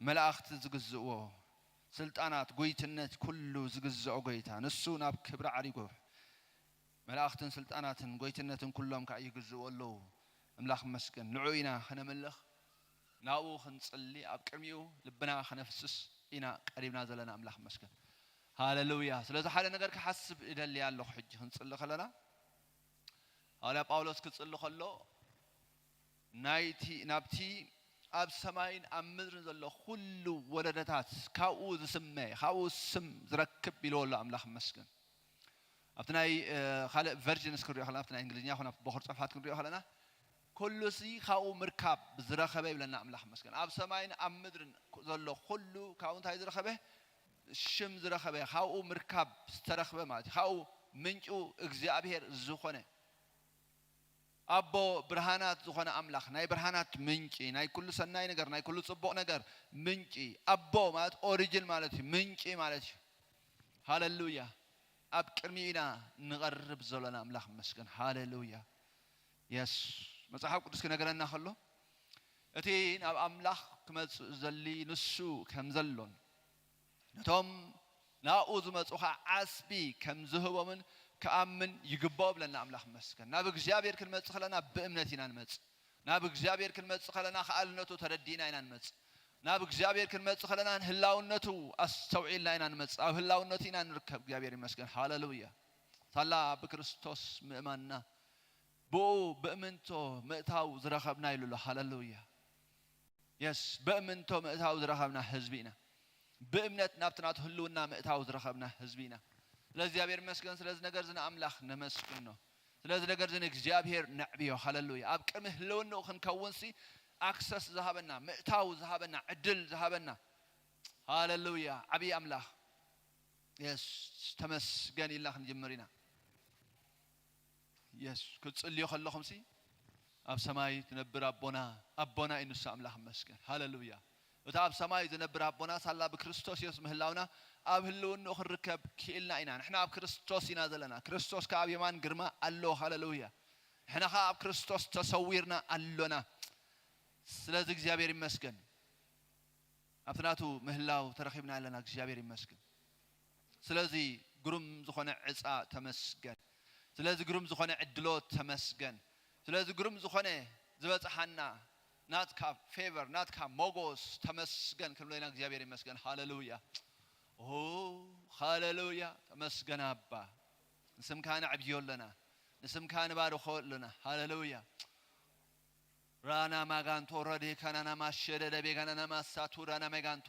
መላእኽቲ ዝግዝእዎ፣ ስልጣናት፣ ጎይትነት፣ ኩሉ ዝግዝኦ ጎይታ፣ ንሱ ናብ ክብሪ ዓሪጉ፣ መላእኽትን ስልጣናትን ጎይትነትን ኩሎም ከኣ ይግዝእዎ ኣለዉ። ኣምላኽ ይመስገን። ንዕኡ ኢና ከነምልኽ፣ ናብኡ ክንጽሊ፣ ኣብ ቅድሚኡ ልብና ከነፍስስ ኢና ቀሪብና ዘለና። ኣምላኽ ይመስገን። ሃሌሉያ። ስለዚ ሓደ ነገር ክሓስብ እደሊ ኣለኹ። ሕጂ ክንጽሊ ከለና፣ ሃዋርያ ጳውሎስ ክጽሊ ከሎ፣ ናይቲ፣ ናብቲ ኣብ ሰማይን ኣብ ምድርን ዘሎ ኩሉ ወለዶታት ካብኡ ዝስመ፣ ካብኡ ስም ዝረክብ ኢልዎ ኣሎ። ኣምላኽ ይመስገን። ኣብቲ ናይ፣ እ፣ ካልእ ቨርዥንስ ክንሪኦ ከለና፣ ኣብቲ ናይ እንግሊዝኛ ይኹን ኣብ ቦኽሪ ጽሑፋት ክንሪኦ ከለና፣ ኩሉሲ ካብኡ ምርካብ ዝረኸበ ይብለና። ኣምላኽ ይመስገን። ኣብ ሰማይን ኣብ ምድርን ዘሎ ኩሉ ካብኡ እንታይ ዝረኸበ? ሽም ዝረኸበ፣ ካብኡ ምርካብ ዝተረኽበ ማለት እዩ። ካብኡ ምንጩ እግዚኣብሔር ዝኾነ፣ ኣቦ ብርሃናት ዝኾነ ኣምላኽ፣ ናይ ብርሃናት ምንጪ፣ ናይ ኩሉ ሰናይ ነገር፣ ናይ ኩሉ ጽቡቕ ነገር ምንጪ፣ ኣቦ ማለት ኦሪጅን ማለት እዩ፣ ምንጪ ማለት እዩ። ሃሌሉያ። ኣብ ቅድሚኡ ኢና ንቐርብ ዘሎና። ኣምላኽ ይመስገን። ሃሌሉያ። የስ። መጽሓፍ ቅዱስ ክነገረና ከሎ፣ እቲ ናብ ኣምላኽ ክመጽእ ዘሊ ንሱ ከም ዘሎን፣ ነቶም ናብኡ ዝመጹ ኸኣ ዓስቢ ከም ዝህቦምን ክኣምን ይግብኦ ብለና። ኣምላኽ ይመስገን። ናብ እግዚኣብሔር ክንመጽእ ከለና ብእምነት ኢና ንመጽእ። ናብ እግዚኣብሔር ክንመጽእ ከለና ከኣልነቱ ተረዲእና ኢና ንመጽእ። ናብ እግዚኣብሔር ክንመጽእ ከለና ንህላውነቱ ኣስተውዒልና ኢና ንመጽእ። ኣብ ህላውነቱ ኢና ንርከብ። እግዚኣብሔር ይመስገን። ሃሌሉያ። ሳላ ብክርስቶስ ምእማንና፣ ብኡ ብእምንቶ ምእታው ዝረኸብና ኢሉ ኣሎ። ሃሌሉያ። የስ፣ ብእምንቶ ምእታው ዝረኸብና ህዝቢ ኢና። ብእምነት ናብቲ ናቱ ህልውና ምእታው ዝረኸብና ህዝቢ ኢና። ስለ እግዚኣብሔር ይመስገን። ስለዚ ነገር እዚ ንኣምላኽ ነመስግኖ። ስለዚ ነገር እዚ ንእግዚኣብሔር ነዕብዮ። ሃሌሉያ። ኣብ ቅድሚ ህልውንኡ ክንከውንሲ ኣክሰስ ዝሃበና፣ ምእታው ዝሃበና፣ ዕድል ዝሃበና፣ ሃሌሉያ፣ ዓብዪ ኣምላኽ። የስ፣ ተመስገን ኢልና ክንጅምር ኢና። የስ፣ ክትጽልዩ ከለኹምሲ ኣብ ሰማይ ትነብር ኣቦና፣ ኣቦና እዩ ንሱ። ኣምላኽ ይመስገን። ሃሌሉያ። እቲ ኣብ ሰማይ ዝነብር ኣቦና ሳላ ብክርስቶስ የሱስ ምህላውና ኣብ ህልውንኡ ክንርከብ ክኢልና ኢና። ንሕና ኣብ ክርስቶስ ኢና ዘለና። ክርስቶስ ከኣ ኣብ የማን ግርማ ኣሎ። ሃሌሉያ። ንሕና ከኣ ኣብ ክርስቶስ ተሰዊርና ኣሎና። ስለዚ እግዚኣብሔር ይመስገን። ኣብቲ ናቱ ምህላው ተረኺብና ኣለና። እግዚኣብሔር ይመስገን። ስለዚ ግሩም ዝኾነ ዕጻ ተመስገን። ስለዚ ግሩም ዝኾነ ዕድሎት ተመስገን። ስለዚ ግሩም ዝኾነ ዝበጽሓና ናትካ ፌቨር፣ ናትካ ሞጎስ ተመስገን ክንብሎ ኢና። እግዚኣብሔር ይመስገን። ሃሌሉያ። ኦ፣ ሃሌሉያ። ተመስገን ኣባ። ንስምካ ነዕብዮ ኣለና። ንስምካ ንባርኾ ኣለና። ሃሌሉያ። ራና ማጋንቶ ረዴ ካናና ማሸደደ ቤጋናና ማሳቱ ራና ማጋንቶ።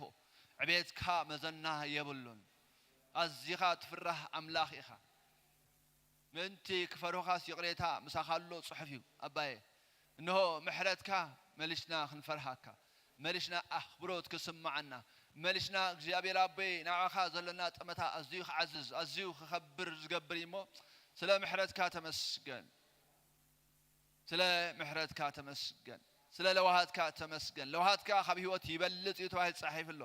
ዕቤትካ መዘና የብሉን። ኣዚኻ ትፍራህ ኣምላኽ ኢኻ። ምእንቲ ክፈርሁኻስ ይቕሬታ ምሳኻ ኣሎ ጽሑፍ እዩ። ኣባየ፣ እንሆ ምሕረትካ መሊስና ክንፈርሃካ፣ መሊስና ኣኽብሮት ክስምዓና፣ መሊስና እግዚኣብሔር ኣቦይ ንዓኻ ዘለና ጠመታ ኣዝዩ ክዓዝዝ፣ ኣዝዩ ክኸብር ዝገብር እዩ እሞ፣ ስለ ምሕረትካ ተመስገን። ስለ ምሕረትካ ተመስገን። ስለ ለውሃትካ ተመስገን። ለውሃትካ ካብ ህይወት ይበልጽ እዩ ተባሂሉ ተጻሒፉ ኣሎ።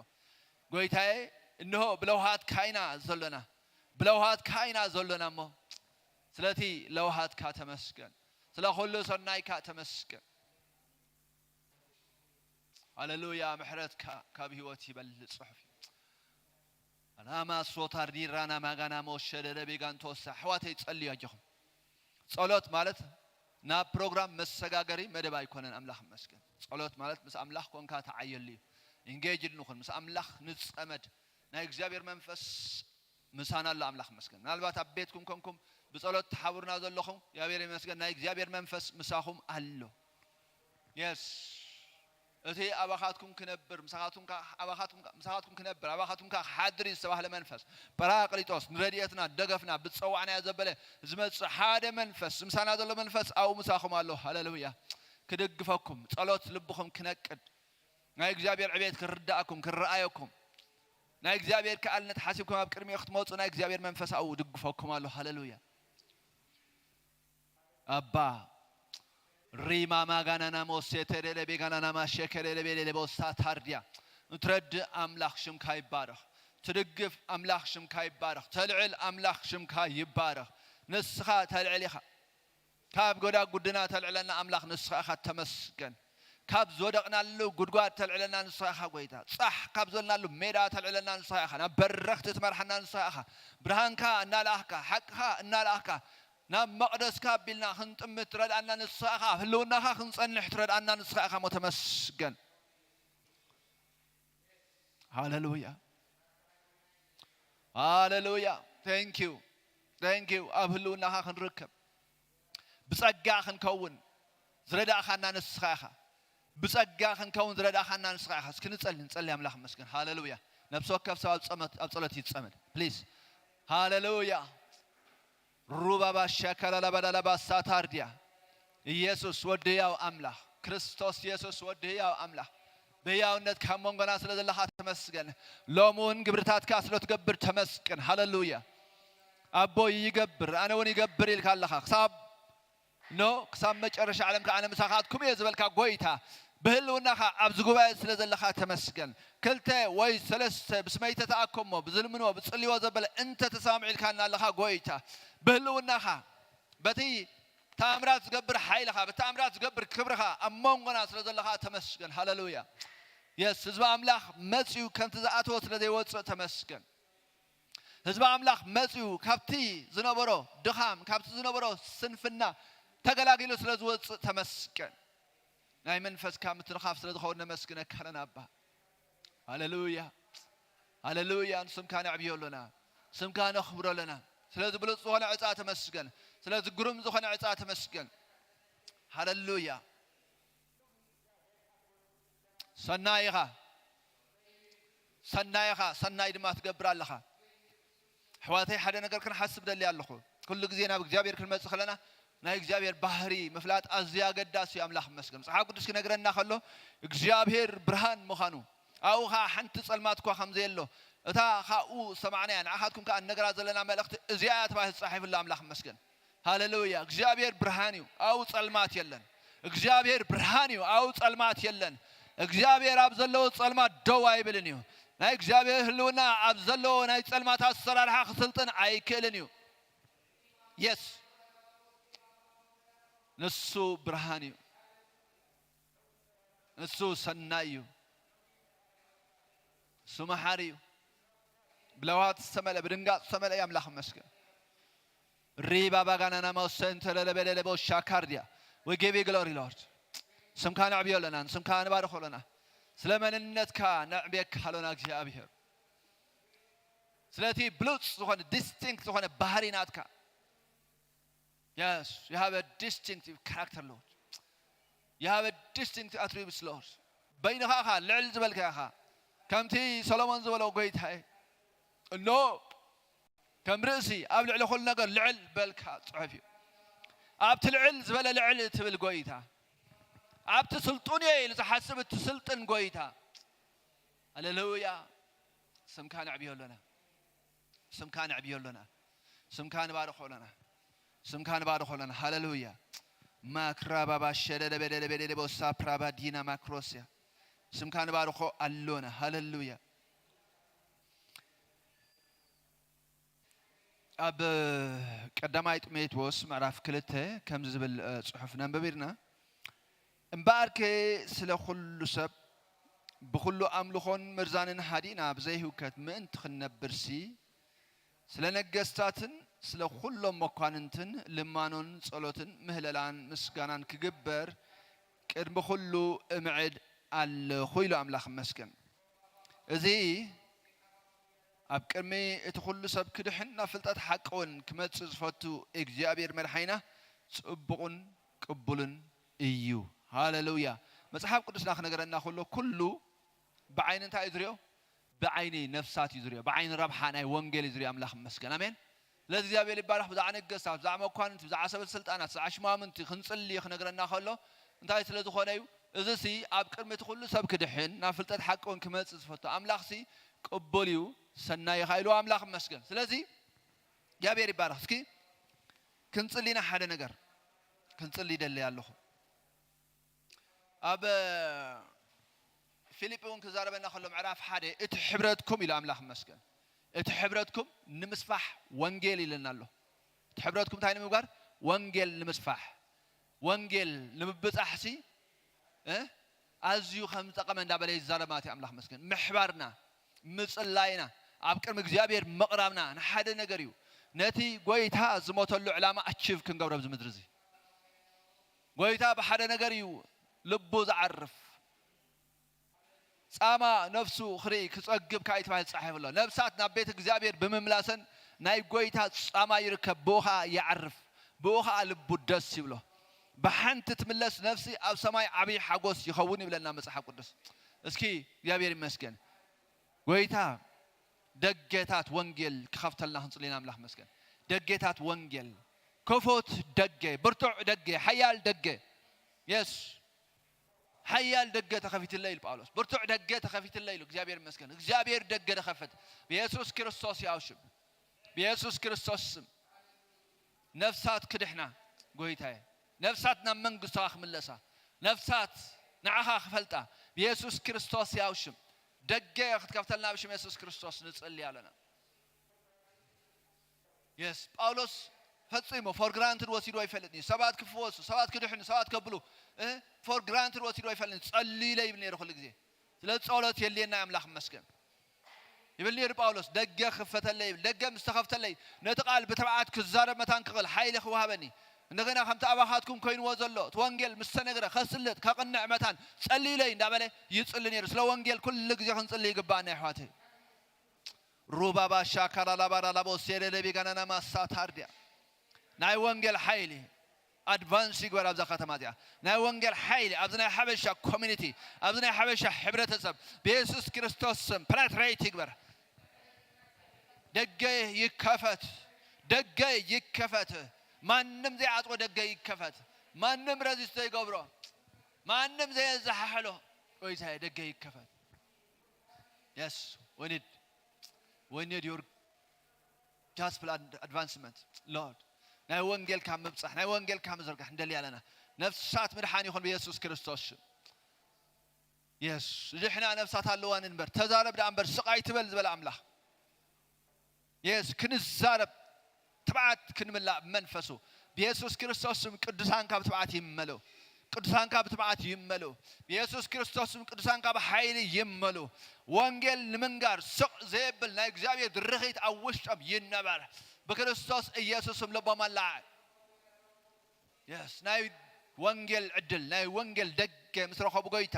ጎይታዬ፣ እንሆ ብለውሃትካ ኢና ዘሎና፣ ብለውሃትካ ኢና ዘሎና እሞ፣ ስለቲ ለውሃትካ ተመስገን። ስለ ኩሉ ሰናይካ ተመስገን። ሃሌሉያ። ምሕረትካ ካብ ህይወት ይበልጽ ጽሑፍ እዩ። ኣናማ ሶታር ዲራና ማጋና መወሸደደ ቤጋንቶሳ። ኣሕዋተይ ጸልዩ ኣጆኹም። ጸሎት ማለት ናብ ፕሮግራም መሰጋገሪ መደብ ኣይኮነን። ኣምላኽ ይመስገን። ጸሎት ማለት ምስ ኣምላኽ ኮንካ ተዓየሉ እዩ። ኢንጌጅድ ንኹን፣ ምስ ኣምላኽ ንጸመድ። ናይ እግዚኣብሔር መንፈስ ምሳና ኣሎ። ኣምላኽ ይመስገን። ምናልባት ኣብ ቤትኩም ኮንኩም ብጸሎት ትሓብሩና ዘለኹም፣ እግዚኣብሔር ይመስገን፣ ናይ እግዚኣብሔር መንፈስ ምሳኹም ኣሎ። የስ። እቲ ኣባኻትኩም ክነብር፣ ምሳኻትኩም ከኣ፣ ኣባኻትኩም ከኣ፣ ምሳኻትኩም ክነብር፣ ኣባኻትኩም ከኣ ክሓድር እዩ ዝተባህለ መንፈስ፣ ጳራቅሊጦስ፣ ንረድኤትና፣ ደገፍና፣ ብዝጸዋዕናዮ ዘበለ ዝመጽእ ሓደ መንፈስ፣ ምሳና ዘሎ መንፈስ ኣብኡ ምሳኹም ኣሎ። ሃሌሉያ። ክድግፈኩም፣ ጸሎት ልብኹም ክነቅድ፣ ናይ እግዚኣብሔር ዕቤት ክርዳእኩም፣ ክረኣየኩም፣ ናይ እግዚኣብሔር ከኣልነት ሓሲብኩም ኣብ ቅድሚኡ ክትመጹ ናይ እግዚኣብሔር መንፈስ ኣብኡ ድግፈኩም ኣሎ። ሃሌሉያ። ኣባ ሪማ ማጋናና ሞሴ ተደለ ቤጋናና ማሸከደለ ቤሌሌ ቦሳ ታርዲያ። ትረድእ ኣምላኽ ሽምካ ይባረኽ። ትድግፍ ኣምላኽ ሽምካ ይባረኽ። ተልዕል ኣምላኽ ሽምካ ይባረኽ። ንስኻ ተልዕል ኢኻ። ካብ ጎዳ ጉድና ተልዕለና ኣምላኽ ንስኻ ኢኻ። ተመስገን። ካብ ዝወደቕናሉ ጉድጓድ ተልዕለና ንስኻ ኢኻ ጎይታ። ጻሕ ካብ ዘልናሉ ሜዳ ተልዕለና ንስኻ ኢኻ። ናብ በረኽቲ ትመርሓና ንስኻ ኢኻ። ብርሃንካ እናለኣኽካ፣ ሓቅኻ እናለኣኽካ፣ ናብ መቕደስካ ኣቢልና ክንጥምት ትረድኣና ንስኻ ኢኻ። ኣብ ህልውናኻ ክንጸንሕ ትረድኣና ንስኻ ኢኻ። ሞ ተመስገን። ሃሌሉያ፣ ሃሌሉያ። Thank you፣ thank you። ኣብ ህልውናኻ ክንርከብ፣ ብጸጋ ክንከውን ዝረዳእኻና ንስኻ ኢኻ። ብጸጋ ክንከውን ዝረዳእኻና ንስኻ ኢኻ። እስኪ ንጸሊ፣ ንጸሊ። ኣምላኽ ይመስገን። ሃሌሉያ። ነፍሲ ወከፍ ሰብ ኣብ ጸመት-፣ ኣብ ጸሎት ይጸመድ ፕሊዝ። ሃሌሉያ። ሩባባ ሻካላላባዳላባ ሳታርድያ። ኢየሱስ ወዲ ህያው ኣምላኽ፣ ክርስቶስ ኢየሱስ ወዲ ህያው ኣምላኽ፣ ብህያውነት ካብ መንጎና ስለ ዘለኻ ተመስገን። ሎሚ እውን ግብርታትካ ስለ ትገብር ተመስገን። ሃሌሉያ። ኣቦይ ይገብር፣ ኣነ እውን ይገብር ኢልካ ኣለኻ። ክሳብ ኖ ክሳብ መጨረሻ ዓለም ከኣ ኣነ ምሳኻትኩም እየ ዝበልካ ጎይታ፣ ብህልውናኻ ኣብዚ ጉባኤ ስለ ዘለኻ ተመስገን። ክልተ ወይ ሰለስተ ብስመይ ተተኣከሞ፣ ብዝልምንዎ፣ ብጽልይዎ ዘበለ እንተ ተሰማምዑ ኢልካና ኣለኻ ጎይታ፣ ብህልውናኻ፣ በቲ ተኣምራት ዝገብር ሓይልኻ፣ በቲ ተኣምራት ዝገብር ክብርኻ ኣብ መንጎና ስለ ዘለኻ ተመስገን። ሃሌሉያ። የስ፣ ህዝቢ ኣምላኽ መጺኡ ከምቲ ዝኣተወ ስለ ዘይወጽእ ተመስገን። ህዝቢ ኣምላኽ መጺኡ ካብቲ ዝነበሮ ድኻም፣ ካብቲ ዝነበሮ ስንፍና ተገላጊሉ ስለ ዝወጽእ ተመስገን። ናይ መንፈስካ ምትንኻፍ ስለ ዝኸውን ነመስግነካ ኣለና ኣባ። ሃሌሉያ፣ ሃሌሉያ። ንስምካ ነዕብዮ ኣለና፣ ስምካ ነኽብሮ ኣለና። ስለዚ ብሉጽ ዝኾነ ዕጻ ተመስገን። ስለዚ ግሩም ዝኾነ ዕጻ ተመስገን። ሃሌሉያ። ሰናይ ኢኻ፣ ሰናይ ኢኻ፣ ሰናይ ድማ ትገብር ኣለኻ። ኣሕዋተይ፣ ሓደ ነገር ክንሓስብ ደልየ ኣለኹ። ኩሉ ግዜ ናብ እግዚኣብሔር ክንመጽእ ከለና ናይ እግዚኣብሔር ባህሪ ምፍላጥ ኣዝዩ ኣገዳሲ እዩ። ኣምላኽ ይመስገን። መጽሓፍ ቅዱስ ክነግረና ከሎ እግዚኣብሔር ብርሃን ምዃኑ፣ ኣብኡ ኸኣ ሓንቲ ጸልማት እኳ ከም ዘየሎ፣ እታ ካብኡ ዝሰማዕናያ ንዓኻትኩም ከኣ ንነግራ ዘለና መልእኽቲ እዚኣ እያ ተባሂሉ ተጻሒፉላ። ኣምላኽ ይመስገን። ሃሌሉያ። እግዚኣብሔር ብርሃን እዩ፣ ኣብኡ ጸልማት የለን። እግዚኣብሔር ብርሃን እዩ፣ ኣብኡ ጸልማት የለን። እግዚኣብሔር ኣብ ዘለዎ ጸልማት ደው ኣይብልን እዩ። ናይ እግዚኣብሔር ህልውና ኣብ ዘለዎ ናይ ጸልማት ኣሰራርሓ ክስልጥን ኣይክእልን እዩ። የስ፣ ንሱ ብርሃን እዩ። ንሱ ሰናይ እዩ። ንሱ መሓሪ እዩ። ብለውሃት ዝተመልአ፣ ብድንጋጽ ዝተመልአ እዩ። ኣምላኽ ይመስገን። ሪባ ባጋናና ማውሰን ተለለበለለበ ሻካርድያ። We give you glory, Lord። ስምካ ነዕብዮ ኣለና፣ ስምካ ንባርኾ ኣለና። ስለ መንነትካ ነዕብየካ ኣሎና እግዚኣብሔር። ስለቲ ብሉጽ ዝኾነ፣ ዲስቲንክት ዝኾነ ባህሪ ናትካ። Yes, you have a distinctive character, Lord. You have a distinctive attributes, Lord. በይንኻ ኢኻ ልዕል ዝበልካ ኢኻ። ከምቲ ሰሎሞን ዝበሎ ጎይታዬ፣ እኖ ከም ርእሲ ኣብ ልዕሊ ኩሉ ነገር ልዕል በልካ ጽሑፍ እዩ። ኣብቲ ልዕል ዝበለ ልዕል ትብል ጎይታ፣ ኣብቲ ስልጡን እየ ኢሉ ዝሓስብ እትስልጥን ጎይታ። ሃሌሉያ። ስምካ ነዕብዮ ኣሎና። ስምካ ነዕብዮ ኣሎና። ስምካ ንባርኾ ኣሎና። ስምካ ንባርኾ ኣሎና። ሃሌሉያ። ማክራባባ ሸደደበደደበደደቦ ሳፕራባ ዲና ማክሮስያ። ስምካ ንባርኾ ኣሎና። ሃሌሉያ። ኣብ ቀዳማይ ጢሞቴዎስ ምዕራፍ ክልተ ከምዚ ዝብል፣ እ፣ ጽሑፍ ነንብብ ኢልና። እምበኣርከ ስለ ኩሉ ሰብ ብኹሉ ኣምልኾን ምርዛንን ሃዲእና ብዘይህውከት ምእንቲ ክንነብርሲ፣ ስለ ነገስታትን ስለ ኩሎም መኳንንትን ልማኖን ጸሎትን ምህለላን ምስጋናን ክግበር ቅድሚ ኩሉ እምዕድ ኣለኹ ኢሉ ኣምላኽ ይመስገን። እዚ ኣብ ቅድሚ እቲ ኩሉ ሰብ ክድሕን ናብ ፍልጠት ሓቂ እውን ክመጽእ ዝፈቱ እግዚኣብሔር መድሓኒና ጽቡቕን ቅቡልን እዩ። ሃሌሉያ። መጽሓፍ ቅዱስና ክነገረና ከሎ ኩሉ ብዓይኒ እንታይ እዩ ዝሪኦ? ብዓይኒ ነፍሳት እዩ ዝሪኦ። ብዓይኒ ረብሓ ናይ ወንጌል እዩ ዝሪኦ። ኣምላኽ ይመስገን። ኣሜን። ስለዚ እግዚኣብሔር ይባረኽ። ብዛዕባ ነገስታት፣ ብዛዕባ መኳንንቲ፣ ብዛዕባ ሰበ ስልጣናት፣ ብዛዕባ ሽማምንቲ ክንጽሊ ክነግረና ከሎ እንታይ ስለ ዝኾነ እዩ? እዚ ሲ ኣብ ቅድሚ እቲ ኩሉ ሰብ ክድሕን ናብ ፍልጠት ሓቂ እውን ክመጽእ ዝፈቱ ኣምላኽ ሲ ቅቡል እዩ፣ ሰናይ ኢኻ ኢሉ ኣምላኽ ይመስገን። ስለዚ እግዚኣብሔር ይባረኽ። እስኪ ክንጽሊ ኢና ሓደ ነገር ክንጽሊ ይደሊ ኣለኹ። ኣብ ፊልጲ እውን ክዛረበና ከሎ ምዕራፍ ሓደ እቲ ሕብረትኩም ኢሉ ኣምላኽ ይመስገን። እቲ ሕብረትኩም ንምስፋሕ ወንጌል ኢለና ኣሎ። እቲ ሕብረትኩም እንታይ ንምግባር? ወንጌል ንምስፋሕ። ወንጌል ንምብጻሕሲ፣ እ? ኣዝዩ ከም ዝጠቐመ እንዳበለ ይዛረብ ማለት እዩ። ኣምላኽ መስገን። ምሕባርና፣ ምጽላይና፣ ኣብ ቅድሚ እግዚኣብሔር ምቕራብና ንሓደ ነገር እዩ። ነቲ ጎይታ ዝሞተሉ ዕላማ ኣቺቭ ክንገብሮ ኣብዚ ምድሪ እዚ። ጎይታ ብሓደ ነገር እዩ ልቡ ዝዓርፍ። ጻማ ነፍሱ ክርኢ ክጸግብ ከኣ እዩ ተባሂሉ ተጻሒፉ ኣሎ። ነፍሳት ናብ ቤት እግዚኣብሔር ብምምላሰን ናይ ጎይታ ጻማ ይርከብ፣ ብኡ ኸኣ ይዓርፍ፣ ብኡ ኸኣ ልቡ ደስ ይብሎ። ብሓንቲ ትምለስ ነፍሲ ኣብ ሰማይ ዓብዪ ሓጎስ ይኸውን ይብለና መጽሓፍ ቅዱስ። እስኪ እግዚኣብሔር ይመስገን። ጎይታ ደገታት ወንጌል ክኸፍተልና ክንጽሊ ኢና። ኣምላኽ ይመስገን። ደገታት ወንጌል፣ ክፉት ደገ፣ ብርቱዕ ደገ፣ ሓያል ደገ። የስ ሓያል ደገ ተኸፊትለይ ኢሉ ጳውሎስ። ብርቱዕ ደገ ተኸፊትለይ ኢሉ። እግዚኣብሔር ይመስገን። እግዚኣብሔር ደገ ደኸፈት። ብየሱስ ክርስቶስ ያው ሽም። ብየሱስ ክርስቶስ ስም። ነፍሳት ክድሕና ጎይታዬ። ነፍሳት ናብ መንግስቷ ክምለሳ። ነፍሳት ንዓኻ ክፈልጣ። ብየሱስ ክርስቶስ ያው ሽም። ደገ ክትከፍተልና ብሽም የሱስ ክርስቶስ ንጽሊ ኣለና። የስ ጳውሎስ ፈጺሙ for granted ወሲዱ ኣይፈልጥን እዩ። ሰባት ክፍወሱ፣ ሰባት ክድሕኑ፣ ሰባት ከብሉ እ for granted ወሲዱ ኣይፈልጥን እዩ። ጸልዩለ ይብል ነይሩ ኩሉ ግዜ። ስለ ጸሎት የድልየና እዩ። ኣምላኽ ይመስገን ይብል ነይሩ ጳውሎስ። ደገ ክፈተለይ ይብል። ደገ ምስ ተኸፍተለይ ነቲ ቃል ብትብዓት ክዛረብ መታን ክቕል ሓይሊ ክወሃበኒ እንደገና ከምቲ ኣባኻትኩም ኮይንዎ ዘሎ እቲ ወንጌል ምስ ተነግረ ከስልጥ ከቕንዕ መታን ጸልዩለይ እንዳበለ ይጽሊ ነይሩ። ስለ ወንጌል ኩሉ ግዜ ክንጽሊ ይግባኣና ኣሕዋተይ። ሩባባ ሻካላላባራላቦ ሴሌሌቢ ጋናና ማሳ ታርዲያ ናይ ወንጌል ሓይሊ ኣድቫንስ ይግበር ኣብዛ ከተማ እዚኣ። ናይ ወንጌል ሓይሊ ኣብዚ ናይ ሓበሻ ኮሚኒቲ፣ ኣብዚ ናይ ሓበሻ ሕብረተሰብ ብየሱስ ክርስቶስ ስም ፕላትሬት ይግበር። ደገ ይከፈት፣ ደገ ይከፈት። ማንም ዘይዓጽዎ ደገ ይከፈት። ማንም ረዚስት ዘይገብሮ፣ ማንም ዘየዘሓሕሎ፣ ጎይታዬ ደገ ይከፈት። Yes, we need, we need your gospel ad- advancement, Lord። ናይ ወንጌልካ ምብጻሕ፣ ናይ ወንጌልካ ምዝርጋሕ እንደሊ ኣለና። ነፍሳት ምድሓን ይኹን ብየሱስ ክርስቶስ ሽም። የስ ድሕና ነፍሳት ኣለዋ ንንበር። ተዛረብ ደኣ እምበር ስቕ ኣይትበል ዝበለ ኣምላኽ። የስ ክንዛረብ ትብዓት ክንምላእ መንፈሱ ብየሱስ ክርስቶስ ስም ቅዱሳንካ ብትብዓት ይመልኡ። ቅዱሳንካ ብትብዓት ይመልኡ። ብየሱስ ክርስቶስ ስም ቅዱሳንካ ብሓይሊ ይመልኡ። ወንጌል ንምንጋር ስቕ ዘየብል ናይ እግዚኣብሔር ድርኺት ኣብ ውሽጦም ይነበር። ብክርስቶስ ኢየሱስ ስም ልቦም ኣለዓል። የስ ናይ ወንጌል ዕድል ናይ ወንጌል ደገ ምስ ረኸቡ ጎይታ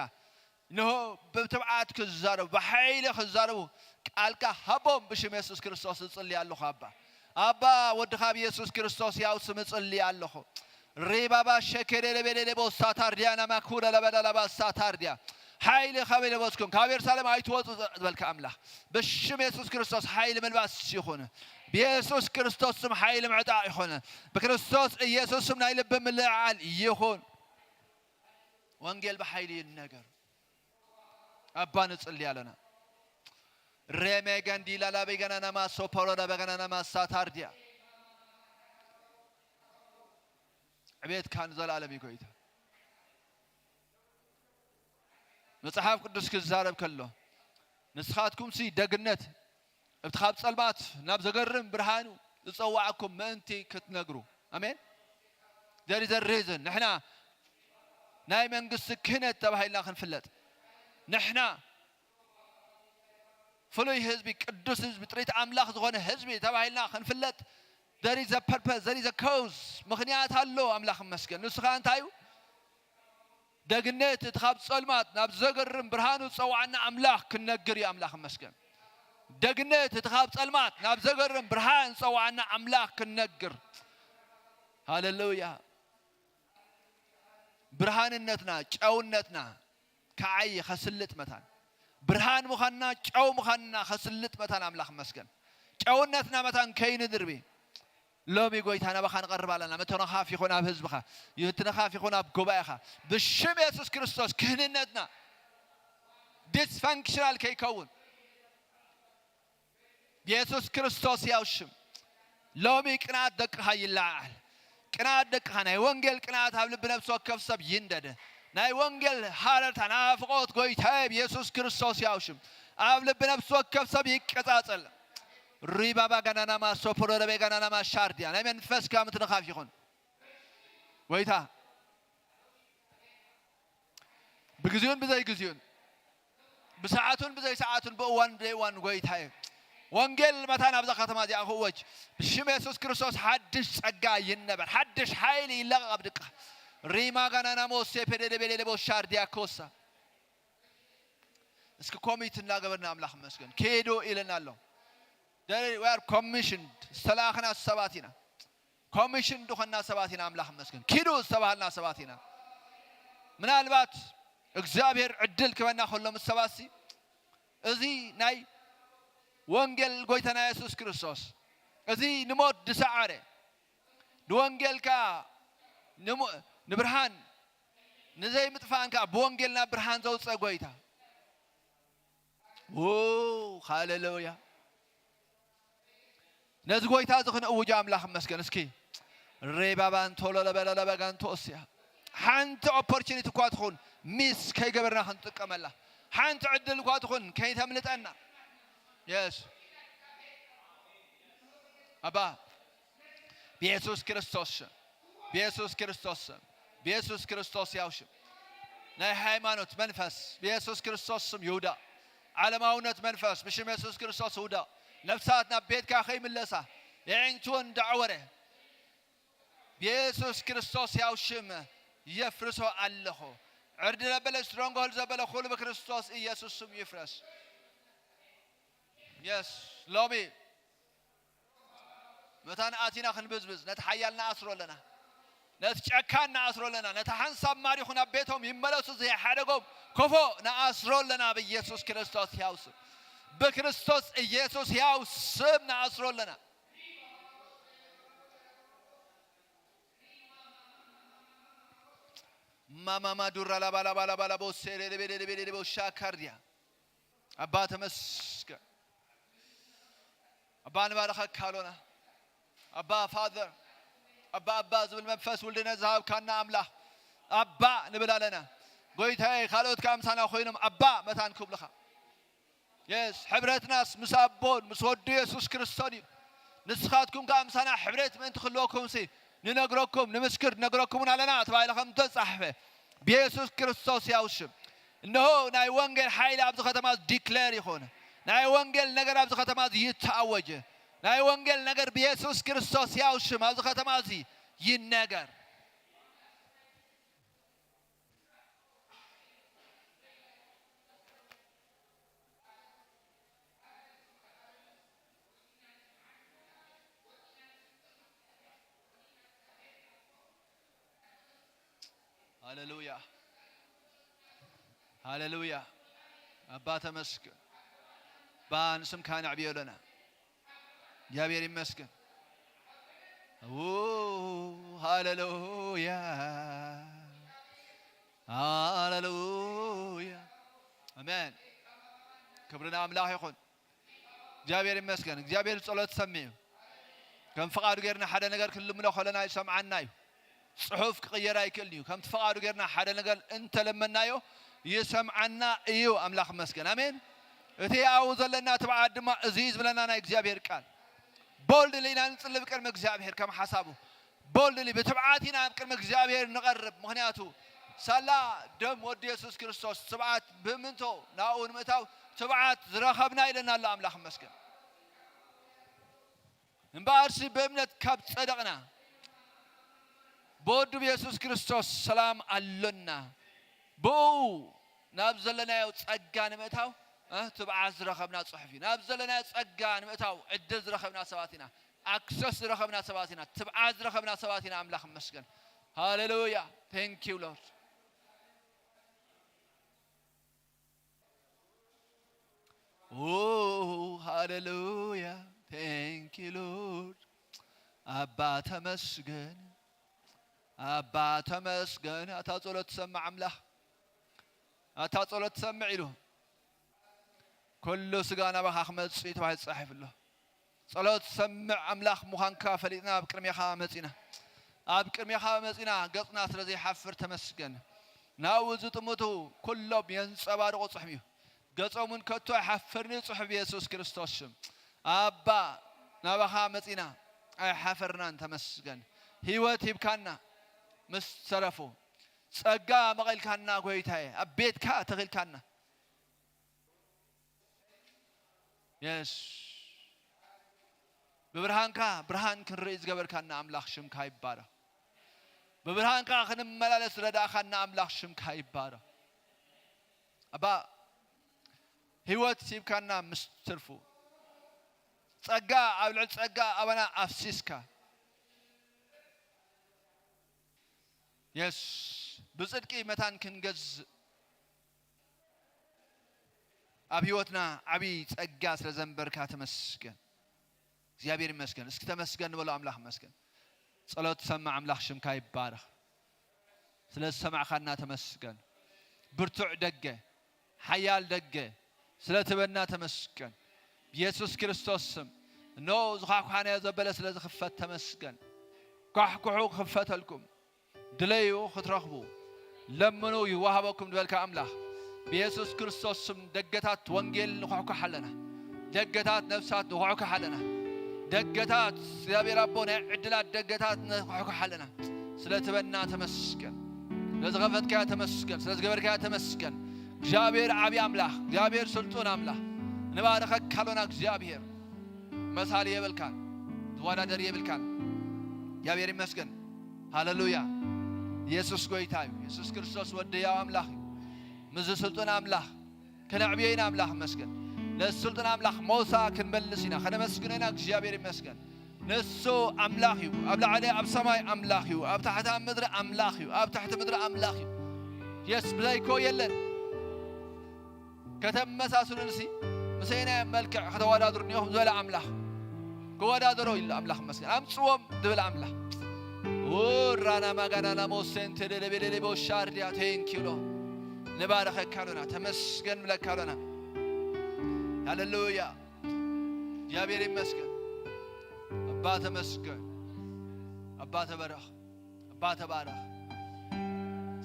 ንሆ ብትብዓት ክዛረቡ ብሓይሊ ክዛረቡ ቃልካ ሃቦም ብሽም የሱስ ክርስቶስ እጽሊ ኣለኹ ኣባ። ኣባ ወድኻ ብየሱስ ክርስቶስ ያው ስም እጽሊ ኣለኹ። ሪባባ ሸኬደ ለቤደ ለቦ ሳታርዲያ ናማኩረ ለበዳ ለባ ሳታርዲያ ሓይሊ ካበይ ለበስኩም ካብ የሩሳሌም ኣይትወፁ ዝበልካ ኣምላኽ ብሽም የሱስ ክርስቶስ ሓይሊ ምልባስ ይኹን። ብየሱስ ክርስቶስ ስም ሓይሊ ምዕጣቕ ይኹን። ብክርስቶስ ኢየሱስ ስም ናይ ልቢ ምልዕዓል ይኹን። ወንጌል ብሓይሊ ይነገር። ኣባ ንጽሊ ኣለና። ሬሜ ገንዲላ ላበይ ገናናማ ሶፖሮ ዳበ ገናናማ ሳታርዲያ ዕቤትካ ንዘለኣለም እዩ ጎይታ። መጽሓፍ ቅዱስ ክዛረብ ከሎ ንስኻትኩምሲ ደግነት እቲ ካብ ጸልማት ናብ ዘገርም ብርሃኑ ዝጸዋዕኩም ምእንቲ ክትነግሩ። ኣሜን። There is a reason ንሕና ናይ መንግስቲ ክህነት ተባሂልና ክንፍለጥ ንሕና ፍሉይ ህዝቢ ቅዱስ ህዝቢ ጥሪት ኣምላኽ ዝኾነ ህዝቢ ተባሂልና ክንፍለጥ there is a purpose, there is a cause። ምኽንያት ኣሎ። ኣምላኽ ይመስገን። ንሱ ኸዓ እንታይ እዩ? ደግነት እቲ ካብ ጸልማት ናብ ዘገርም ብርሃኑ ዝጸዋዓና ኣምላኽ ክንነግር እዩ። ኣምላኽ ይመስገን። ደግነት እቲ ካብ ጸልማት ናብ ዘገርም ብርሃን ዝጸዋዓና ኣምላኽ ክንነግር። ሃሌሉያ። ብርሃንነትና ጨውነትና ከዓይ ከስልጥ መታን ብርሃን ምዃንና ጨው ምዃንና ከስልጥ መታን ኣምላኽ ይመስገን። ጨውነትና መታን ከይንድርቢ ሎሚ ጎይታ ናባኻ ንቐርብ ኣለና። ምትንኻፍ ይኹን ኣብ ህዝብኻ፣ ምትንኻፍ ይኹን ኣብ ጉባኤኻ። ብሽም የሱስ ክርስቶስ ክህንነትና ዲስፋንክሽናል ከይከውን ብየሱስ ክርስቶስ ያው ሽም ሎሚ ቅንኣት ደቅኻ ይለዓል። ቅንኣት ደቅኻ ናይ ወንጌል ቅንኣት ኣብ ልቢ ነፍሲ ወከፍ ሰብ ይንደድ። ናይ ወንጌል ሃረርታ ናፍቖት ጎይታየ ብየሱስ ክርስቶስ ያው ሽም ኣብ ልቢ ነፍሲ ወከፍ ሰብ ይቀጻጸል። ሪባባ ጋናናማ ሶፖሮረቤ ጋናናማ ሻርዲያ ናይ መንፈስካ ምትንኻፍ ይኹን። ጎይታ ብግዜኡን ብዘይ ግዜኡን፣ ብሰዓቱን ብዘይ ሰዓቱን፣ ብእዋን ብዘይ እዋን ጎይታ እዩ። ወንጌል መታን ኣብዛ ከተማ እዚኣ ክእወጅ፣ ብሽም የሱስ ክርስቶስ ሓድሽ ጸጋ ይነበር፣ ሓድሽ ሓይሊ ይለቐቕ ኣብ ድቃ። ሪማ ጋናና ሞሴ ፔደደቤሌ ቦሻር ዲያኮሳ። እስኪ ኮሚት እናገበርና ኣምላኽ መስገን ኪዱ ኢለና ኣሎ። We are commissioned፣ ዝተላእኽና ሰባት ኢና። ኮሚሽን ዝኾንና ሰባት ኢና። ኣምላኽ መስገን ኪዱ ዝተባሃልና ሰባት ኢና። ምናልባት እግዚኣብሔር ዕድል ክበና ከሎ ምስ ሰባትሲ፣ እዚ ናይ ወንጌል ጎይታና የሱስ ክርስቶስ፣ እዚ ንሞት ዝሰዓረ፣ ንወንጌል ከኣ ንሞ-፣ ንብርሃን፣ ንዘይምጥፋእን ከኣ ብወንጌል ናብ ብርሃን ዘውፅእ ጎይታ። ው፣ ሃሌሉያ። ነዚ ጎይታ እዚ ክንእውጆ ኣምላኽ መስገን። እስኪ ሬባባን ቶሎ ለበለ ለበጋን ተወስያ። ሓንቲ ኦፖርቹኒቲ እኳ ትኹን ሚስ ከይገበርና ክንጥቀመላ፣ ሓንቲ ዕድል እኳ ትኹን ከይተምልጠና። የስ ኣባ፣ ብየሱስ ክርስቶስ ሽም፣ ብየሱስ ክርስቶስ ስም፣ ብየሱስ ክርስቶስ ያው ሽም፣ ናይ ሃይማኖት መንፈስ ብየሱስ ክርስቶስ ስም ይውዳእ። ዓለማውነት መንፈስ ብሽም የሱስ ክርስቶስ ይውዳእ። ነፍሳት ናብ ቤትካ ከይምለሳ፣ የዒንትወን ዳዕወረ ብየሱስ ክርስቶስ ያው ሽም የፍርሶ ኣለኹ። ዕርዲ ዘበለ፣ ስትሮንግሆልድ ዘበለ ኩሉ ብክርስቶስ ኢየሱስ ስም ይፍረስ። የስ፣ ሎሚ መታን ኣቲና ክንብዝብዝ፣ ነቲ ሓያል ንኣስሮ ኣለና። ነቲ ጨካን ንኣስሮ ኣለና። ነቲ ሓንሳብ ማሪኹ ናብ ቤቶም ይመለሱ ዘይሓደጎም ክፉእ ንኣስሮ ኣለና። ብኢየሱስ ክርስቶስ ሕያው ስም፣ ብክርስቶስ ኢየሱስ ሕያው ስም ንኣስሮ ኣለና። ማማማ ዱራ ላባ ላባ ላባ ላባ ሴሬ ሌቤ ሌቤ ሌቤ ሻካርዲያ። ኣባ ተመስገን። ኣባ ንባረኸካ ኣሎና። ኣባ ፋዘር፣ ኣባ ኣባ ዝብል መንፈስ ውልድነት ዝሃብካና ኣምላኽ ኣባ ንብል ኣለና። ጎይታዬ፣ ካልኦት ከኣ ምሳና ኮይኖም ኣባ መታን ክብሉኻ። የስ፣ ሕብረትናስ ምስ ኣቦን ምስ ወዱ የሱስ ክርስቶን እዩ። ንስኻትኩም ከኣ ምሳና ሕብረት ምእንቲ ክህልወኩምሲ ንነግረኩም፣ ንምስክር፣ ነግረኩምን ኣለና ተባሂሉ ከም ዝተጻሕፈ፣ ብየሱስ ክርስቶስ ያው ሽም፣ እንሆ ናይ ወንጌል ሓይሊ ኣብዚ ከተማ ዲክሌር ይኹን። ናይ ወንጌል ነገር ኣብዚ ከተማ እዚ ይተኣወጀ። ናይ ወንጌል ነገር ብየሱስ ክርስቶስ ያው ሽም ኣብዚ ከተማ እዚ ይነገር። ሃሌሉያ፣ ሃሌሉያ። ኣባ ተመስገን። ኣባ ንስምካ ነዕብዮ ኣለና። እግዚኣብሔር ይመስገን። ው፣ ሃሌሉያ፣ ሃሌሉያ። ኣሜን። ክብሪ ንኣምላኽ ይኹን። እግዚኣብሔር ይመስገን። እግዚኣብሔር ጸሎት ሰሚዑ። ከም ፍቓዱ ጌርና ሓደ ነገር ክንልምኖ ከለና ይሰምዓና እዩ። ጽሑፍ ክቕየር ኣይክእልን እዩ። ከምቲ ፍቓዱ ጌርና ሓደ ነገር እንተለመናዮ ይሰምዓና እዩ። ኣምላኽ ይመስገን። ኣሜን። እቲ ኣብኡ ዘለና ትብዓት ድማ እዚ እዩ ዝብለና ናይ እግዚኣብሔር ቃል። ቦልድሊ ኢና ንጽልብ ቅድሚ እግዚኣብሔር ከም ሓሳቡ። ቦልድሊ ብትብዓት ኢና ኣብ ቅድሚ እግዚኣብሔር ንቐርብ። ምኽንያቱ ሳላ ደም ወዲ የሱስ ክርስቶስ ትብዓት ብምንቶ ናብኡ ንምእታው ትብዓት ዝረኸብና ኢለና ኣሎ። ኣምላኽ ይመስገን። እምበኣርሲ ብእምነት ካብ ጸደቕና፣ ብወዱ ብየሱስ ክርስቶስ ሰላም ኣሎና። ብኡ ናብ ዘለናዮ ጸጋ ንምእታው፣ እ፣ ትብዓት ዝረኸብና ጽሑፍ እዩ። ናብ ዘለናዮ ጸጋ ንምእታው ዕድል ዝረኸብና ሰባት ኢና። ኣክሰስ ዝረኸብና ሰባት ኢና። ትብዓት ዝረኸብና ሰባት ኢና። ኣምላኽ ይመስገን። ሃሌሉያ። Thank you, Lord. ኦ፣ ሃሌሉያ። Thank you, Lord. ኣባ ተመስገን፣ ኣባ ተመስገን። ኣታ ጸሎት ትሰምዕ ኣምላኽ፣ ኣታ ጸሎት ትሰምዕ ኢሉ፣ ኩሉ ስጋ ናባኻ ክመጽእ እዩ ተባሂሉ ተጻሒፉ ኣሎ። ጸሎት ትሰምዕ ኣምላኽ ምዃንካ ፈሊጥና ኣብ ቅድሜኻ መጺና። ኣብ ቅድሜኻ መጺና ገጽና ስለ ዘይሓፍር ተመስገን። ናብኡ ዝጥምቱ ኩሎም የንጸባርቑ ጽሑፍ እዩ። ገጾም እውን ከቶ ኣይሓፍርን እዩ ጽሑፍ ብየሱስ ክርስቶስ ሽም። ኣባ ናባኻ መጺና ኣይሓፈርናን ተመስገን። ህይወት ሂብካና ምስ ተረፉ ጸጋ መቐልካና ጎይታየ፣ ኣብ ቤትካ ተኺልካና። የስ፣ ብብርሃንካ ብርሃን ክንርኢ ዝገበርካና ኣምላኽ ሽምካ ይባረኽ። ብብርሃንካ ክንመላለስ ዝረዳእካና ኣምላኽ ሽምካ ይባረኽ። ኣባ፣ ህይወት ሂብካና ምስ ትርፉ፣ ጸጋ ኣብ ልዕሊ ጸጋ ኣባና ኣፍሲስካ። የስ፣ ብጽድቂ መታን ክንገዝእ ኣብ ህይወትና ዓቢ ጸጋ ስለ ዘንበርካ ተመስገን። እግዚኣብሔር ይመስገን። እስኪ ተመስገን ንበሎ። ኣምላኽ ይመስገን። ጸሎት ትሰምዕ ኣምላኽ ሽምካ ይባረኽ። ስለ ዝሰማዕካና ተመስገን። ብርቱዕ ደገ፣ ሓያል ደገ፣ ስለ ትበና ተመስገን። ብየሱስ ክርስቶስ ስም፣ እነሆ ዝኳሕኳሕናዮ ዘበለ ስለ ዝኽፈት ተመስገን። ኳሕኩሑ ክኽፈተልኩም፣ ድለዩ ክትረኽቡ፣ ለምኑ ይወሃበኩም ዝበልካ ኣምላኽ፣ ብየሱስ ክርስቶስ ስም ደገታት ወንጌል ንኳሕኳሕ ኣለና። ደገታት ነፍሳት ንኳሕኳሕ ኣለና። ደገታት እግዚኣብሔር ኣቦ ናይ ዕድላት ደገታት ንኳሕኳሕ ኣለና። ስለ ትበና ተመስገን። ስለ ዝኸፈትካያ ተመስገን። ስለ ዝገበርካያ ተመስገን። እግዚኣብሔር ዓብዪ ኣምላኽ፣ እግዚኣብሔር ስልጡን ኣምላኽ፣ ንባረኸካ ኣሎና። እግዚኣብሔር መሳሊ የብልካን፣ ትወዳደር የብልካን። እግዚኣብሔር ይመስገን። ሃሌሉያ። የሱስ ጎይታ እዩ። የሱስ ክርስቶስ ወዲ ሕያው ኣምላኽ እዩ። ምስዚ ስልጡን ኣምላኽ ከነዕብዮ ኢና። ኣምላኽ ይመስገን። ነዚ ስልጡን ኣምላኽ ሞሳ ክንመልስ ኢና፣ ከነመስግኖ ኢና። እግዚኣብሔር ይመስገን። ንሱ ኣምላኽ እዩ። ኣብ ላዕሊ ኣብ ሰማይ ኣምላኽ እዩ። ኣብ ታሕቲ ኣብ ምድሪ ኣምላኽ እዩ። ኣብ ትሕቲ ምድሪ ኣምላኽ እዩ። የስ፣ ብዘይኮ የለን። ከተመሳስሉንሲ፣ ምሰይናይ መልክዕ ከተወዳድሩኒ ኢኹም ዝበለ ኣምላኽ፣ ክወዳደሮ ኢሉ ኣምላኽ ይመስገን። ኣምጽዎም ዝብል ኣምላኽ። ራና ማጋናና ሞሴንቴ ደለቤሌሌ ቦሻርዲያ ቴንኪሎ። ንባረኸካ ኣሎና፣ ተመስገን ብለካ ኣሎና። ሃሌሉያ። እግዚኣብሔር ይመስገን። ኣባ ተመስገን። ኣባ ተበረኽ። ኣባ ተባረኽ።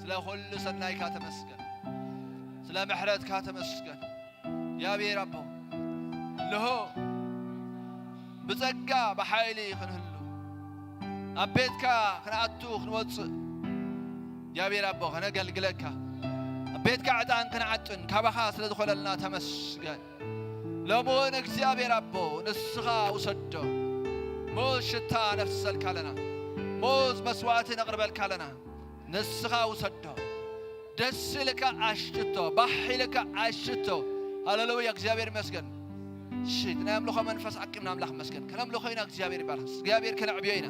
ስለ ኩሉ ሰናይካ ተመስገን። ስለ ምሕረትካ ተመስገን። እግዚኣብሔር ኣቦ፣ እንሆ ብጸጋ ብሓይሊ ክንህሉ፣ ኣብ ቤትካ ክንኣቱ ክንወጽእ፣ እግዚኣብሔር ኣቦ፣ ከነገልግለካ፣ ኣብ ቤትካ ዕጣን ክንዓጥን ካባኻ ስለ ዝኾለልና ተመስገን። ሎሚ እውን እግዚኣብሔር ኣቦ፣ ንስኻ ውሰዶ። ሙዝ ሽታ ነፍስሰልካ ኣለና። ሙዝ መስዋዕቲ ነቕርበልካ ኣለና። ንስኻ ውሰዶ። ደስ ኢልካ ኣሽትቶ፣ ባሕ ኢልካ ኣሽትቶ። ሃሌሉያ፣ እግዚኣብሔር ይመስገን። እሺ፣ ናይ ኣምልኾ መንፈስ ዓቂብና ኣምላኽ ይመስገን። ከነምልኾ ኢና፣ እግዚኣብሔር ይባረኽ። እግዚኣብሔር ከነዕብዮ ኢና።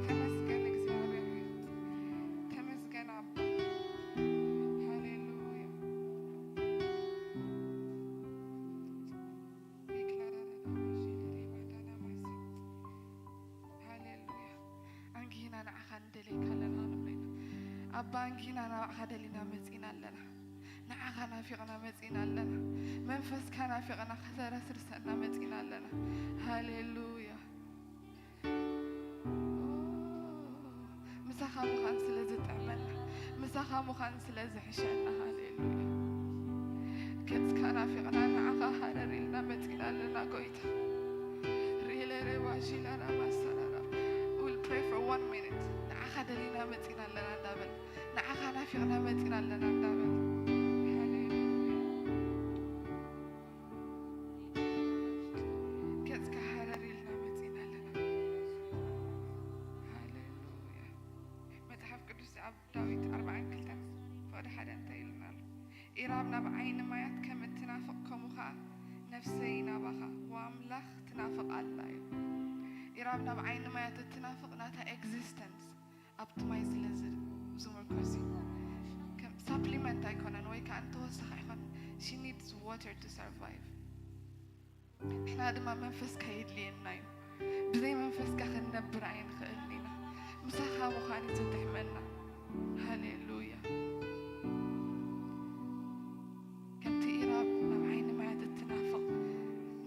ተመስገን እግዚኣብሔር፣ ተመስገን ኣባ። ሃሌሉያ። ሃሌሉያ። ኣንጊህና ንዓኻ ንደልየካ ኣለና ንብለና። ኣባ፣ ኣንጊህና ናባኻ ደሊና መጺና ኣለና። ንዓኻ ናፊቕና መጺና ኣለና። መንፈስካ ናፊቕና ከተረስርሰና መጺና ኣለና። ሃሌሉያ። ምሳኻ ምዃን ስለ ዝጥዕመና፣ ምሳኻ ምዃን ስለ ዝሕሸና። ሃሌሉያ። ገጽካ ናፊቕና ንዓኻ ሃረር ኢልና መጺና ኣለና ጎይታ። ሪለሬ ባሺላና ማሳራራ። We'll pray for one minute. ንዓኻ ደሊና መጺና ኣለና እንዳበል፣ ንዓኻ ናፊቕና መጺና ኣለና እንዳበል። ሃሌሉያ። ገጽካ ሃረር ኢልና መጺና ኣለና። ሃሌሉያ። መጽሓፍ ቅዱስ ኣብ ዳዊት ኣርብዓን ክልተን ፍቕዲ ሓደ እንታይ ኢሉና ኣሎ? ኢራብ ናብ ዓይኒ ማያት ከም እትናፍቕ ከምኡ ኸኣ ነፍሰይ ናባኻ ወኣምላኽ ትናፍቕ ኣላ እዩ። ኢራብ ናብ ዓይኒ ማያት እትናፍቕ ናታ ኤግዚስተንስ ኣብቲ ማይ ስለ ዝ-፣ ዝምርኮስ እዩ። ከ-፣ ሳፕሊመንት ኣይኮነን ወይ ከዓ ተወሳኺ ኣይኮነን። She needs water to survive። ንሕና ድማ መንፈስካ የድልየና እዩ። ብዘይ መንፈስካ ክንነብር ኣይንኽእልን ኢና። ምሳኻ ምዃን እዩ ዝጥዕመና። ሃሌሉያ። ከምቲ ኢራብ ናብ ዓይኒ ማያት እትናፍቕ፣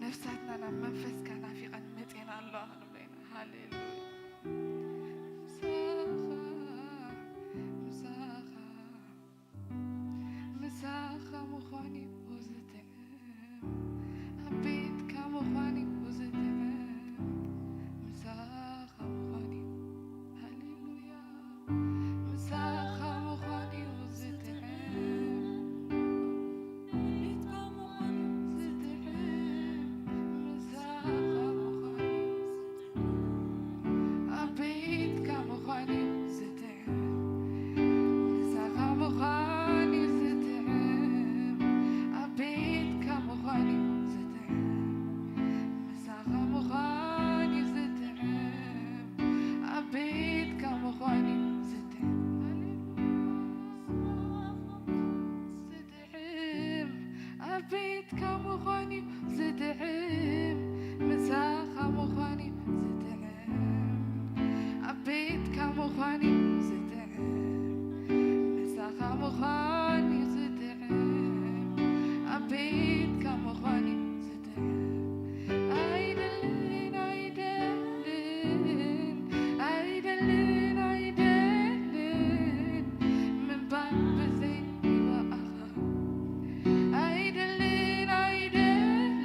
ነፍሳትና ናብ መንፈስካ ናፊቐን መጼና ኣለዋ ክንብሎ ኢና። ሃሌሉያ። ምሳኻ፣ ምሳኻ፣ ምሳኻ ምዃን እዩ ዝጥዕም። ኣብ ቤትካ ምዃን እዩ ዝጥዕም። ምሳኻ ምዃን እዩ። ሃሌሉያ። ምሳኻ ምዃን እዩ ዝጥዕም። ኣብ ቤትካ ምዃን እዩ ዝጥዕም። ምሳኻ ምዃን እዩ ዝጥዕም። ኣብ ቤትካ ምዃን እዩ ዝጥዕም። ምሳኻ ምዃን እዩ ዝጥዕም። ኣብ ቤትካ ምዃን እዩ ዝጥዕም። ምሳኻ ምዃን እዩ ዝጥዕም። ኣብ ቤትካ ምዃን እዩ ዝጥዕም። ዝጥዕም። ኣብ ቤትካ ምዃን እዩ ዝጥዕም። ምሳኻ ምዃን እዩ ዝጥዕም። ኣብ ቤትካ ምዃን እዩ ዝጥዕም። ምሳኻ ምዃን እዩ ዝጥዕም። ኣብ ቤትካ ምዃን እዩ ዝጥዕም። ኣይደልን፣ ኣይደልን፣ ኣይደልን፣ ኣይደልን ምንባር ብዘይ ብኣኻ። ኣይደልን፣ ኣይደልን፣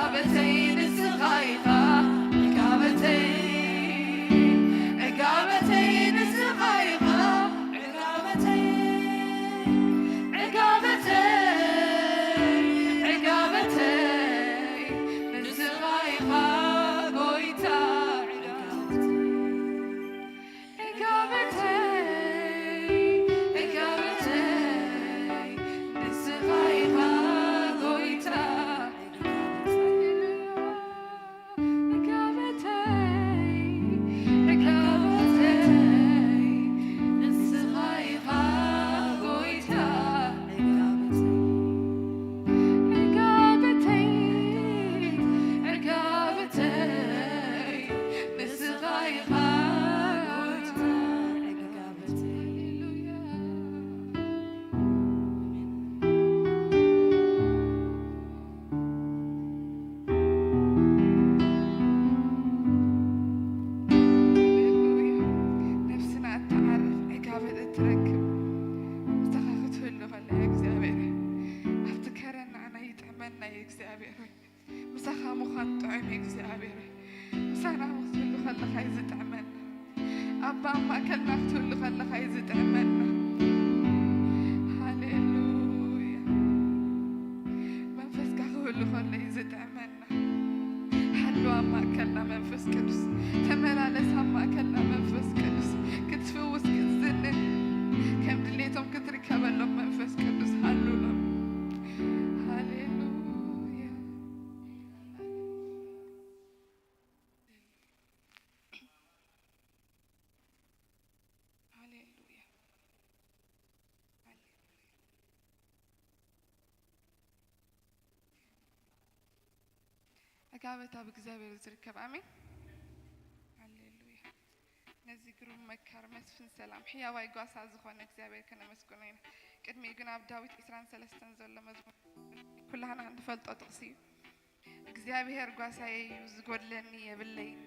ዕጋበተይ ንስኻ ኢኻ፣ ዕጋበተይ፣ ዕጋበተይ ንስኻ ኢኻ፣ ዕጋበተይ፣ ዕጋበተይ፣ ዕጋበተይ ንስኻ ኢኻ ጎይታ፣ ዕጋበተይ። ዕጋበተይ፣ ዕጋበተይ፣ ንስኻ ኢኻ ጎይታ። ዕጋበተይ፣ ዕጋበተይ፣ ንስኻ ኢኻ ጎይታ። ዕጋበተይ፣ ዕጋበተይ፣ ንስኻ ኢኻ ጎይታ። ሃሌሉያ። ሃሌሉያ። ነፍስና እትዓርፍ፣ ዕጋበት እትረክብ፣ ምሳኻ ክትህሉ ከለኻ እግዚኣብሔር፣ ኣብቲ ከረን ንዓና ይጥዕመና እዩ እግዚኣብሔር ሆይ። ምሳኻ ምዃን ጥዑም እዩ እግዚኣብሔር ሆይ። ምሳና ክትህሉ ከለኻ እዩ ዝጥዕመና። ኣባ ኣብ ማእከልና ክትህሉ ከለኻ እዩ ዝጥዕመና። ሃሌሉያ። መንፈስካ ክህሉ ከሎ እዩ ዝጥዕመና። ሃሉ ኣብ ማእከልና መንፈስ ቅዱስ። ተመላለስ ኣብ ማእከልና መንፈስ ቅዱስ። ክትፍውስ ክትዝንን ከም ድሌቶም ክትርከበሎም መንፈስ ቅዱስ ሃሉሎም። ሃሌሉያ። ሃሌሉያ። ሃሌሉያ። ዕጋበት ኣብ እግዚኣብሔር ዝርከብ። ኣሜን። ሃሌሉያ። ነዚ ግሩም መካር መስፍን ሰላም ሕያዋይ ጓሳ ዝኾነ እግዚኣብሔር ከነመስግኖ ኢና። ቅድሚኡ ግን ኣብ ዳዊት ዕስራን ሰለስተን ዘሎ መዝሙር ኩላህና እንፈልጦ ጥቕሲ እዩ። እግዚኣብሔር ጓሳየ እዩ፣ ዝጎድለኒ የብለይን።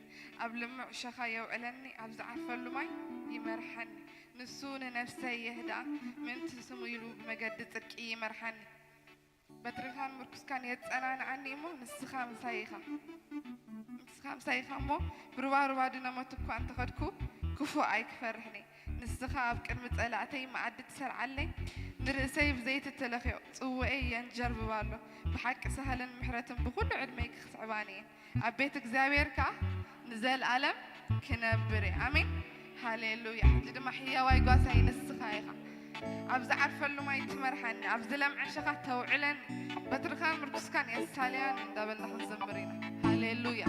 ኣብ ልሙዕ ሸኻ የውዕለኒ፣ ኣብ ዝዓርፈሉ ማይ ይመርሓኒ። ንሱ ንነፍሰይ የህድኣ፣ ምእንቲ ስሙ ኢሉ ብመገዲ ጽድቂ ይመርሓኒ። በትርኻን ምርኩስካን የጸናንዓኒ እሞ፣ ንስኻ ምሳይ ኢኻ። ንስኻ ምሳይ ኢኻ እሞ፣ ብሩባሩባ ድነ ሞት እኳ እንተኸድኩ፣ ክፉእ ኣይክፈርሕን እየ። ንስኻ ኣብ ቅድሚ ጸላእተይ መኣዲ ትሰርዓለይ፣ ንርእሰይ ብዘይቲ ትለኽዮ፣ ጽውኤይ የንጀርብብ ኣሎ። ብሓቂ ሳህልን ምሕረትን ብኹሉ ዕድመይ ክስዕባኒ እየን። ኣብ ቤት እግዚኣብሔር ከኣ ንዘለኣለም ክነብር እየ። ኣሜን። ሃሌሉያ። ሕጂ ድማ ሕያዋይ ጓሳይ ንስኻ ኢኻ። ኣብ ዝዓርፈሉ ማይ ትመርሓኒ፣ ኣብ ዝለምዐ ሸኻ ተውዕለኒ፣ በትርኻን ምርኩስካን የሳልያኒ እንዳበልና ክንዘምር ኢና። ሃሌሉያ።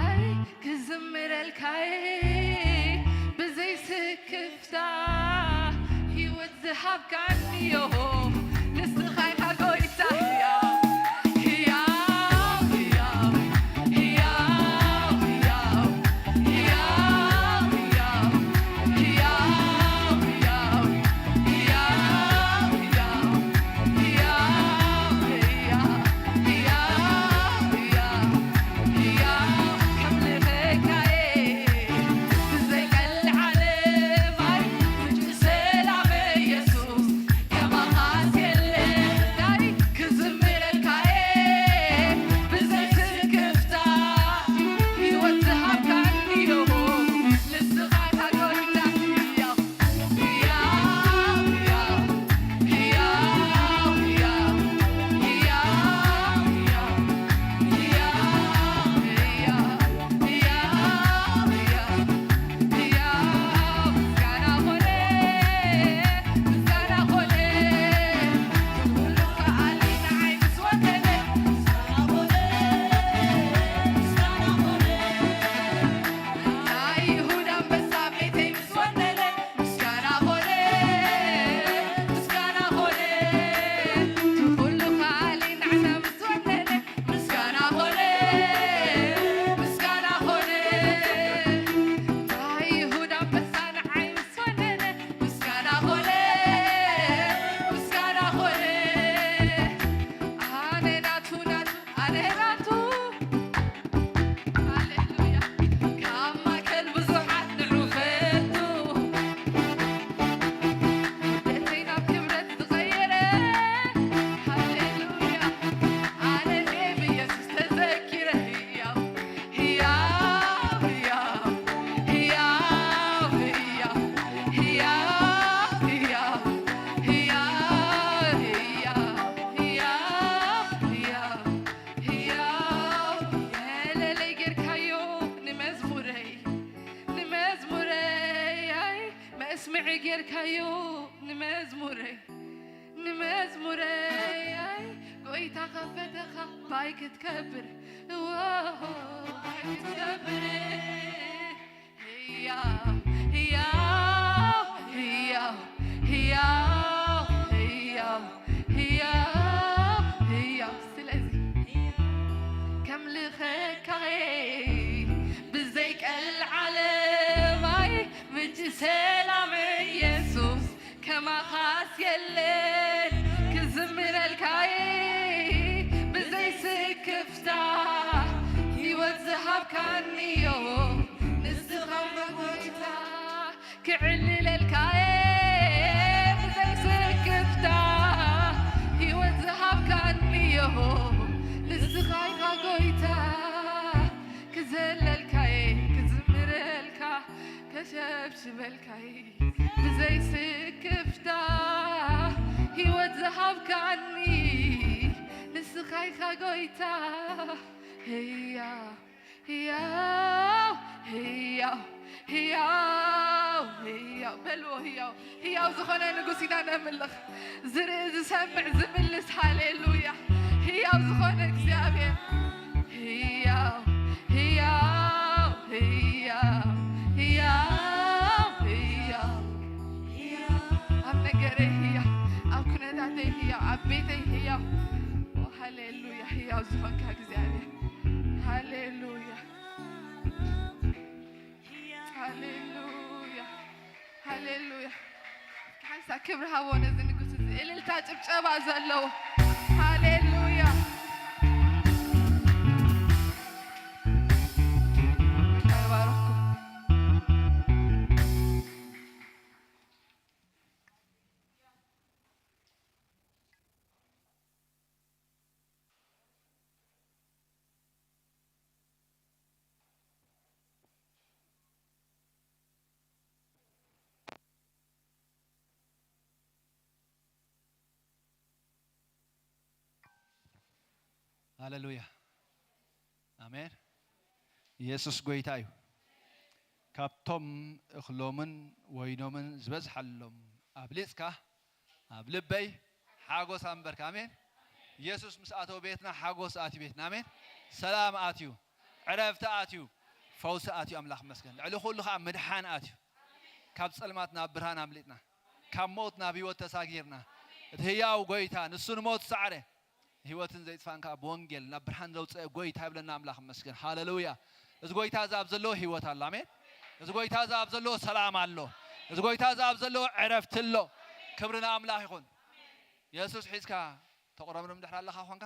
ኣይ ክዝምረልካይ ብዘይ ስክፍታ ህይወት ዝሃብካኒ ዮሆ ንስኻ ኢኻ ጎይታ ህያው ህያው ህያው ህያው ህያው ህያው ጌርካዮ ንመዝሙረይ ንመዝሙረይ ኣይ ጎይታ ከፈተኻ ባይ ክትከብር ባይ ክትከብር ህያው ህያው ህያው ህያው ህያው ህያው ስለዚ ከምልኸካየ ብዘይ ቀልዓለማይ ምንጭ ሰላም ኢየሱስ ከማኻስ የለን ክዝምረልካይ ብዘይ ስክፍታ ህይወት ዝሃብካኒዮ ንስኻ ጎይታ ክዕልለልካየ ብዘይ ስክፍታ ህይወት ዝሃብካኒዮ ንስኻ ኢኻ ጎይታ ክዘለልካየ ክዝምረልካ ከሸብሽበልካይ ብዘይ ስክፍታ ህይወት ዝሃብካኒ ንስኻ ኢኻ ጎይታ ህያ ህያው ህያው ህያው ህያው በልዎ ህያው ህያው ዝኾነ ንጉስ ኢና ነምልኽ ዝርኢ ዝሰምዕ ዝምልስ ሃሌሉያ ህያው ዝኾነ እግዚኣብሔር ህያው ህያው ህያው ህያው ህያው ኣብ ነገረይ ህያው ኣብ ኩነታተይ ህያው ኣብ ቤተይ ህያው ሃሌሉያ ህያው ዝኾንካ እግዚኣብሔር ሃሌሉያ ሃሌሉያ ሃሌሉያ ሓንሳ ክብሪ ሃቦ ነዚ ንጉስ እዚ እልልታ ጭብጨባ ዘለዎ ሃሌሉያ ይባረኩም ሃሌሉያ ኣሜን። ኢየሱስ ጎይታ እዩ። ካብቶም እኽሎምን ወይኖምን ዝበዝሓሎም ኣብሊጽካ ኣብ ልበይ ሓጎስ ኣንበርካ። ኣሜን። ኢየሱስ ምስ ኣተው ቤትና ሓጎስ ኣትዩ ቤትና። ኣሜን። ሰላም ኣትዩ። ዕረፍቲ ኣትዩ፣ ፈውሲ ኣትዩ። ኣምላኽ ይመስገን። ልዕሊ ኩሉ ከዓ ምድሓን ኣትዩ። ካብ ጸልማት ናብ ብርሃን ኣምሊጥና፣ ካብ ሞት ናብ ህይወት ተሳጊርና። እቲ ህያው ጎይታ፣ ንሱ ንሞት ዝሰዓረ፣ ህይወትን ዘይጥፋእን ከዓ ብወንጌል ናብ ብርሃን ዘውፅአ ጎይታ ይብለና። ኣምላኽ ይመስገን። ሃሌሉያ። እዚ ጎይታ እዚ ኣብ ዘለዎ ህይወት ኣሎ። ኣሜን። እዚ ጎይታ እዚ ኣብ ዘለዎ ሰላም ኣሎ። እዚ ጎይታ እዚ ኣብ ዘለዎ ዕረፍቲ ኣሎ። ክብሪ ንኣምላኽ ይኹን። የሱስ ሒዝካ ተቑረምርም ድሕሪ ኣለኻ ኾንካ፣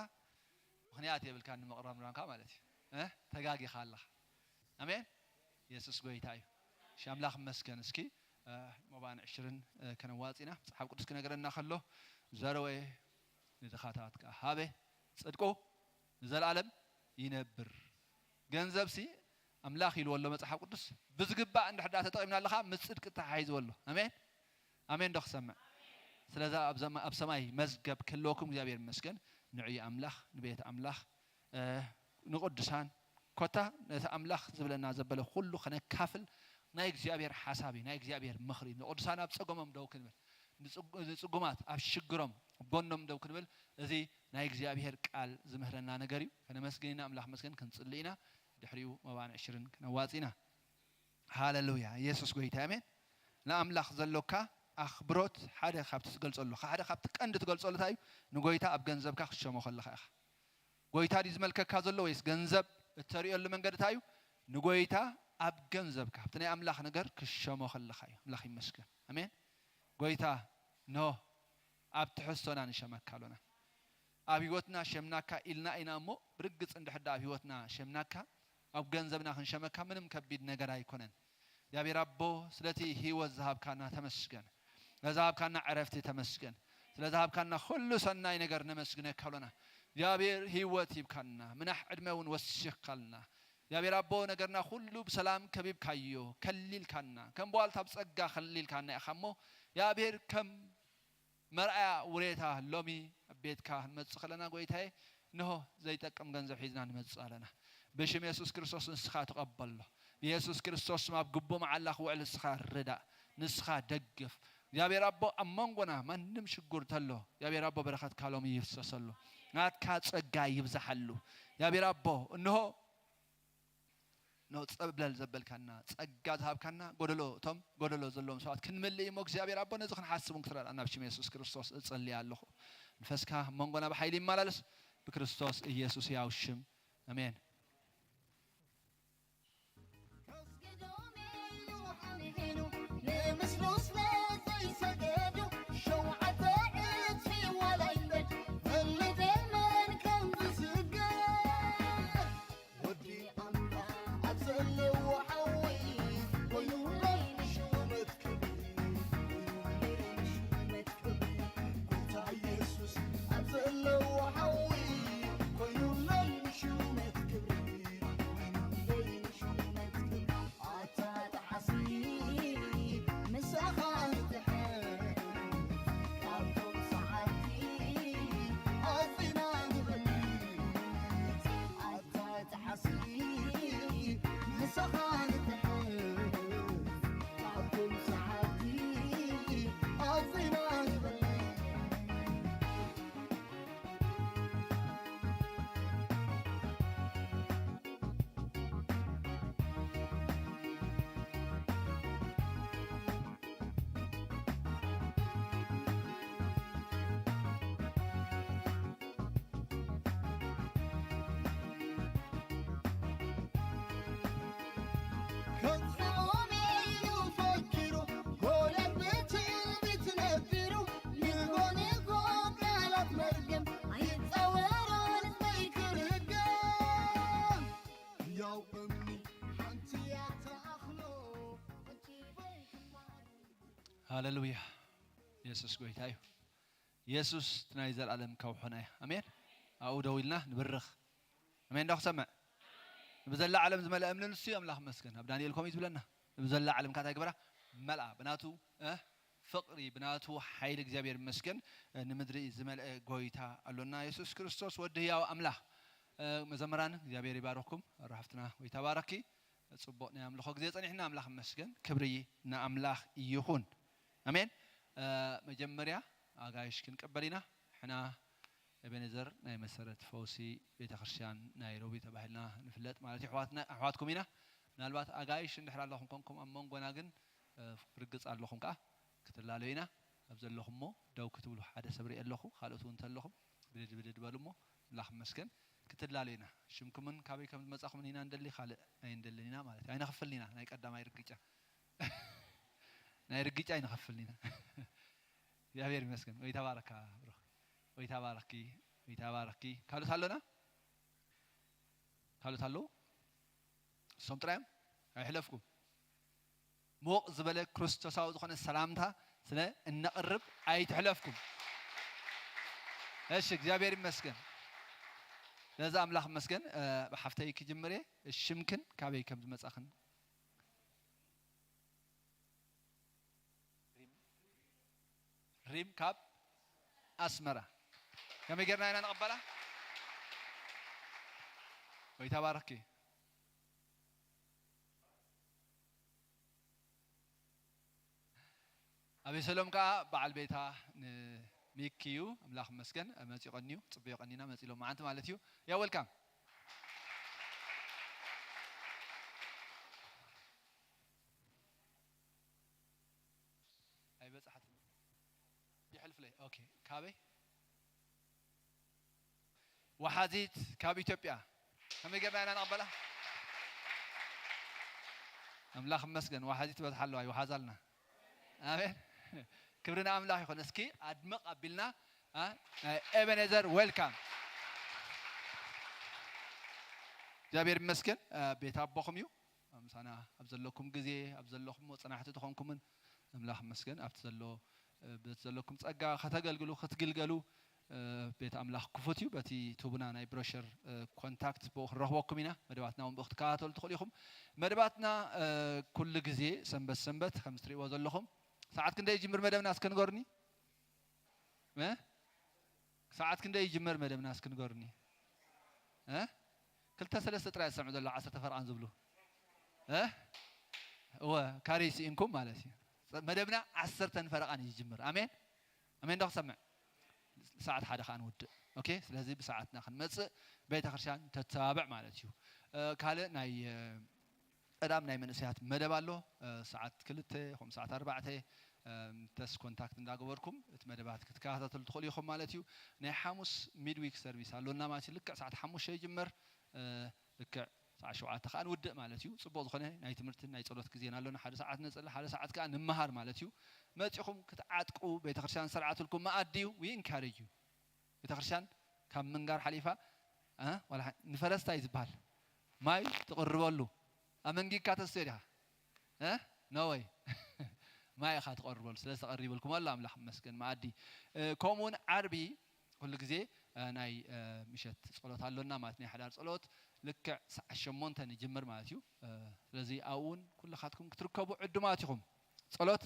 ምኽንያት የብልካ ንምቕረምራምካ ማለት እዩ። እ? ተጋጊኻ ኣለኻ። ኣሜን። የሱስ ጎይታ እዩ። እሺ፣ ኣምላኽ ይመስገን። እስኪ፣ እ፣ መባን ዕሽርን፣ እ፣ ከነዋጽእና። መጽሓፍ ቅዱስ ክነገረና ከሎ፣ "ዘረወ ንድኻታት ከኣ ሃበ፣ ጽድቁ ንዘለኣለም ይነብር።" ገንዘብሲ ኣምላኽ ኢልዎ ኣሎ መጽሓፍ ቅዱስ። ብዝግባእ እንድሕር ደኣ ተጠቒምና ኣለኻ፣ ምስ ጽድቂ ተተሓሒዝዎ ኣሎ። ኣሜን። ኣሜን ዶ ክሰምዕ? ስለዚ ኣብ ዘማ-፣ ኣብ ሰማይ መዝገብ ክህልወኩም እግዚኣብሔር ይመስገን። ንዑይ ኣምላኽ፣ ንቤት ኣምላኽ፣ እ፣ ንቅዱሳን፣ ኮታ ነቲ ኣምላኽ ዝብለና ዘበለ ኩሉ ከነካፍል ናይ እግዚኣብሔር ሓሳብ እዩ፣ ናይ እግዚኣብሔር ምኽሪ። ንቅዱሳን ኣብ ጸገሞም ደው ክንብል፣ ንጽጉ-፣ ንጽጉማት ኣብ ሽግሮም ኣብ ጎኖም ደው ክንብል፣ እዚ ናይ እግዚኣብሔር ቃል ዝምህረና ነገር እዩ። ከነመስግን ኢና፣ ኣምላኽ መስገን ክንጽሊ ኢና። ድሕሪኡ መባን ዕሽርን ክነዋጽእ ኢና። ሃሌሉያ፣ ኢየሱስ ጎይታ፣ ኣሜን። ንኣምላኽ ዘሎካ ኣኽብሮት ሓደ ካብቲ ትገልጸሉ፣ ሓደ ካብቲ ቀንዲ ትገልጸሉ እንታይ እዩ? ንጎይታ ኣብ ገንዘብካ ክትሸሞ ከለኻ ኢኻ። ጎይታ ድዩ ዝመልከካ ዘሎ ወይስ ገንዘብ እተርእየሉ መንገዲ እንታይ እዩ? ንጎይታ ኣብ ገንዘብካ፣ ኣብቲ ናይ ኣምላኽ ነገር ክትሸሞ ከለኻ እዩ። ኣምላኽ ይመስገን። ኣሜን። ጎይታ፣ እንሆ ኣብ ትሕዝቶና ንሸመካ ኣሎና። ኣብ ህይወትና ሸምናካ ኢልና ኢና እሞ፣ ብርግጽ እንድሕር ደኣ ኣብ ህይወትና ሸምናካ፣ ኣብ ገንዘብና ክንሸመካ ምንም ከቢድ ነገር ኣይኮነን። እግዚኣብሔር ኣቦ፣ ስለቲ ህይወት ዝሃብካና ተመስገን። ስለ ዝሃብካና ዕረፍቲ ተመስገን። ስለ ዝሃብካና ኩሉ ሰናይ ነገር ነመስግነካ ኣሎና። እግዚኣብሔር ህይወት ሂብካና፣ ምናሕ ዕድመ እውን ወሲኽካልና። እግዚኣብሔር ኣቦ፣ ነገርና ኩሉ ብሰላም ከቢብካዮ፣ ከሊልካና። ከም በዋልታ ብጸጋ ከሊልካና ኢኻ እሞ፣ እግዚኣብሔር ከም መርኣያ ውሬታ ሎሚ ኣብ ቤትካ ክንመጽእ ከለና፣ ጎይታዬ፣ እንሆ ዘይጠቅም ገንዘብ ሒዝና ንመጽእ ኣለና። ብሽም የሱስ ክርስቶስ ንስኻ ተቐበሎ። ብየሱስ ክርስቶስ ስም ኣብ ግቡእ መዓላ ክውዕል ንስኻ ርዳእ፣ ንስኻ ደግፍ። እግዚኣብሔር ኣቦ፣ ኣብ መንጎና ማንም ሽጉር ተሎ፣ እግዚኣብሔር ኣቦ፣ በረኸትካ ሎሚ ይፍሰሰሉ። ናትካ ጸጋ ይብዝሓሉ። እግዚኣብሔር ኣቦ፣ እንሆ ኖ ጸብለል ዘበልካና፣ ጸጋ ዝሃብካና፣ ጎደሎ፣ እቶም ጎደሎ ዘለዎም ሰባት ክንምልእ እሞ፣ እግዚኣብሔር ኣቦ፣ ነዚ ክንሓስብ እውን ክትረድኣና ኣብ ሽም የሱስ ክርስቶስ እጸሊ ኣለኹ። መንፈስካ ኣብ መንጎና ብሓይሊ ይመላለስ፣ ብክርስቶስ ኢየሱስ ሕያው ሽም፣ ኣሜን። ከስግዶም ኢሉ ሓንሒኑ፣ ንምስሉ ስለ ዘይሰገዱ፣ ሸውዓተ ዕጽፊ ዋላ ይንደድ፣ ህልደመን ከም ዝስገድ። ወዲ ኣምላኽ ኣብ ዘለዎ ሓዊ፣ ኮይኑ ናይ ንሹመት ክብሪ፣ ኮይኑ ናይ ንሹመት ክብሪ። ጎይታ ኢየሱስ ኣብ ዘለዎ ሓዊ፣ ኮይኑ ናይ ንሹመት ክብሪ፣ ኮይኑ ናይ ንሹመት ክብሪ። ኣታ ጠሓሲ ምሳኻ ንጥሕስ፣ ካብቶም ሰዓብቲ ኣዚና ንበልጽ። ኣታ ጠሓሲ ምሳኻ ንጥሕስ፣ ካብቶም ሰዓብቲ ኣዚና ንበልጽ። ከጥፍኦም ኢሉ ፈኪሩ፣ ጎልያድ ብትዕቢት ነቢሩ፣ ንጎ ንጎ ቃላት መርገም፣ ኣይጻወሮን ህዝበይ ክርገም። ሕያው እምኒ ሓንቲ እያ ትኣኽሎ። ሃሌሉያ። የሱስ ጎይታ እዩ። የሱስ እቲ ናይ ዘላለም ከውሕና እዩ። ኣሜን። ኣብኡ ደው ኢልና ንብርኽ። ኣሜን። ዶ ክሰምዕ? ብዘላ ዓለም ዝመልአ እምኒ ንሱ እዩ። ኣምላኽ መስገን። ኣብ ዳንኤል ከምኡ እዩ ዝብለና። ብዘላ ዓለም ካታይ ግበራ መልኣ። ብናቱ፣ እ፣ ፍቕሪ፣ ብናቱ ሓይሊ እግዚኣብሔር ይመስገን፣ እ፣ ንምድሪ ዝመልአ ጎይታ ኣሎና። የሱስ ክርስቶስ ወዲ ህያው ኣምላኽ። እ፣ መዘምራን እግዚኣብሔር ይባርኽኩም። ራፍትና ጎይታ ባረኪ። ጽቡቕ ናይ ኣምልኾ ግዜ ጸኒሕና፣ ኣምላኽ ይመስገን። ክብሪ ንኣምላኽ ይኹን። ኣሜን። እ፣ መጀመርያ ኣጋይሽ ክንቀበል ኢና። ሕና ኤቤኔዘር ናይ መሰረት ፈውሲ ቤተክርስትያን ናይሮቢ ተባሂልና ንፍለጥ ማለት እዩ። ኣሕዋትና ኣሕዋትኩም ኢና። ምናልባት ኣጋይሽ እንድሕር ኣለኹም ኮንኩም ኣብ መንጎና ግን እ፣ ርግጽ ኣለኹም ከኣ ክትላለዩ ኢና። ኣብ ዘለኹም እሞ ደው ክትብሉ ሓደ ሰብ ርኢ ኣለኹ። ካልኦት እውን እንተለኹም ብድድ ብድድ በሉ እሞ ኣምላኽ ይመስገን ክትላለዩ ኢና። ሽምኩምን ካበይ ከም ዝመጻኹምን ኢና እንደሊ ካልእ ኣይንደልን ኢና ማለት እዩ። ኣይነኽፍልን ኢና ናይ ቀዳማይ ርግጫ ናይ ርግጫ ኣይነኽፍልን ኢና። እግዚኣብሔር ይመስገን። ወይ ተባረካ ብሩኽ ወይ ተባረኪ ወይ ተባረኪ። ካልኦት ኣሎና ካልኦት ኣለዉ እሶም ጥራዮም ኣይሕለፍኩም። ሞቕ ዝበለ ክርስቶሳዊ ዝኾነ ሰላምታ ስለ እነቕርብ ኣይትሕለፍኩም። እሺ እግዚኣብሔር ይመስገን። ነዚ ኣምላኽ ይመስገን። ብሓፍተይ ክጅምር እየ። ሽምክን ካበይ ከም ዝመጻኽን ሪም ካብ ኣስመራ። ከመይ ጌርና ኢና ንቐበላ? ወይ ተባረኪ። ኣቤሰሎም ከዓ በዓል ቤታ ንሚኪ እዩ። ኣምላኽ መስገን መፂኡ ቀንዩ ፅቡቅ ቀኒና መፂ ሎም መዓንቲ ማለት እዩ። ያ ወልካም ኣይበጻሓትን ይሕልፍለይ። ኦኬ ካበይ ወሓዚት ካብ ኢትዮጵያ ከመይ ጌርና ኢና ንቐበላ? ኣምላኽ መስገን ወሓዚት በዝሓ ኣለዋ ይወሓዛልና። ኣሜን። ክብሪ ንኣምላኽ ይኹን። እስኪ ኣድምቕ ኣቢልና ኣ፣ ናይ ኤቤኔዘር ዌልካም። እግዚኣብሔር ይመስገን። ኣ፣ ቤት ኣቦኹም እዩ። ምሳና ኣብ ዘለኩም ግዜ ኣብ ዘለኩሞ ጽናሕቲ ዝኾንኩምን ኣምላኽ መስገን ኣብቲ ዘሎ በቲ ዘለኩም ጸጋ ከተገልግሉ ክትግልገሉ ቤት ኣምላኽ ክፉት እዩ። በቲ ቱብና ናይ ብሮሸር ኮንታክት ብኡ ክንረኽበኩም ኢና። መደባትና እውን ብኡ ክትከታተሉ ትኽእሉ ኢኹም። መደባትና ኩሉ ግዜ ሰንበት ሰንበት ከም ትሪእዎ ዘለኹም ሰዓት ክንደይ ይጅምር መደብና እስከ ንገሩኒ? እ? ሰዓት ክንደይ ይጅመር መደብና እስኪ ንገሩኒ? እ? ክልተ ሰለስተ ጥራይ ዝሰምዑ ዘለዉ ዓሰርተ ፈረቓን ዝብሉ። እ? እወ ካሬ ስኢንኩም ማለት እዩ። መደብና ዓሰርተ ፈረቓን እዩ ዝጅምር። ኣሜን ኣሜን። ዶ ክሰምዕ ሰዓት ሓደ ከዓ ንውድእ። ኦኬ ስለዚ ብሰዓትና ክንመፅእ ቤተክርስትያን ተተባብዕ ማለት እዩ። ካልእ ናይ ቀዳም ናይ መንእሰያት መደብ ኣሎ። ሰዓት ክልተ ከም ሰዓት ኣርባዕተ ተስ ኮንታክት እንዳገበርኩም እቲ መደባት ክትከታተሉ ትኽእሉ ኢኹም ማለት እዩ። ናይ ሓሙስ ሚድዊክ ሰርቪስ ኣሎና ማለት እዩ። ልክዕ ሰዓት ሓሙሽተ ይጅመር። ልክዕ ሰዓት ሸውዓተ ከዓ ንውድእ ማለት እዩ። ፅቡቕ ዝኾነ ናይ ትምህርትን ናይ ፀሎት ግዜን ኣሎና። ሓደ ሰዓት ነፅሊ ሓደ ሰዓት ከዓ ንመሃር ማለት እዩ። መፂኹም ክትዓጥቁ ቤተክርስትያን ዝሰርዓትልኩም መኣዲ እዩ። ዊ ኢንካሬጅ እዩ። ቤተክርስትያን ካብ ምንጋር ሓሊፋ ንፈረስታይ ዝበሃል ማይ ትቕርበሉ ኣመንጊካ ተስተዮ ዲኻ? ኖወይ ማይ ኢኻ ትቐርበሉ። ስለዚ ተቐሪበልኩም ኣሎ ኣምላኽ መስገን መኣዲ። ከምኡውን ዓርቢ ኩሉ ግዜ ናይ ምሸት ጸሎት ኣሎና ማለት ናይ ሓዳር ጸሎት ልክዕ ሰዓት ሸሞንተ ንጅምር ማለት እዩ። ስለዚ ኣብኡ እውን ኩልኻትኩም ክትርከቡ ዕዱማት ኢኹም። ጸሎት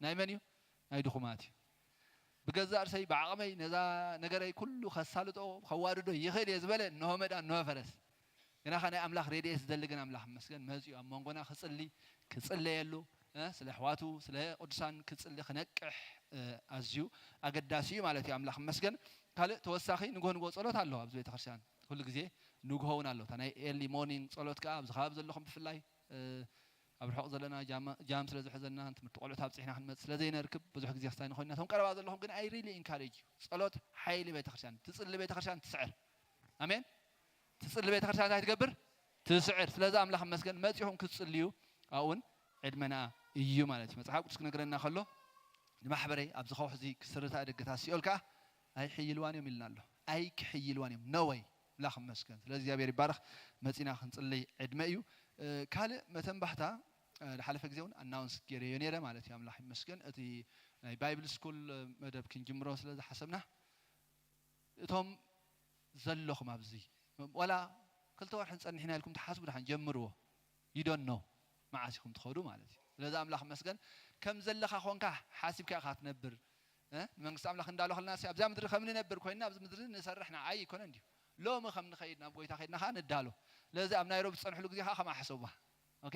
ናይ መን እዩ? ናይ ድኹማት እዩ። ብገዛእ ርእሰይ ብዓቕመይ ነዛ ነገረይ ኩሉ ከሳልጦ ከዋድዶ ይኽእል እየ ዝበለ እንሆ መዳ እንሆ ፈረስ። ግናኸ ናይ ኣምላኽ ሬድኤት ዝደሊ ግን ኣምላኽ ይመስገን መጺኡ ኣብ መንጎና ክጽሊ ክጽለየሉ ስለ ኣሕዋቱ ስለ ቅዱሳን ክጽሊ ክነቅሕ ኣዝዩ ኣገዳሲ እዩ ማለት እዩ። ኣምላኽ ይመስገን። ካልእ ተወሳኺ ንግሆ ንግሆ ጸሎት ኣሎ ኣብዚ ቤተክርስትያን ኩሉ ግዜ ንግሆ እውን ኣሎ። እታ ናይ ኤርሊ ሞርኒንግ ጸሎት ከዓ ኣብዚ ከባቢ ዘለኹም ብፍላይ ኣብ ርሑቕ ዘለና ጃም ስለ ዝሕዘና ንትምህርቲ ቆልዑት ኣብፂሕና ክንመፅእ ስለ ዘይነርክብ ብዙሕ ግዜ ክስታይ ንኾይና እቶም ቀረባ ዘለኹም ግን ኣይ ሪሊ ኢንካሬጅ እዩ። ፀሎት ሓይሊ ቤተክርስትያን ትፅሊ ቤተክርስትያን ትስዕር። ኣሜን። ትፅሊ ቤተክርስትያን እንታይ ትገብር? ትስዕር። ስለዚ ኣምላኽ መስገን መፂኹም ክትፅልዩ ኣብኡን ዕድመና እዩ ማለት እዩ። መፅሓፍ ቅዱስ ክነግረና ከሎ ንማሕበረይ ኣብዚ ከውሒ እዚ ክስርታ ደገታት ሲኦል ከዓ ኣይሕይልዋን እዮም ኢልና ኣሎ። ኣይክሕይልዋን እዮም ነወይ ምላኽ መስገን ስለ እግዚኣብሔር ይባረኽ። መፂና ክንፅለይ ዕድመ እዩ። ካልእ መተንባህታ ዝሓለፈ ግዜ እውን ኣናውንስ ገይረዮ ነይረ ማለት እዩ። ኣምላኽ ይመስገን እቲ ናይ ባይብል ስኩል መደብ ክንጅምሮ ስለ ዝሓሰብና እቶም ዘለኹም ኣብዚ ዋላ ክልተ ወርሒ ንፀንሕና ኢልኩም ትሓስቡ ድሓን ጀምርዎ። ይዶኖ መዓስ ኢኹም ትኸዱ ማለት እዩ። ስለዚ ኣምላኽ መስገን ከም ዘለኻ ኮንካ ሓሲብካ ኢኻ ትነብር። ንመንግስቲ ኣምላኽ እንዳለኸልና ኣብዛ ምድሪ ከም ንነብር ኮይና ኣብዚ ምድሪ ንሰርሕ ንዓይ ይኮነ እንዲዩ ሎሚ ከም ንኸይድ ናብ ጎይታ ከይድና ከዓ ንዳሎ። ስለዚ ኣብ ናይሮቢ ዝፀንሕሉ ግዜ ከዓ ከምኣ ሕሰቡዋ። ኦኬ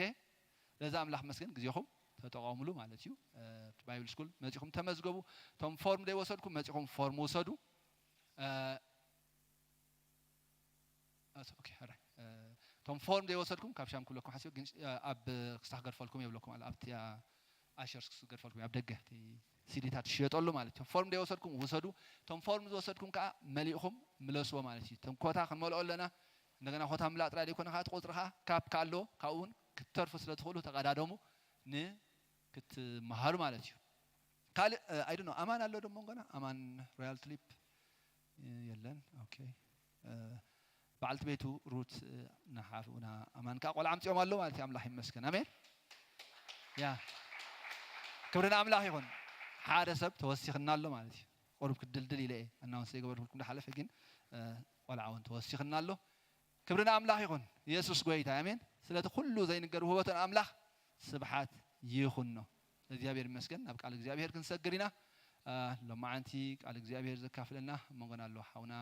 ስለዚ ኣምላኽ መስገን ግዜኹም ተጠቐሙሉ ማለት እዩ። ባይብል ስኩል መፂኹም ተመዝገቡ። እቶም ፎርም ዘይወሰድኩም መፂኹም ፎርም ውሰዱ። ኣስ- ኦኬ፣ ሕራይ። እ፣ እቶም ፎርም ዘይወሰድኩም ካብ ሻም ክብለኩም ሓሲበ፣ ግን፣ እ፣ ኣብ ክስታ ክገድፈልኩም የብለኩም ኣሎ። ኣብቲ፣ ኣ፣ ኣሸርስ ክገድፈልኩም ኣብ ደገ እቲ ሲዲታት ዝሽየጠሉ ማለት እዩ። ፎርም ዘይወሰድኩም ውሰዱ። እቶም ፎርም ዝወሰድኩም ከዓ መሊእኹም ምለስዎ ማለት እዩ። እቶም ኮታ ክንመልኦ ኣለና። እንደገና ኮታ ምላጥ ጥራይ ዘይኮነ ከዓ እቲ ቁፅሪ ከዓ ካፕ ኣሎ፣ ካብኡ እውን ክትተርፉ ስለ ትኽእሉ ተቐዳደሙ ንክትመሃሩ ማለት እዩ። ካልእ፣ እ፣ I don't know፣ ኣማን ኣሎ ዶ መንጎና? ኣማን ሮያል ቱሊፕ፣ እ፣ የለን። ኦኬ። እ፣ በዓልቲ ቤቱ ሩት፣ እ፣ ንሓፍኡና ኣማን ከዓ ቆልዓ ኣምፂኦም ኣሎ ማለት እዩ። ኣምላኽ ይመስገን። ኣሜን። ያ፣ ክብሪ ንኣምላኽ ይኹን። ሓደ ሰብ ተወሲኽና ኣሎ ማለት እዩ። ቁሩብ ክድልድል ኢለ እየ ኣናውንስ ዘይገበርኩልኩም ዝሓለፈ፣ ግን፣ እ፣ ቆልዓ እውን ተወሲኽና ኣሎ። ክብሪ ንኣምላኽ ይኹን። ኢየሱስ ጎይታ፣ ኣሜን። ስለቲ ኩሉ ዘይንገር ውህበቶ ንኣምላኽ ስብሓት ይኹኖ። እግዚኣብሔር ይመስገን። ናብ ቃል እግዚኣብሔር ክንሰግር ኢና። እ፣ ሎማዓንቲ ቃል እግዚኣብሔር ዘካፍለና ኣብ መንጎና ኣሎ ሓውና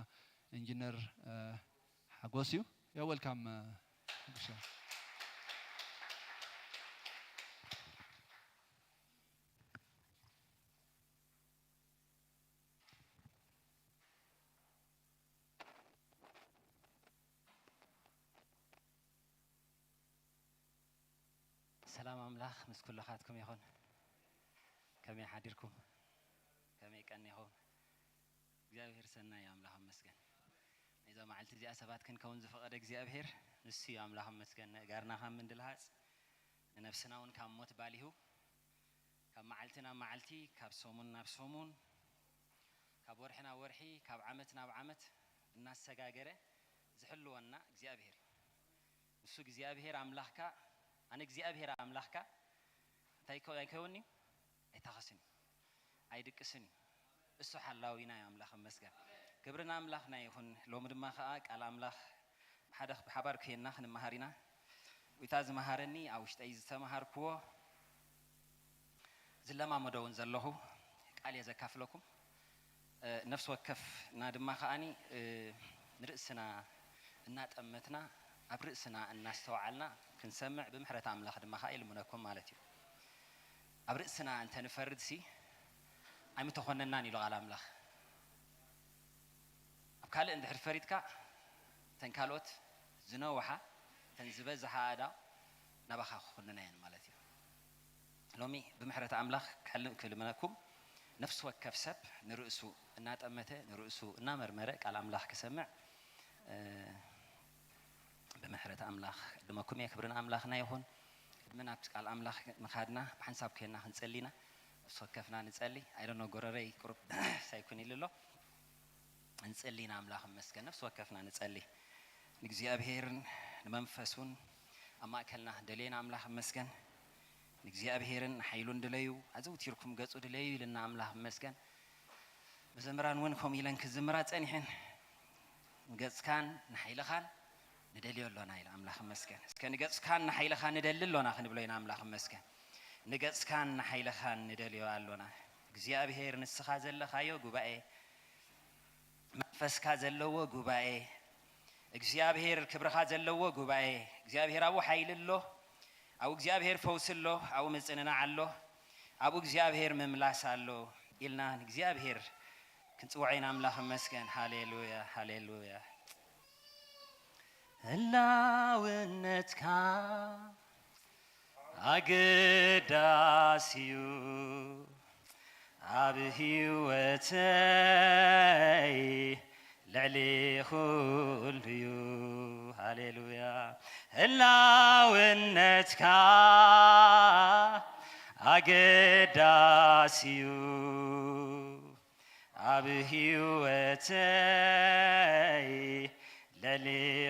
ኢንጂነር፣ እ፣ ሓጎስ እዩ። You're welcome፣ እ፣ ሓጎስ። ሰላም ኣምላኽ ምስ ኩልኻትኩም ይኹን። ከመይ ሓዲርኩም? ከመይ ቀኒኹም? እግዚኣብሔር ሰናይ እዩ፣ ኣምላኽ ይመስገን። ናይዛ መዓልቲ እዚኣ ሰባት ክንከውን ዝፈቐደ እግዚኣብሔር ንሱ እዩ፣ ኣምላኽ ይመስገን። ንእጋርና ካብ ምንድልሃጽ፣ ንነብስና እውን ካብ ሞት ባሊሁ፣ ካብ መዓልቲ ናብ መዓልቲ፣ ካብ ሰሙን ናብ ሰሙን፣ ካብ ወርሒ ናብ ወርሒ፣ ካብ ዓመት ናብ ዓመት እናሰጋገረ ዝሕልወና እግዚኣብሔር እዩ። ንሱ እግዚኣብሔር ኣምላኽካ፣ ኣነ እግዚኣብሔር ኣምላኽካ እንታይ ይከ-፣ ኣይከውን'ዩ? ኣይታኸስን እዩ። ኣይድቅስን እዩ። እሱ ሓላዊና እዩ፣ ኣምላኽ ይመስገን። ክብሪ ንኣምላኽና ይኹን። ሎሚ ድማ ኸዓ ቃል ኣምላኽ ብሓደ ብሓባር ኮይንና ክንመሃር ኢና። ጎይታ ዝመሃረኒ ኣብ ውሽጠይ ዝተምሃርክዎ ዝለማመዶ እውን ዘለኹ ቃል እየ ዘካፍለኩም። እ፣ ነፍሲ ወከፍና ድማ ከኣኒ፣ እ፣ ንርእስና እናጠመትና ኣብ ርእስና እናስተውዓልና ክንሰምዕ ብምሕረት ኣምላኽ ድማ ከኣ ይልምነኩም ማለት እዩ። ኣብ ርእስና እንተ ንፈርድሲ ኣይምተኾነናን ኢሉ ቃል ኣምላኽ። ኣብ ካልእ እንድሕር ፈሪድካ እተን ካልኦት ዝነውሓ እተን ዝበዝሓ ኣእዳው ናባኻ ክኹንና እየን ማለት እዩ። ሎሚ ብምሕረት ኣምላኽ ክሕል-፣ ክልምነኩም ነፍሲ ወከፍ ሰብ ንርእሱ እናጠመተ ንርእሱ እናመርመረ ቃል ኣምላኽ ክሰምዕ፣ እ፣ ብምሕረት ኣምላኽ ክዕድመኩም እየ። ክብሪ ንኣምላኽና ይኹን። ቅድሚ ናብቲ ቃል ኣምላኽ ምኻድና ብሓንሳብ ኮይንና ክንጸሊ ኢና። ነፍሲ ወከፍና ንጸሊ። I don't know፣ ጎረረይ ቁሩብ ሳይኩን ኢሉ ኣሎ። ንጸሊ ኢና። ኣምላኽ ይመስገን። ነፍሲ ወከፍና ንጸሊ። ንእግዚኣብሔርን ንመንፈሱን ኣብ ማእከልና ደለየና። ኣምላኽ ይመስገን። ንእግዚኣብሔርን ንሓይሉን ድለዩ፣ ኣዘውቲርኩም ገጹ ድለዩ ኢልና። ኣምላኽ ይመስገን። መዘምራን እውን ከምኡ ኢለን ክዝምራ ጸኒሐን። ንገጽካን ንሓይልኻን ንደልዮ ኣሎና ኢለ። ኣምላኽ ይመስገን። እስከ ንገጽካን ንሓይልኻን ንደሊ ኣሎና ክንብሎ ኢና። ኣምላኽ ይመስገን። ንገጽካን ንሓይልኻን ንደልዮ ኣሎና። እግዚኣብሔር ንስኻ ዘለኻዮ ጉባኤ፣ መንፈስካ ዘለዎ ጉባኤ፣ እግዚኣብሔር ክብርኻ ዘለዎ ጉባኤ፣ እግዚኣብሔር ኣብኡ ሓይሊ ኣሎ፣ ኣብኡ እግዚኣብሔር ፈውሲ ኣሎ፣ ኣብኡ ምጽንናዕ ኣሎ፣ ኣብኡ እግዚኣብሔር ምምላስ ኣሎ ኢልና ንእግዚኣብሔር ክንጽውዖ ኢና። ኣምላኽ ይመስገን። ሃሌሉያ፣ ሃሌሉያ። ህላውነትካ ኣገዳሲ እዩ ኣብ ህይወተይ ልዕሊ ኩሉ እዩ። ሃሌሉያ። ህላውነትካ ኣገዳሲ እዩ ኣብ ህይወተይ ልዕሊ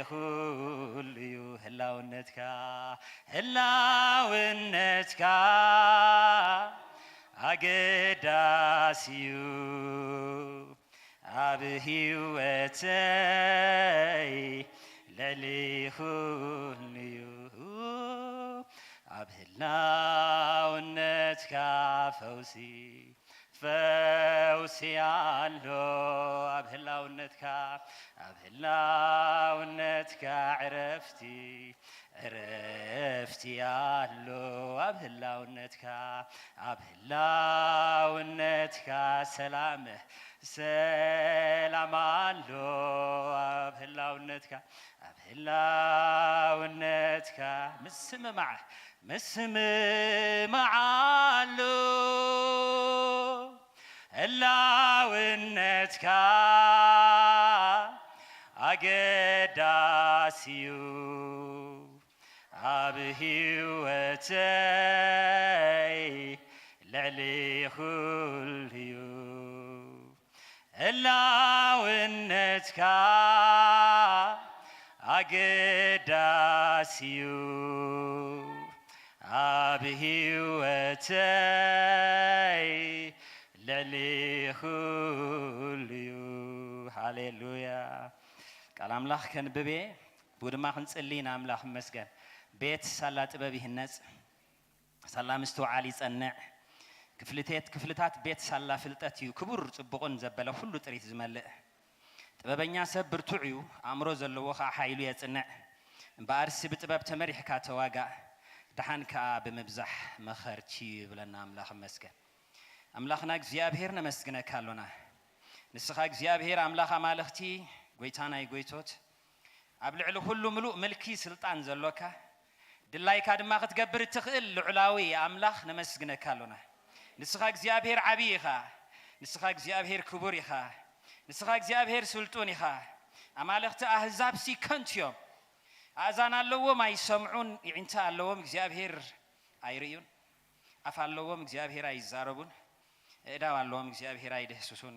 ኩሉ እዩ። ህላውነትካ፣ ህላውነትካ ኣገዳሲ እዩ ኣብ ህይወተይ ልዕሊ ኩሉ እዩ። ኣብ ህላውነትካ ፈውሲ ፈውሲ ኣሎ ኣብ ህላውነትካ፣ ኣብ ህላውነትካ ዕረፍቲ፣ ዕረፍቲ ኣሎ ኣብ ህላውነትካ፣ ኣብ ህላውነትካ ሰላም፣ ሰላም ኣሎ ኣብ ህላውነትካ፣ ኣብ ህላውነትካ ምስምማዕ፣ ምስምማዕ ኣሎ ህላውነትካ ኣገዳሲ እዩ። ኣብ ህይወተይ ልዕሊ ኩሉ እዩ ህላውነትካ ኣገዳሲ እዩ ኣብ ህይወተይ ልዕሊ ኩሉ እዩ። ሃሌሉያ። ቃል ኣምላኽ ከንብብ እየ፣ ብኡ ድማ ክንጽሊ ንኣምላኽ ይመስገን። ቤት ሳላ ጥበብ ይህነጽ፣ ሳላ ምስትውዓል ይጸንዕ። ክፍልቴት-፣ ክፍልታት ቤት ሳላ ፍልጠት እዩ ክቡር ጽቡቕን ዘበለ ኩሉ ጥሪት ዝመልእ። ጥበበኛ ሰብ ብርቱዕ እዩ፣ ኣእምሮ ዘለዎ ኸኣ ሓይሉ የጽንዕ። እምበኣርሲ ብጥበብ ተመሪሕካ ተዋጋእ፣ ደሓን ከኣ ብምብዛሕ መኸር ችዩ ይብለና ኣምላኽ ይመስገን። ኣምላኽና እግዚኣብሔር ነመስግነካ ኣሎና። ንስኻ እግዚኣብሔር ኣምላኽ ኣማልኽቲ፣ ጐይታ ናይ ጐይቶት፣ ኣብ ልዕሊ ኩሉ ምሉእ ምልኪ ስልጣን ዘሎካ፣ ድላይካ ድማ ክትገብር እትኽእል ልዑላዊ ኣምላኽ ነመስግነካ ኣሎና። ንስኻ እግዚኣብሔር ዓብዪ ኢኻ። ንስኻ እግዚኣብሔር ክቡር ኢኻ። ንስኻ እግዚኣብሔር ስልጡን ኢኻ። ኣማልኽቲ ኣህዛብሲ ከንቱ እዮም። ኣእዛን ኣለዎም ኣይሰምዑን፣ ኣዒንቲ ኣለዎም እግዚኣብሔር ኣይርእዩን። ኣፍ ኣለዎም እግዚኣብሔር ኣይዛረቡን። ኣእዳው ኣለዎም እግዚኣብሔር ኣይድህስሱን።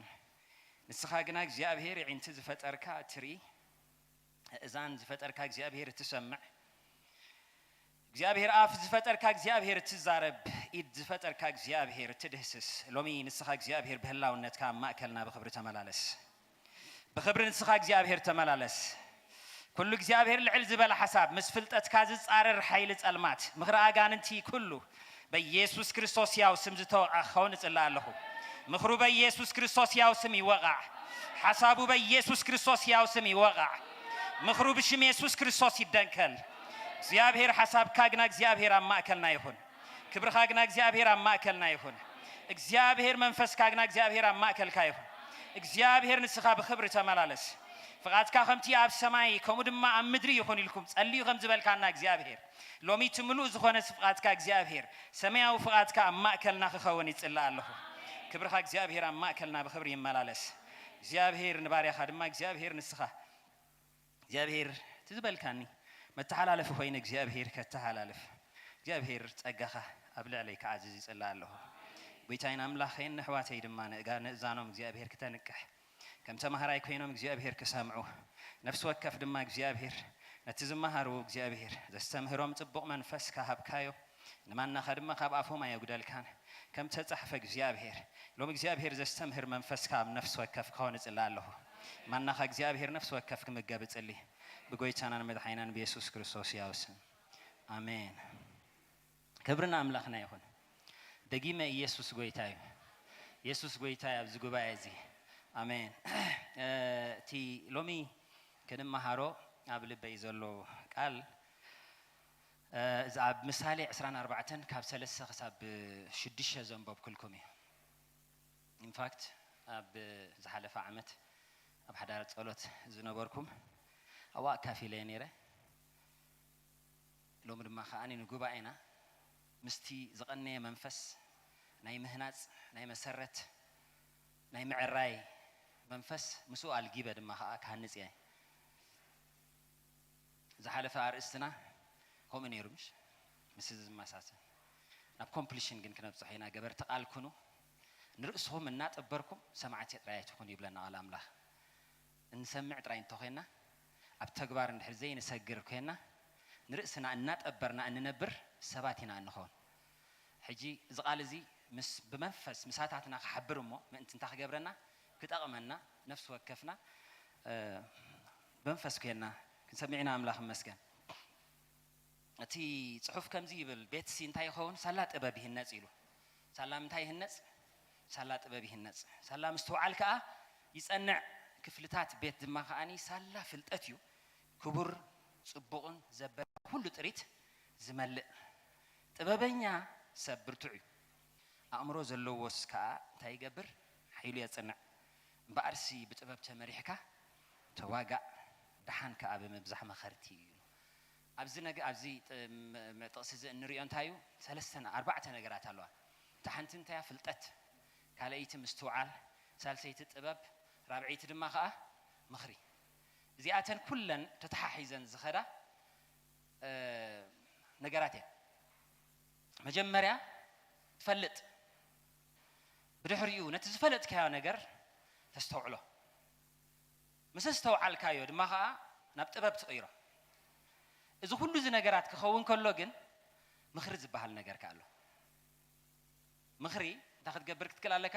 ንስኻ ግና እግዚኣብሔር ኣዒንቲ ዝፈጠርካ እትርኢ፣ ኣእዛን ዝፈጠርካ እግዚኣብሔር እትሰምዕ፣ እግዚኣብሔር ኣፍ ዝፈጠርካ እግዚኣብሔር እትዛረብ፣ ኢድ ዝፈጠርካ እግዚኣብሔር እትድህስስ፣ ሎሚ ንስኻ እግዚኣብሔር ብህላውነትካ ኣብ ማእከልና ብኽብሪ ተመላለስ። ብኽብሪ ንስኻ እግዚኣብሔር ተመላለስ። ኩሉ እግዚኣብሔር ልዕል ዝበለ ሓሳብ፣ ምስ ፍልጠትካ ዝጻረር ሓይሊ ጸልማት፣ ምኽሪ ኣጋንንቲ ኩሉ በኢየሱስ ክርስቶስ ሕያው ስም ዝተወቕዐ ክኸውን እጽሊ ኣለኹ። ምኽሩ በኢየሱስ ክርስቶስ ሕያው ስም ይወቓዕ። ሓሳቡ በኢየሱስ ክርስቶስ ሕያው ስም ይወቓዕ። ምኽሩ ብሽም የሱስ ክርስቶስ ይደንከል። እግዚኣብሔር ሓሳብካ ግና እግዚኣብሔር ኣብ ማእከልና ይኹን። ክብርኻ ግና እግዚኣብሔር ኣብ ማእከልና ይኹን። እግዚኣብሔር መንፈስካ ግና እግዚኣብሔር ኣብ ማእከልካ ይኹን። እግዚኣብሔር ንስኻ ብኽብሪ ተመላለስ። ፍቓድካ ከምቲ ኣብ ሰማይ ከምኡ ድማ ኣብ ምድሪ ይኹን ኢልኩም ጸልዩ ከም ዝበልካና እግዚኣብሔር፣ ሎሚ እቲ ምሉእ ዝኾነ ፍቓድካ እግዚኣብሔር፣ ሰማያዊ ፍቓድካ ኣብ ማእከልና ክኸውን ይጽሊ ኣለኹ። ክብርኻ እግዚኣብሔር ኣብ ማእከልና ብኽብሪ ይመላለስ። እግዚኣብሔር ንባርያኻ ድማ እግዚኣብሔር ንስኻ እግዚኣብሔር እቲ ዝበልካኒ መተሓላለፊ ኮይነ እግዚኣብሔር ከተሓላልፍ እግዚኣብሔር ጸጋኻ ኣብ ልዕለይ ክዓዝዝ ይጽሊ ኣለኹ። ጐይታይን ኣምላኸይን ንኣሕዋተይ ድማ ንእጋ-፣ ንእዛኖም እግዚኣብሔር ክተንቅሕ፣ ከም ተማሃራይ ኮይኖም እግዚኣብሔር ክሰምዑ፣ ነፍሲ ወከፍ ድማ እግዚኣብሔር ነቲ ዝመሃርዎ እግዚኣብሔር ዘስተምህሮም ጽቡቕ መንፈስካ ሃብካዮ። ንማናኻ ድማ ካብ ኣፎም ኣየጉደልካን። ከም ተጻሕፈ እግዚኣብሔር፣ ሎም እግዚኣብሔር ዘስተምህር መንፈስካ ኣብ ነፍሲ ወከፍ ክኸውን እጽሊ ኣለኹ። ማናኻ እግዚኣብሔር ነፍሲ ወከፍ ክምገብ እጽሊ። ብጎይታናን መድሓኒናን ብየሱስ ክርስቶስ ሕያው ስም። ኣሜን። ክብሪ ንኣምላኽና ይኹን። ደጊመ ኢየሱስ ጎይታ እዩ። ኢየሱስ ጎይታ እዩ ኣብዚ ጉባኤ እዚ። ኣሜን። እ፣ እቲ ሎሚ ክንመሃሮ ኣብ ልበይ ዘሎ ቃል፣ እ፣ እዚ ኣብ ምሳሌ ዕስራን ኣርባዕተን ካብ ሰለስተ ክሳብ ሽዱሽተ ዘንበብኩልኩም እዩ። ኢንፋክት ኣብ ዝሓለፈ ዓመት ኣብ ሓዳር ጸሎት ዝነበርኩም ኣብኡ ኣካፊለ እየ ነይረ። ሎሚ ድማ ከኣ ንጉባኤና ምስቲ ዝቐነየ መንፈስ ናይ ምህናጽ፣ ናይ መሰረት፣ ናይ ምዕራይ መንፈስ ምስኡ ኣልጊበ ድማ ከኣ ክሃንጽ እየ። ዝሓለፈ ኣርእስትና ከምኡ ነይሩ፣ ምሽ? ምስ እዚ ዝመሳሰል። ናብ ኮምፕሊሽን ግን ክነብጽሖ ኢና። ገበርቲ ቃል ኩኑ፣ ንርእስኹም እናጠበርኩም ሰማዕቲ ጥራይ ኣይትኹኑ ይብለና ቃል ኣምላኽ። እንሰምዕ ጥራይ እንተኾይንና፣ ኣብ ተግባር እንድሕር ዘይንሰግር ኮይንና፣ ንርእስና እናጠበርና እንነብር ሰባት ኢና እንኸውን። ሕጂ እዚ ቃል እዚ ምስ፣ ብመንፈስ ምሳታትና ክሓብር እሞ ምእንቲ እንታይ ክገብረና? ክጠቕመና፣ ነፍሲ ወከፍና፣ እ፣ ብመንፈስ ኮይንና ክንሰምዕ ኢና። ኣምላኽ ይመስገን። እቲ ጽሑፍ ከምዚ ይብል፣ ቤትሲ እንታይ ይኸውን? ሳላ ጥበብ ይህነጽ ኢሉ። ሳላ ምንታይ ይህነጽ? ሳላ ጥበብ ይህነጽ። ሳላ ምስትውዓል ከኣ ይጸንዕ። ክፍልታት ቤት ድማ ከኣኒ ሳላ ፍልጠት እዩ። ክቡር፣ ጽቡቕን ዘበለ ኩሉ ጥሪት ዝመልእ። ጥበበኛ ሰብ ብርቱዕ እዩ። ኣእምሮ ዘለዎስ ከኣ እንታይ ይገብር? ሓይሉ የጽንዕ። እምበኣርሲ ብጥበብ ተመሪሕካ ተዋጋእ፣ ደሓን ከኣ ብምብዛሕ መኸርቲ እዩ። ኣብዚ ነገ-፣ ኣብዚ ጥ-፣ ም-፣ ም-፣ ጥቕሲ እዚ እንሪኦ እንታይ እዩ? ሰለስተ ነ-፣ ኣርባዕተ ነገራት ኣለዋ። እታ ሓንቲ እንታይ እያ? ፍልጠት፣ ካልኣይቲ ምስትውዓል፣ ሳልሰይቲ ጥበብ፣ ራብዐይቲ ድማ ከኣ ምኽሪ። እዚኣተን ኩለን ተተሓሒዘን ዝኸዳ፣ እ፣ ነገራት እየን። መጀመርያ ትፈልጥ፣ ብድሕሪኡ ነቲ ዝፈለጥካዮ ነገር ተስተውዕሎ። ምስ ኣስተውዓልካዮ ድማ ኸዓ ናብ ጥበብ ትቕይሮ። እዚ ኩሉ እዚ ነገራት ክኸውን ከሎ ግን ምኽሪ ዝበሃል ነገር ከ ኣሎ። ምኽሪ እንታይ ክትገብር ክትክእል ኣለካ?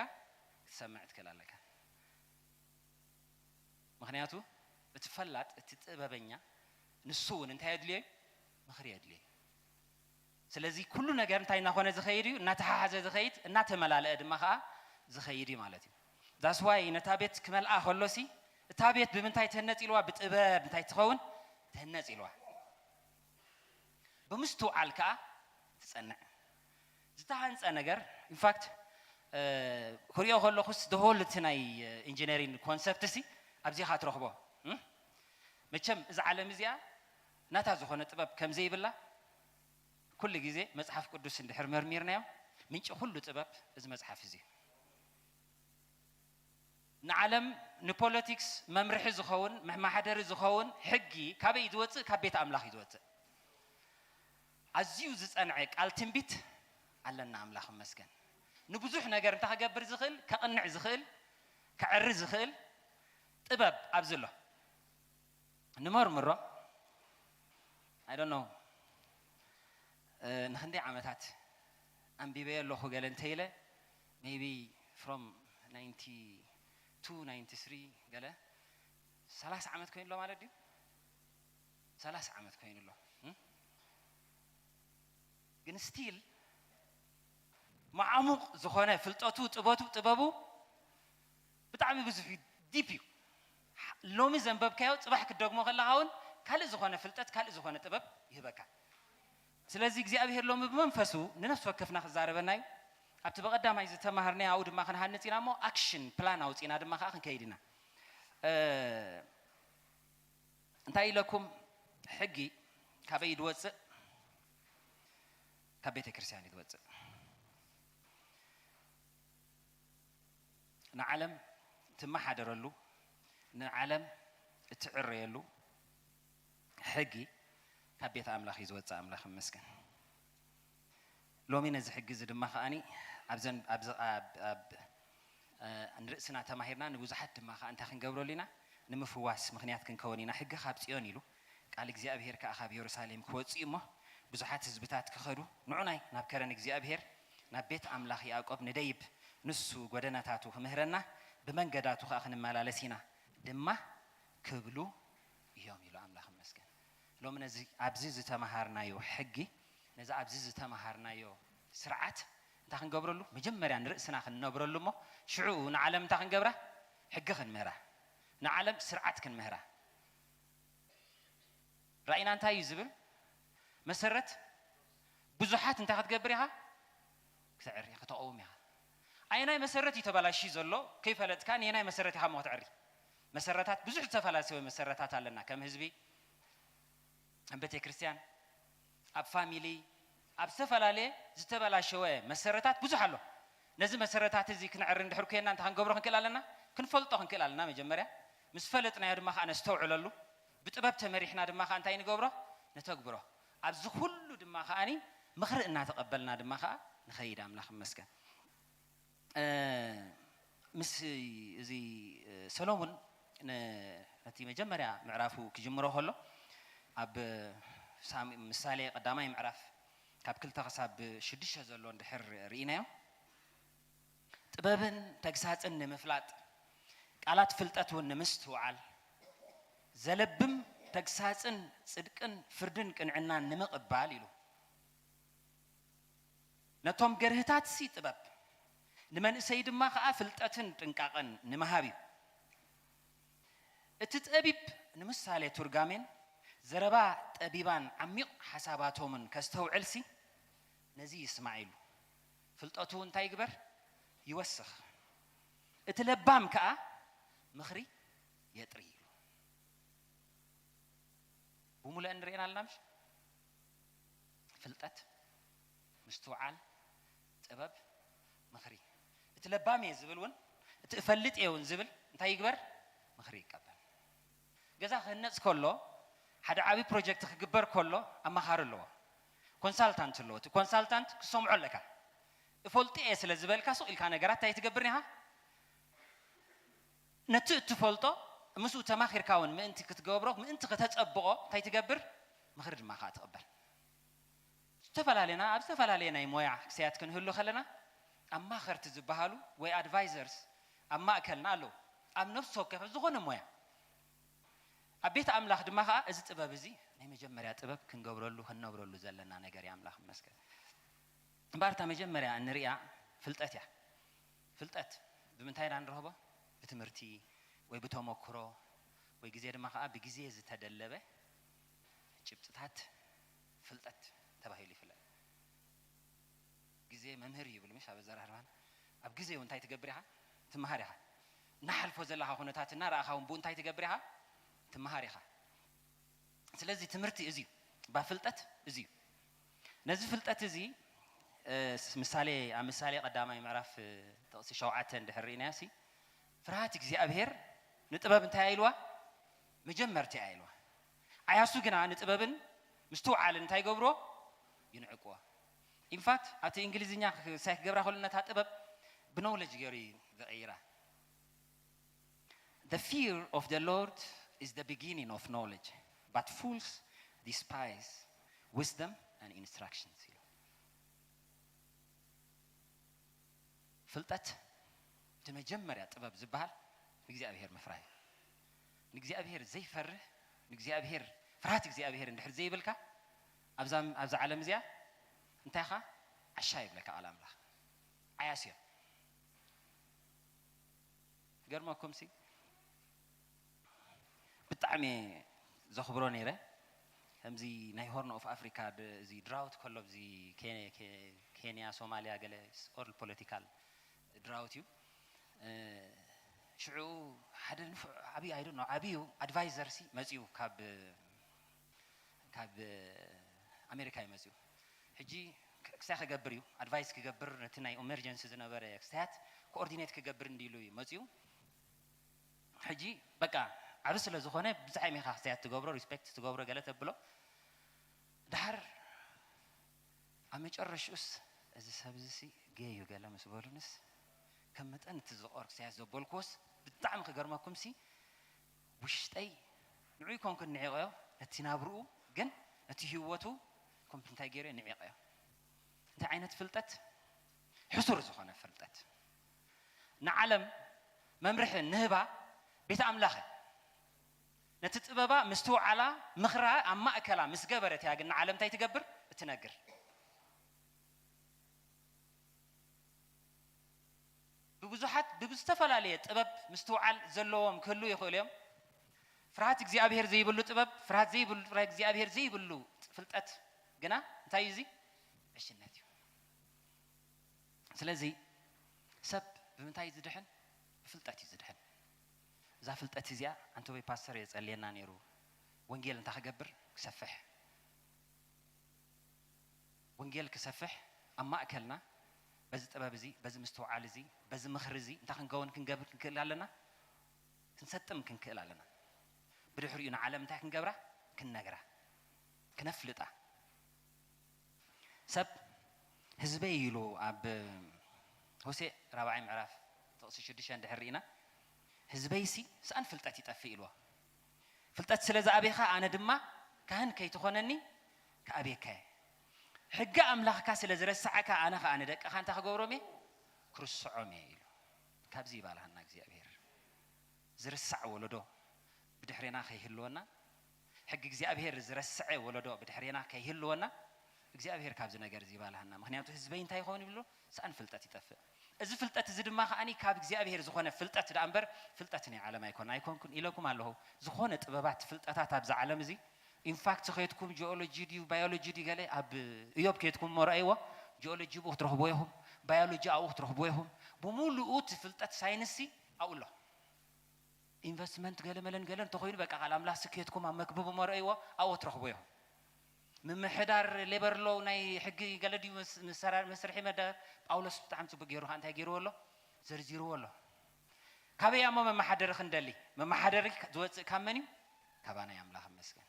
ክትሰምዕ ትክእል ኣለካ። ምኽንያቱ እቲ ፈላጥ፣ እቲ ጥበበኛ ንሱ እውን እንታይ የድልዮ እዩ? ምኽሪ የድልዮ እዩ። ስለዚ ኩሉ ነገር እንታይ እናኾነ ዝኸይድ እዩ? እናተሓሓዘ ዝኸይድ፣ እናተመላለአ ድማ ኸዓ ዝኸይድ እዩ ማለት እዩ። That's why ነታ ቤት ክመልኣ ከሎሲ እታ ቤት ብምንታይ ትህነጽ ኢልዋ? ብጥበብ እንታይ ትኸውን? ትህነጽ ኢልዋ። ብምስትውዓል ከኣ ትጸንዕ። ዝተሃንጸ ነገር፣ in fact፣ እ፣ ክሪኦ ከለኹስ the whole እቲ ናይ ኢንጂነሪንግ ኮንሰፕት ሲ ኣብዚ ኢኻ ትረኽቦ። እም? መቸም እዛ ዓለም እዚኣ ናታ ዝኾነ ጥበብ ከም ዘይብላ ኩሉ ግዜ መጽሓፍ ቅዱስ እንድሕር መርሚርናዮ፣ ምንጪ ኩሉ ጥበብ እዚ መጽሓፍ እዚ እዩ። ንዓለም ንፖለቲክስ መምርሒ ዝኸውን፣ መማሓደሪ ዝኸውን ሕጊ ካበይ እዩ ዝወጽእ? ካብ ቤት ኣምላኽ እዩ ዝወጽእ። ኣዝዩ ዝጸንዐ ቃል ትንቢት ኣለና፣ ኣምላኽ ይመስገን። ንብዙሕ ነገር እንታይ ክገብር ዝኽእል? ከቕንዕ ዝኽእል፣ ከዕሪ ዝኽእል ጥበብ ኣብዚ ኣሎ። ንመርምሮ። I don't know። እ፣ ንኽንደይ ዓመታት ኣንቢበዮ ኣለኹ ገለ እንተኢለ፣ maybe from ninety two ninety three ገለ፣ ሰላሳ ዓመት ኮይኑ ኣሎ ማለት ድዩ? ሰላሳ ዓመት ኮይኑ ኣሎ። እም? ግን ስቲል መዓሙቕ ዝኾነ ፍልጠቱ፣ ጥበቱ፣ ጥበቡ ብጣዕሚ ብዙሕ እዩ፣ ዲፕ እዩ። ሎሚ ዘንበብካዮ ጽባሕ ክትደግሞ ከለኻ እውን ካልእ ዝኾነ ፍልጠት፣ ካልእ ዝኾነ ጥበብ ይህበካ። ስለዚ እግዚኣብሄር ሎሚ ብመንፈሱ ንነፍሲ ወከፍና ክዛረበና እዩ። ኣብቲ ብቐዳማይ ዝተማሃርናዮ ኣብኡ ድማ ክንሃንጽ ኢና እሞ፣ ኣክሽን ፕላን ኣውጺና ድማ ከኣ ክንከይድ ኢና። እ፣ እንታይ ኢለኩም? ሕጊ ካበይ እዩ ዝወጽእ? ካብ ቤተ ክርስቲያን እዩ ዝወጽእ። ንዓለም ትመሓደረሉ፣ ንዓለም እትዕረየሉ ሕጊ ካብ ቤት ኣምላኽ እዩ ዝወጽእ። ኣምላኽ ይመስገን። ሎሚ ነዚ ሕጊ እዚ ድማ ከኣኒ ኣብዘን፣ ኣብዚ፣ ኣብ፣ ኣብ፣ እ፣ ንርእስና ተማሂርና ንብዙሓት ድማ ከኣ እንታይ ክንገብረሉ ኢና? ንምፍዋስ ምኽንያት ክንከውን ኢና። ሕጊ ካብ ጽዮን ኢሉ፣ ቃል እግዚኣብሄር ከኣ ካብ የሩሳሌም ክወጽእ እዩ እሞ፣ ብዙሓት ህዝብታት ክኸዱ፣ ንዑናይ ናብ ከረን እግዚኣብሄር፣ ናብ ቤት ኣምላኽ ያዕቆብ ንደይብ፣ ንሱ ጎደናታቱ ክምህረና፣ ብመንገዳቱ ከኣ ክንመላለስ ኢና ድማ ክብሉ እዮም ኢሉ። ኣምላኽ ይመስገን። ሎሚ ነዚ ኣብዚ ዝተማሃርናዮ ሕጊ፣ ነዚ ኣብዚ ዝተማሃርናዮ ስርዓት እንታይ ክንገብረሉ? መጀመርያ ንርእስና ክንነብረሉ እሞ፣ ሽዑ ንዓለም እንታይ ክንገብራ? ሕጊ ክንምህራ፣ ንዓለም ስርዓት ክንምህራ። ራእይና እንታይ እዩ ዝብል? መሰረት ብዙሓት እንታይ ክትገብር ኢኻ? ክተዕሪ፣ ከተቐውም ኢኻ። ኣየናይ መሰረት እዩ ተበላሽዩ ዘሎ? ከይፈለጥካ ንየናይ መሰረት ኢኻ እሞ ክትዕሪ? መሰረታት፣ ብዙሕ ዝተፈላሰወ መሰረታት ኣለና። ከም ህዝቢ፣ ከም ቤተ ክርስቲያን፣ ኣብ ፋሚሊ፣ ኣብ ዝተፈላለየ ዝተበላሸወ መሰረታት ብዙሕ ኣሎ። ነዚ መሰረታት እዚ ክነዕሪ እንድሕር ኮይና እንታይ ክንገብሮ ክንክእል ኣለና? ክንፈልጦ ክንክእል ኣለና መጀመርያ። ምስ ፈለጥናዮ ድማ ከኣ ነስተውዕለሉ። ብጥበብ ተመሪሕና ድማ ከኣ እንታይ ንገብሮ? ነተግብሮ። ኣብዚ ኩሉ ድማ ከኣኒ ምኽሪ እናተቐበልና ድማ ከኣ ንኸይድ። ኣምላኽ ይመስገን። እ፣ ምስ እዚ፣ እ፣ ሰሎሙን ን-፣ ነቲ መጀመርያ ምዕራፉ ክጅምሮ ከሎ ኣብ ሳም-፣ ምሳሌ ቀዳማይ ምዕራፍ ካብ ክልተ ክሳብ ሽዱሽተ ዘሎ እንድሕር ርኢናዮ፣ ጥበብን ተግሳጽን ንምፍላጥ፣ ቃላት ፍልጠት እውን ንምስትውዓል፣ ዘለብም ተግሳጽን ጽድቅን ፍርድን ቅንዕናን ንምቕባል ኢሉ። ነቶም ገርህታትሲ ጥበብ፣ ንመንእሰይ ድማ ኸኣ ፍልጠትን ጥንቃቐን ንምሃብ እዩ። እቲ ጠቢብ ንምሳሌ ቱርጋሜን ዘረባ ጠቢባን ዓሚቕ ሓሳባቶምን ከስተውዕልሲ ነዚ ይስማዕ ኢሉ። ፍልጠቱ እንታይ ይግበር? ይወስኽ። እቲ ለባም ከኣ ምኽሪ የጥሪ ኢሉ። ብሙሉአን ንርእየን ኣለና ምሽ? ፍልጠት፣ ምስትውዓል፣ ጥበብ፣ ምኽሪ። እቲ ለባም እየ ዝብል እውን፣ እቲ እፈልጥ እየ እውን ዝብል እንታይ ይግበር? ምኽሪ ይቀበል። ገዛ ክህነጽ ከሎ፣ ሓደ ዓቢ ፕሮጀክት ክግበር ከሎ ኣማኻሪ ኣለዎ። ኮንሳልታንት ኣለዎ። እቲ ኮንሳልታንት ክሰምዖ ኣለካ። እፈልጥ እየ ስለ ዝበልካ ሱቕ ኢልካ ነገራት እንታይ ትገብር ኢኻ? ነቲ እትፈልጦ ምስኡ ተማኺርካ እውን ምእንቲ ክትገብሮ፣ ምእንቲ ከተጸብቖ እንታይ ትገብር? ምኽሪ ድማ ከኣ ትቕበል። ዝተፈላለየና፣ ኣብ ዝተፈላለየ ናይ ሞያ ክሰያት ክንህሉ ከለና፣ ኣማኸርቲ ዝበሃሉ ወይ ኣድቫይዘርስ ኣብ ማእከልና ኣለዉ። ኣብ ነፍሲ ወከፍ ዝኾነ ሞያ። ኣብ ቤት ኣምላኽ ድማ ከኣ እዚ ጥበብ እዚ ናይ መጀመርያ ጥበብ ክንገብረሉ፣ ክንነብረሉ ዘለና ነገር እዩ። ኣምላኽ ይመስገን። እምበኣር እታ መጀመርያ እንርእያ ፍልጠት እያ። ፍልጠት ብምንታይ ኢና ንረኽቦ? ብትምህርቲ ወይ ብተመክሮ ወይ ግዜ ድማ ከኣ ብግዜ ዝተደለበ ጭብጥታት ፍልጠት ተባሂሉ ይፍለጥ። ግዜ መምህር እዩ ይብል ምሽ ኣብ ኣዘራርባና። ኣብ ግዜ እውን እንታይ ትገብር ኢኻ? ትመሃር ኢኻ። እናሓልፎ ዘለኻ ኩነታት እናረኣኻ እውን ብኡ እንታይ ትገብር ኢኻ? ትመሃር ኢኻ። ስለዚ ትምህርቲ እዚ እዩ። እባ ፍልጠት እዚ እዩ። ነዚ ፍልጠት እዚ፣ እ፣ ስ-፣ ምሳሌ፣ ኣብ ምሳሌ ቀዳማይ ምዕራፍ፣ እ፣ ጥቕሲ ሸውዓተ እንድሕር ርኢናዮ ሲ፣ ፍርሃት እግዚኣብሄር ንጥበብ እንታይ ኢልዋ? መጀመርቲ ኢልዋ። ዓያሱ ግና ንጥበብን ምስትውዓልን እንታይ ይገብርዎ? ይንዕቅዎ። ኢንፋክት ኣብቲ እንግሊዝኛ ክ-፣ ሳይ ክገብራ ከሉ ነታ ጥበብ ብኖውለጅ ገይሩ እዩ ዝቐይራ። The fear of the Lord is the beginning of knowledge, but fools despise wisdom and instructions ኢሉ። ፍልጠት እቲ መጀመርያ ጥበብ ዝበሃል ንእግዚኣብሔር ምፍራህ እዩ። ንእግዚኣብሔር ዘይፈርህ፣ ንእግዚኣብሔር፣ ፍርሃት እግዚኣብሔር እንድሕር ዘይብልካ፣ ኣብዛ፣ ኣብዛ ዓለም እዚኣ እንታይ ኢኻ? ዓሻ ይብለካ ቃል ኣምላኽ። ዓያስ እዮም። ገርመኩም ሲ ብጣዕሚ ዘኽብሮ ነይረ። ከምዚ ናይ ሆርን ኦፍ ኣፍሪካ ድ-፣ እዚ ድራውት ከሎ፣ እዚ ኬ-፣ ኬ-፣ ኬንያ፣ ሶማሊያ፣ ገለ ኦል ፖለቲካል ድራውት እዩ። እ፣ ሽዑ ሓደ ንፉዕ ዓብዪ፣ ኣይ ዶንት ኖ፣ ዓብዩ ኣድቫይዘር ሲ መፅዩ ካብ፣ ካብ ኣሜሪካ እዩ መፅዩ። ሕጂ ክ-፣ ክሳይ ክገብር እዩ፣ ኣድቫይስ ክገብር፣ ነቲ ናይ ኢመርጀንሲ ዝነበረ ክስታያት ኮኦርዲኔት ክገብር እንዲሉ እዩ መፅዩ። ሕጂ በቃ ዓቢ ስለ ዝኾነ ብዙሕ ኢኻ ክስታያት ትገብሮ፣ ሪስፔክት ትገብሮ፣ ገለ ተብሎ። ድሓር ኣብ መጨረሽኡስ እዚ ሰብ እዚ ሲ ጌይ እዩ ገለ ምስ በሉንስ፣ ከም መጠን እቲ ዝቆር ክስታያት ዘበልኩዎስ ብጣዕሚ ክገርመኩም ሲ፣ ውሽጠይ ንዑ ይኮንኩን ንዒቐዮ፣ ነቲ ናብርኡ ግን ነቲ ህይወቱ ኮምፕ እንታይ ገይረዮ ንዒቐዮ። እንታይ ዓይነት ፍልጠት? ሕሱር ዝኾነ ፍልጠት። ንዓለም መምርሒ ንህባ ቤት ኣምላኽ እያ። ነቲ ጥበባ፣ ምስትውዓላ፣ ምኽራ ኣብ ማእከላ ምስ ገበረት እያ ግን ንዓለም እንታይ ትገብር? እትነግር። ብብዙሓት ብዝተፈላለየ ጥበብ ምስትውዓል ዘለዎም ክህልዉ ይኽእሉ እዮም። ፍርሃት እግዚኣብሔር ዘይብሉ ጥበብ፣ ፍርሃት ዘይብሉ፣ ፍርሃት እግዚኣብሔር ዘይብሉ ፍልጠት ግና እንታይ እዩ እዚ? ዕሽነት እዩ። ስለዚ ሰብ ብምንታይ እዩ ዝድሕን? ብፍልጠት እዩ ዝድሕን። እዛ ፍልጠት እዚኣ ኣንተ ወይ ፓስተር የጸልየና ነይሩ። ወንጌል እንታይ ክገብር? ክሰፍሕ። ወንጌል ክሰፍሕ ኣብ ማእከልና በዚ ጥበብ እዚ፣ በዚ ምስትውዓል እዚ፣ በዚ ምኽሪ እዚ እንታይ ክንከውን ክንገብር ክንክእል ኣለና? ክንሰጥም ክንክእል ኣለና። ብድሕሪኡ ንዓለም እንታይ ክንገብራ? ክንነግራ። ክነፍልጣ። ሰብ ህዝበይ ኢሉ ኣብ ሆሴዕ ራብዓይ ምዕራፍ ጥቕሲ ሽዱሽተ እንድሕር ርኢና፣ ህዝበይሲ ስኣን ፍልጠት ይጠፍእ ኢልዎ። ፍልጠት ስለ ዝኣበኻ ኣነ ድማ ካህን ከይትኾነኒ ክኣብየካ እየ። ሕጊ ኣምላኽካ ስለ ዝረሳዕካ ኣነ ኸኣ ንደቅኻ እንታይ ክገብሮም እየ? ክርስዖም እየ ኢሉ። ካብዚ ይባልሃና እግዚኣብሔር። ዝርሳዕ ወለዶ ብድሕሬና ከይህልወና፣ ሕጊ እግዚኣብሔር ዝረስዐ ወለዶ ብድሕሬና ከይህልወና እግዚኣብሔር ካብዚ ነገር እዚ ይባልሃና። ምኽንያቱ ህዝበይ እንታይ ይኸውን ይብሎ? ስኣን ፍልጠት ይጠፍእ። እዚ ፍልጠት እዚ ድማ ከኣኒ ካብ እግዚኣብሔር ዝኾነ ፍልጠት ደኣ እምበር ፍልጠት ናይ ዓለም ኣይኮን፣ ኣይኮንኩን ኢለኩም ኣለኹ። ዝኾነ ጥበባት፣ ፍልጠታት ኣብዚ ዓለም እዚ ኢንፋክት ከየድኩም ጂኦሎጂ ድዩ ባዮሎጂ ድዩ ገለ ኣብ እዮብ ከየድኩም እሞ ረኣይዎ። ጂኦሎጂ ብኡ ክትረኽብዎ ኢኹም፣ ባዮሎጂ ኣብኡ ክትረኽብዎ ኢኹም። ብምሉኡ እቲ ፍልጠት ሳይንሲ ኣብኡ ኣሎ። ኢንቨስትመንት ገለ መለን ገለ እንተኾይኑ በቃ ቃል ኣምላኽ ስክየትኩም ኣብ መክብብ እሞ ረኣይዎ ኣብኡ ትረኽብዎ ኢኹም። ምምሕዳር ሌበር ሎው ናይ ሕጊ ገለ ድዩ መስ- መሰራ- መስርሒ መደ ጳውሎስ ብጣዕሚ ጽቡቅ ገይሩ ከዓ እንታይ ገይርዎ ኣሎ? ዘርዚርዎ ኣሎ። ካበይ እሞ መመሓደሪ ክንደሊ? መመሓደሪ ዝወፅእ ካብ መን እዩ? ካባና እዩ። ኣምላኽ ይመስገን።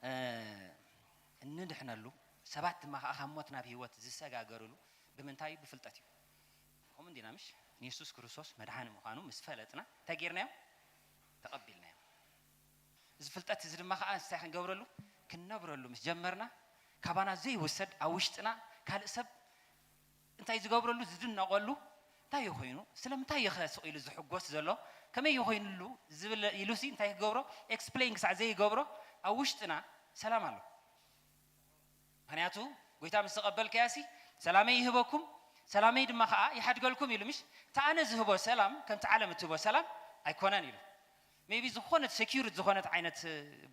እ፣ እንድሕነሉ ሰባት ድማ ከዓ ካብ ሞት ናብ ህይወት ዝሰጋገርሉ ብምንታይ እዩ? ብፍልጠት እዩ። ከምኡ እንዲና ምሽ? ንየሱስ ክርስቶስ መድሓኒ ምዃኑ ምስ ፈለጥና እንታይ ጌርናዮ? ተቐቢልናዮ። እዚ ፍልጠት እዚ ድማ ከዓ እንታይ ክንገብረሉ? ክንነብረሉ ምስ ጀመርና ካባና ዘይውሰድ ኣብ ውሽጥና ካልእ ሰብ እንታይ ዝገብረሉ ዝድነቐሉ እንታይ እዩ ኮይኑ? ስለምንታይ እዩ ኸ ስቕ ኢሉ ዝሕጎስ ዘሎ? ከመይ እዩ ኮይኑሉ ዝብል ኢሉሲ እንታይ ክገብሮ? ኤክስፕሌን ክሳዕ ዘይገብሮ ኣብ ውሽጥና ሰላም ኣሎ። ምክንያቱ ጎይታ ምስ ተቐበልካያሲ ሰላመይ ይህበኩም ሰላመይ ድማ ከዓ ይሓድገልኩም ኢሉ ምሽ? እቲ ኣነ ዝህቦ ሰላም ከምቲ ዓለም እትህቦ ሰላም ኣይኮነን ኢሉ። ሜቢ ዝኾነት ሴኪሪቲ ዝኾነት ዓይነት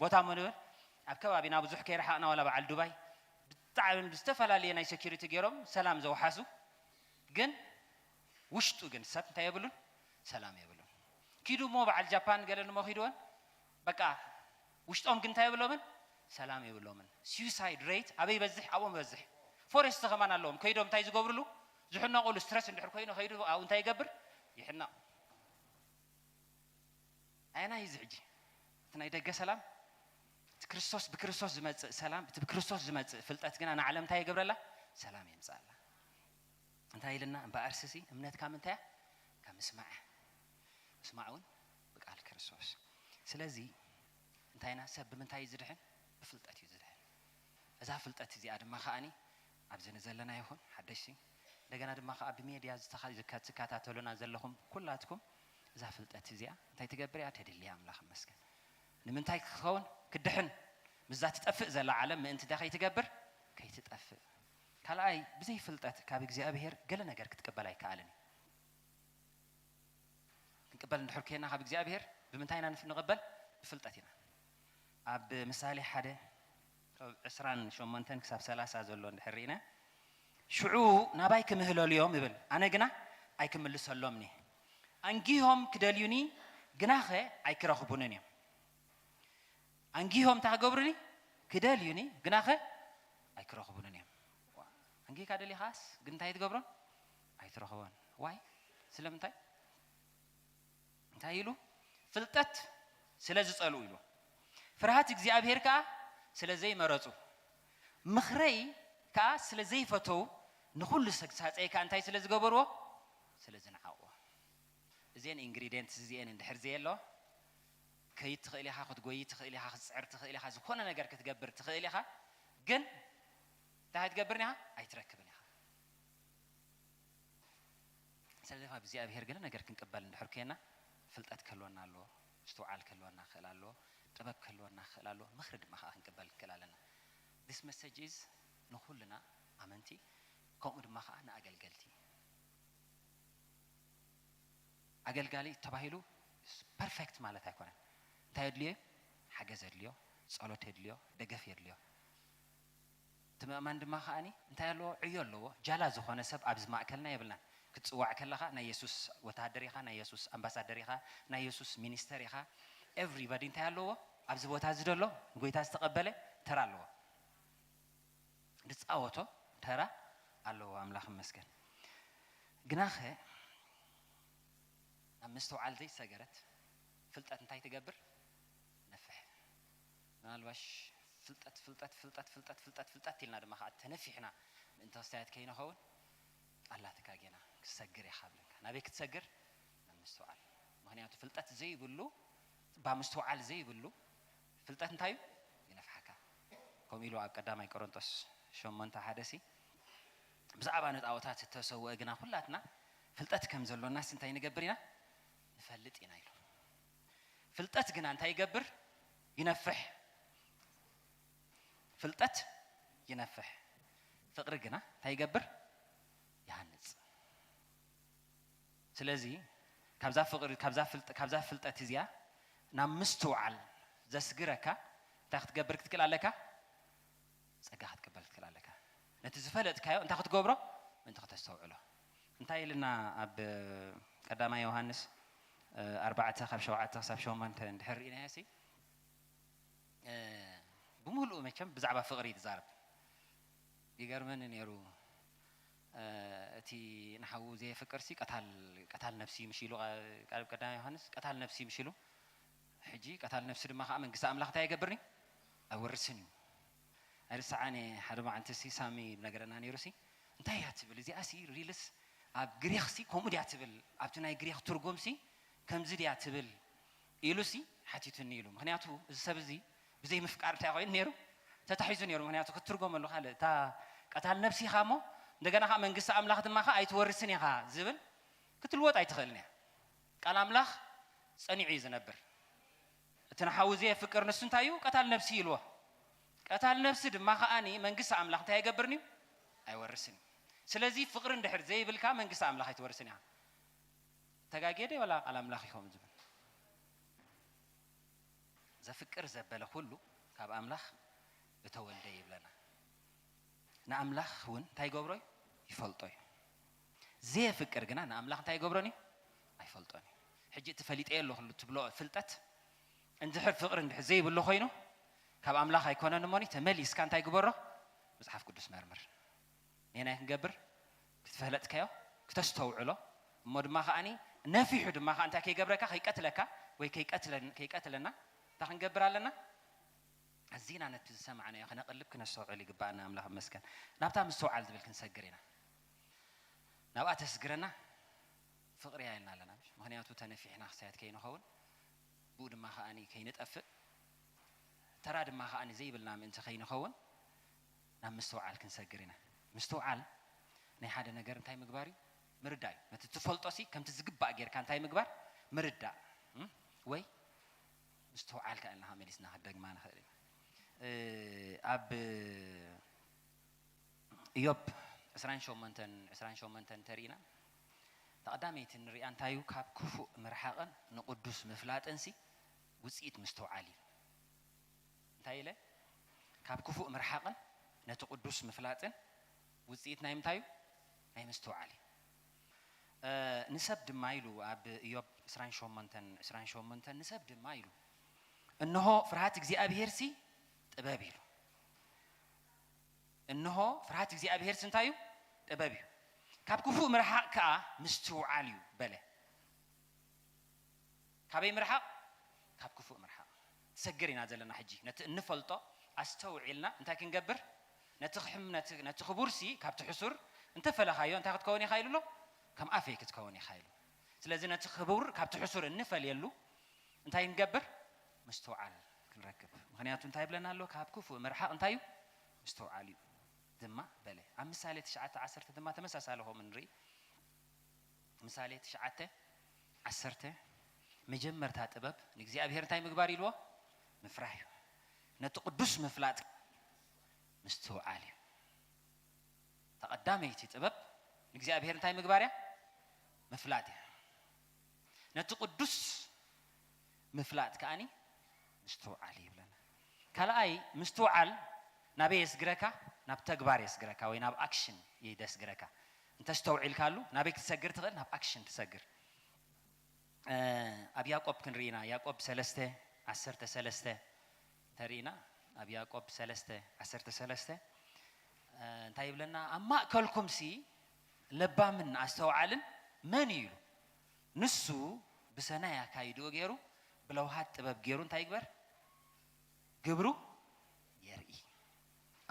ቦታ እሞ ንበል ኣብ ከባቢና ብዙሕ ከይረሓቕና ዋላ በዓል ዱባይ ብጣዕሚ ዝተፈላለየ ናይ ሴኪሪቲ ገይሮም ሰላም ዘውሓሱ ግን ውሽጡ ግን ሰብ እንታይ የብሉን ሰላም የብሉን። ኪዱ እሞ በዓል ጃፓን ገለ ንሞ ኪድወን በቃ ውሽጦም ግን እንታይ የብሎምን ሰላም የብሎምን። ሱሳይድ ሬት ኣበይ በዝሕ ኣብኦም በዝሕ። ፎሬስት ከማን ኣለዎም ከይዶም እንታይ ዝገብርሉ ዝሕነቁሉ ስትረስ እንድሕር ኮይኑ ከይዱ ኣብኡ እንታይ ይገብር ይሕነቕ። ኣየናይ እዚ ሕጂ እቲ ናይ ደገ ሰላም እቲ ክርስቶስ ብክርስቶስ ዝመፅእ ሰላም እቲ ብክርስቶስ ዝመፅእ ፍልጠት ግና ንዓለም እንታይ የገብረላ? ሰላም የምፅኣላ። እንታይ ኢልና እምበኣር ስሲ እምነትካ ምንታይ እያ? ካብ ምስማዕ እያ። ምስማዕ እውን ብቃል ክርስቶስ። ስለዚ እንታይና ሰብ ብምንታይ እዩ ዝድሕን? ብፍልጠት እዩ ዝድሕን። እዛ ፍልጠት እዚኣ ድማ ከዓኒ ኣብዚ ንዘለና ይኹን ሓደሽቲ እንደገና ድማ ከዓ ብሜድያ ዝተኸ- ዝከ- ትከታተሉና ዘለኹም ኩላትኩም እዛ ፍልጠት እዚኣ እንታይ ትገብር እያ? ተድሊ እያ። ኣምላኽ ይመስገን። ንምንታይ ክኸውን? ክድሕን ምስዛ ትጠፍእ ዘላ ዓለም ምእንቲ እንታይ ከይትገብር? ከይትጠፍእ። ካልኣይ ብዘይ ፍልጠት ካብ እግዚኣብሄር ገለ ነገር ክትቅበል ኣይከኣልን እዩ። ክንቅበል እንድሕር ኮይና ካብ እግዚኣብሄር ብምንታይ ኢና ንፍ- ንቕበል? ብፍልጠት ኢና። ኣብ ምሳሌ ሓደ ካብ ዕስራን ሸሞንተን ክሳብ ሰላሳ ዘሎ እንድሕር ርኢና ሽዑ ናባይ ክምህለሉ እዮም ይብል ኣነ ግና ኣይክምልሰሎምን እየ። ኣንጊሆም ክደልዩኒ ግናኸ ኣይክረኽቡንን እዮም። ኣንጊሆም እንታይ ክገብሩኒ? ክደልዩኒ ግናኸ ኣይክረኽቡንን እዮም። ኣንጊካ ደሊኻስ ግን እንታይ ትገብሮን? ኣይትረኽቦን። ዋይ ስለምንታይ? እንታይ ኢሉ? ፍልጠት ስለ ዝጸልኡ ኢሉ። ፍርሃት እግዚኣብሔር ከኣ ስለ ዘይመረጹ። ምኽረይ ከኣ ስለ ዘይፈተዉ ንኹሉ ሰግሳጸይ ከኣ እንታይ ስለ ዝገበርዎ? ስለ ዝነዓቕዎ። እዚአን ኢንግሪዲየንትስ እዚአን እንድሕር ዘየለዋ ከይድ ትኽእል ኢኻ፣ ክትጎይ ትኽእል ኢኻ፣ ክትጽዕር ትኽእል ኢኻ፣ ዝኾነ ነገር ክትገብር ትኽእል ኢኻ። ግን እንታይ ኣይትገብርን ኢኻ? ኣይትረክብን ኢኻ። ስለዚ ካብ እግዚኣብሔር ገለ ነገር ክንቅበል እንድሕር ኮይና ፍልጠት ክህልወና ኣለዎ፣ ምስትውዓል ክህልወና ክኽእል ኣለዎ፣ ጥበብ ክህልወና ክኽእል ኣለዎ፣ ምኽሪ ድማ ከዓ ክንቅበል ክንክእል ኣለና። This message is ንኹልና ኣመንቲ ከምኡ ድማ ከዓ ንኣገልገልቲ። ኣገልጋሊ ተባሂሉ ፐርፌክት ማለት ኣይኮነን። እንታይ የድልዮ? ሓገዝ የድልዮ፣ ጸሎት የድልዮ፣ ደገፍ የድልዮ። እቲ ምእማን ድማ ከዓኒ እንታይ ኣለዎ? ዕዮ ኣለዎ። ጃላ ዝኾነ ሰብ ኣብዚ ማእከልና የብልናን። ክትጽዋዕ ከለኻ ናይ የሱስ ወተሃደር ኢኻ፣ ናይ የሱስ ኣምባሳደር ኢኻ፣ ናይ የሱስ ሚኒስተር ኢኻ። ኤቭሪባዲ እንታይ ኣለዎ? ኣብዚ ቦታ እዚ ዘሎ ንጎይታ ዝተቐበለ ተራ ኣለዎ። ዝፃወቶ ተራ ኣለዎ። ኣምላኽ ይመስገን። ግናኸ ናብ ምስትውዓል ዘይሰገረት ፍልጠት እንታይ ትገብር? ነፍሕ። ምናልባሽ ፍልጠት ፍልጠት ፍልጠት ፍልጠት ፍልጠት ፍልጠት ኢልና ድማ ከዓ ተነፊሕና ምእንቲ ክስታያት ከይንኸውን ኣላትካ ጌና ክሰግር ኢኻ ብለካ። ናበይ ክትሰግር? ናብ ምስትውዓል። ምክንያቱ ፍልጠት ዘይብሉ ባ ምስትውዓል ዘይብሉ ፍልጠት እንታይ እዩ? ይነፍሓካ። ከምኡ ኢሉ ኣብ ቀዳማይ ቆሮንጦስ ሸሞንተ ሓደ ሲ ብዛዕባ ንጣዖታት እተሰውአ ግና ኩላትና ፍልጠት ከም ዘሎናስ እንታይ ንገብር ኢና? ንፈልጥ ኢና ኢሉ። ፍልጠት ግና እንታይ ይገብር? ይነፍሕ። ፍልጠት ይነፍሕ። ፍቕሪ ግና እንታይ ይገብር? ይሃንጽ። ስለዚ ካብዛ ፍቕሪ ካብዛ ፍልጠ- ካብዛ ፍልጠት እዚኣ ናብ ምስትውዓል ዘስግረካ እንታይ ክትገብር ክትክእል ኣለካ? ጸጋ ክትቅበል ክትክእል ኣለካ። ነቲ ዝፈለጥካዮ እንታይ ክትገብሮ? ምእንቲ ከተስተውዕሎ። እንታይ ኢልና ኣብ ቀዳማይ ዮሃንስ፣ እ፣ ኣርባዕተ ካብ ሸውዓተ ክሳብ ሸሞንተ እንድሕር ርኢናዮ ሲ፣ እ፣ ብምሉኡ መቸም ብዛዕባ ፍቕሪ እዩ ዝዛረብ። ይገርመኒ ነይሩ፣ እ፣ እቲ ንሓዉ ዘየፍቅር ሲ ቀታል፣ ቀታል ነፍሲ ምሽ ኢሉ፣ ቃ-፣ ቃል ቀዳማይ ዮሃንስ ቀታል ነፍሲ ምሽ ኢሉ። ሕጂ ቀታል ነፍሲ ድማ ከኣ መንግስቲ ኣምላኽ እንታይ ኣይገብርን እዩ? ኣይወርስን እዩ። ኣይርስዓን እየ፣ ሓደ መዓልቲ ሲ ሳሚ ነገረና ነይሩ ሲ፣ እንታይ እያ ትብል እዚኣ ሲ፣ ሪልስ ኣብ ግሪኽ ሲ ከምኡ ድያ ትብል፣ ኣብቲ ናይ ግሪኽ ትርጉም ሲ ከምዚ ድያ ትብል ኢሉ ሲ ሓቲቱኒ ኢሉ። ምኽንያቱ እዚ ሰብ እዚ ብዘይ ምፍቃር እንታይ ኮይኑ ነይሩ? ተታሒዙ ነይሩ። ምኽንያቱ ክትትርጎመሉ ካልእ፣ እታ ቀታል ነፍሲ ኢኻ እሞ እንደገና ከኣ መንግስቲ ኣምላኽ ድማ ከኣ ኣይትወርስን ኢኻ ዝብል ክትልወጥ ኣይትኽእልን እያ። ቃል ኣምላኽ ጸኒዑ እዩ ዝነብር። እቲ ንሓዉ ዘየፍቅር ንሱ እንታይ እዩ? ቀታል ነፍሲ እዩ ኢልዎ። ቀታል ነፍሲ ድማ ከኣኒ መንግስቲ ኣምላኽ እንታይ ኣይገብርን እዩ? ኣይወርስን እዩ። ስለዚ ፍቕሪ እንድሕር ዘይብልካ መንግስቲ ኣምላኽ ኣይትወርስን ኢኻ። ተጋግየ ደ ዋላ ቃል ኣምላኽ እዩ ከምኡ ዝብል? ዘፍቅር ዘበለ ኩሉ ካብ ኣምላኽ እተወልደ ይብለና። ንኣምላኽ እውን እንታይ ይገብሮ እዩ? ይፈልጦ እዩ። ዘየፍቅር ግና ንኣምላኽ እንታይ ይገብሮን እዩ? ኣይፈልጦን እዩ። ሕጂ እቲ ፈሊጠዮ ኣለኹ ትብሎ ፍልጠት እንድሕር ፍቕሪ እንድሕር ዘይብሉ ኮይኑ ካብ ኣምላኽ ኣይኮነን እሞኒ ተመሊስካ እንታይ ግበሮ? መጽሓፍ ቅዱስ መርምር። ነናይ ክንገብር ክትፈለጥካዮ ክተስተውዕሎ እሞ ድማ ከኣኒ ነፊሑ ድማ ከኣ እንታይ ከይገብረካ ከይቀትለካ ወይ ከይቀትለን-፣ ከይቀትለና እንታይ ክንገብር ኣለና? ኣዚና ነቲ ዝሰማዕናዮ ክነቕልብ ክነስተውዕል ይግባኣና። ኣምላኽ ይመስገን። ናብታ ምስትውዓል ዝብል ክንሰግር ኢና። ናብኣ ተስግረና ፍቕሪ እያ ኢልና ኣለና። ምሽ? ምኽንያቱ ተነፊሕና ክሳያት ከይንኸውን፣ ብኡ ድማ ከኣኒ ከይንጠፍእ፣ ተራ ድማ ከኣኒ ዘይብልና ምእንቲ ከይንኸውን ናብ ምስትውዓል ክንሰግር ኢና። ምስትውዓል ናይ ሓደ ነገር እንታይ ምግባር እዩ? ምርዳእ እዩ። ነቲ ትፈልጦ ሲ ከምቲ ዝግባእ ጌርካ እንታይ ምግባር? ምርዳእ። እም? ወይ ምስትውዓል ከኣ ኢልና መሊስና ክደግማ ንኽእል ኢና። እ፣ ኣብ ኢዮብ ዕስራን ሸሞንተን፣ ዕስራን ሸሞንተን እንተሪእና፣ እታ ቀዳመይቲ ንሪኣ እንታይ እዩ? ካብ ክፉእ ምርሓቕን ንቅዱስ ምፍላጥን ሲ ውጽኢት ምስትውዓል እዩ። እንታይ ኢለ? ካብ ክፉእ ምርሓቕን ነቲ ቅዱስ ምፍላጥን ውጽኢት ናይ ምንታይ እዩ? ናይ ምስትውዓል እዩ። እ፣ ንሰብ ድማ ኢሉ ኣብ ኢዮብ ዕስራን ሸሞንተን፣ ዕስራን ሸሞንተን ንሰብ ድማ ኢሉ፣ "እንሆ ፍርሃት እግዚኣብሄርሲ ጥበብ" ኢሉ። "እንሆ ፍርሃት እግዚኣብሄርሲ እንታይ እዩ? ጥበብ እዩ። ካብ ክፉእ ምርሓቕ ከኣ ምስትውዓል እዩ" በለ። ካበይ ምርሓቕ? ካብ ክፉእ ምርሓቕ። ትሰግር ኢና ዘለና ሕጂ። ነቲ እንፈልጦ ኣስተውዒልና እንታይ ክንገብር? ነቲ ክሕም-፣ ነቲ፣ ነቲ ክቡርሲ ካብቲ ሕሱር እንተፈለኻዮ እንታይ ክትከውን ኢኻ ኢሉ ኣሎ? ከም ኣፈይ ክትከውን ኢኻ ኢሉ። ስለዚ ነቲ ክቡር ካብቲ ሕሱር እንፈልየሉ እንታይ ክንገብር? ምስትውዓል ክንረክብ። ምኽንያቱ እንታይ ይብለና ኣሎ? ካብ ክፉእ ምርሓቕ እንታይ እዩ? ምስትውዓል እዩ ድማ በለ። ኣብ ምሳሌ ትሽዓተ ዓሰርተ ድማ ተመሳሳሊ ከምኡ ንርኢ። ምሳሌ ትሽዓተ ዓሰርተ፣ መጀመርታ ጥበብ ንእግዚኣብሔር እንታይ ምግባር ኢልዎ? ምፍራህ እዩ። ነቲ ቅዱስ ምፍላጥ ምስትውዓል እዩ። እታ ቀዳመይቲ ጥበብ ንእግዚኣብሔር እንታይ ምግባር እያ? ምፍላጥ እያ። ነቲ ቅዱስ ምፍላጥ ከኣኒ ምስትውዓል ይብለና። ካልኣይ ምስትውዓል ናበይ የስግረካ? ናብ ተግባር የስግረካ ወይ ናብ ኣክሽን የስግረካ። እንተስተውዒልካሉ ናበይ ክትሰግር ትኽእል? ናብ ኣክሽን ትሰግር። እ፣ ኣብ ያዕቆብ ክንርኢ ኢና። ያዕቆብ ሰለስተ ዓሰርተ ሰለስተ ተሪእና፣ ኣብ ያዕቆብ ሰለስተ ዓሰርተ ሰለስተ፣ እ፣ እንታይ ይብለና? "ኣብ ማእከልኩምሲ ለባምን ኣስተውዓልን መን እዩ?" ኢሉ። "ንሱ ብሰናይ ኣካይድኡ ገይሩ፣ ብለውሃት ጥበብ ገይሩ እንታይ ይግበር? ግብሩ የርኢ።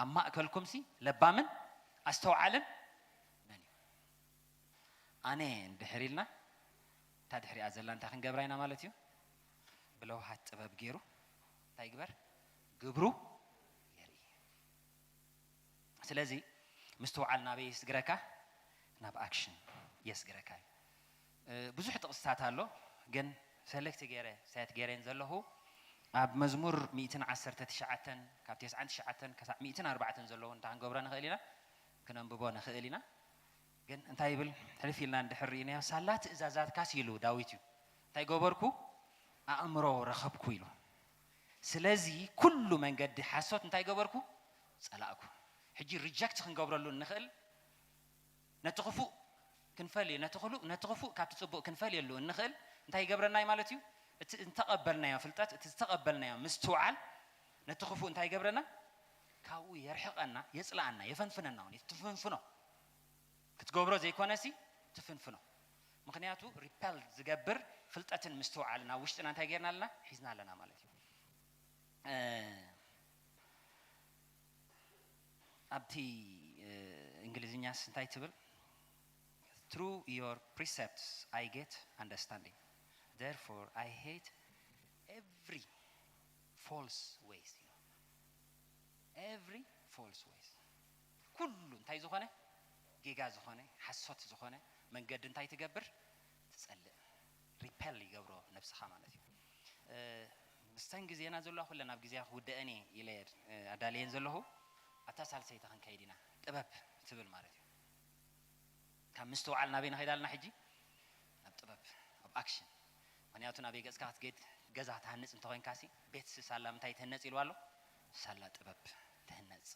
ኣብ ማእከልኩምሲ ለባምን ኣስተውዓልን መን እዩ?" ኣነ እንድሕር ኢልና፣ እታ ድሕሪኣ ዘላ እንታይ ክንገብራ ኢና ማለት እዩ? ብለውሃት ጥበብ ገይሩ እንታይ ይግበር? ግብሩ የርኢ። ስለዚ ምስትውዓል ናበይ የስግረካ? ናብ ኣክሽን የስግረካ እዩ። እ፣ ብዙሕ ጥቕስታት ኣሎ፣ ግን ሰለክት ገይረ፣ ሳይት ገይረን ዘለኹ ኣብ መዝሙር ሚእትን ዓሰርተ ትሽዓተን፣ ካብ ተስዓን ትሽዓተን ክሳዕ ሚእትን ኣርባዕተን ዘለዉ እንታይ ክንገብሮ ንኽእል ኢና? ክነንብቦ ንኽእል ኢና። ግን እንታይ ይብል? ሕልፍ ኢልና እንድሕር ርኢናዮ፣ "ሳላ ትእዛዛትካስ" ኢሉ ዳዊት እዩ። "እንታይ ገበርኩ? ኣእምሮ ረኸብኩ" ኢሉ። ስለዚ ኩሉ መንገዲ ሓሶት እንታይ ገበርኩ? ጸላእኩ። ሕጂ ሪጀክት ክንገብረሉ እንኽእል፣ ነቲ ክፉእ ክንፈልዮ፣ ነቲ ክሉ-፣ ነቲ ክፉእ ካብቲ ጽቡቕ ክንፈልየሉ እንኽእል እንታይ ይገብረና እዩ ማለት እዩ? እቲ እንተቐበልናዮ ፍልጠት፣ እቲ ዝተቐበልናዮ ምስትውዓል ነቲ ክፉእ እንታይ ይገብረና? ካብኡ የርሕቐና፣ የጽልኣና፣ የፈንፍነና እውን እዩ። ትፍንፍኖ። ክትገብሮ ዘይኮነሲ ትፍንፍኖ። ምኽንያቱ ሪፐል ዝገብር ፍልጠትን ምስትውዓልን ኣብ ውሽጥና እንታይ ጌርና ኣለና? ሒዝና ኣለና ማለት እዩ። እ፣ ኣብቲ፣ እ፣ እንግሊዝኛስ እንታይ ትብል? Through your precepts I get understanding. Therefore I hate every false ways. Every false ways. ኩሉ እንታይ ዝኾነ ጌጋ ዝኾነ ሓሶት ዝኾነ መንገዲ እንታይ ትገብር? ትጸልእ። ሪፐል ይገብሮ ነብስኻ ማለት እዩ። እ፣ ምስተን ግዜና ዘለዋ ኩለን ኣብ ግዜያ ክውደአን እየ ኢለ፣ እ፣ ኣዳልየን ዘለኹ። ኣብታ ሳልሰይቲ ክንከይድ ኢና። ጥበብ ትብል ማለት እዩ። ካብ ምስትውዓል ናበይ ንኸይድ ኣለና ሕጂ? ናብ ጥበብ፣ ኣብ ኣክሽን። ምኽንያቱ ናበይ ገጽካ ክትገድ ገዛ ትሃንጽ እንተኾይንካሲ፣ ቤትሲ ሳላ ምንታይ ትህነጽ ኢልዋ ኣሎ? ሳላ ጥበብ ትህነጽ።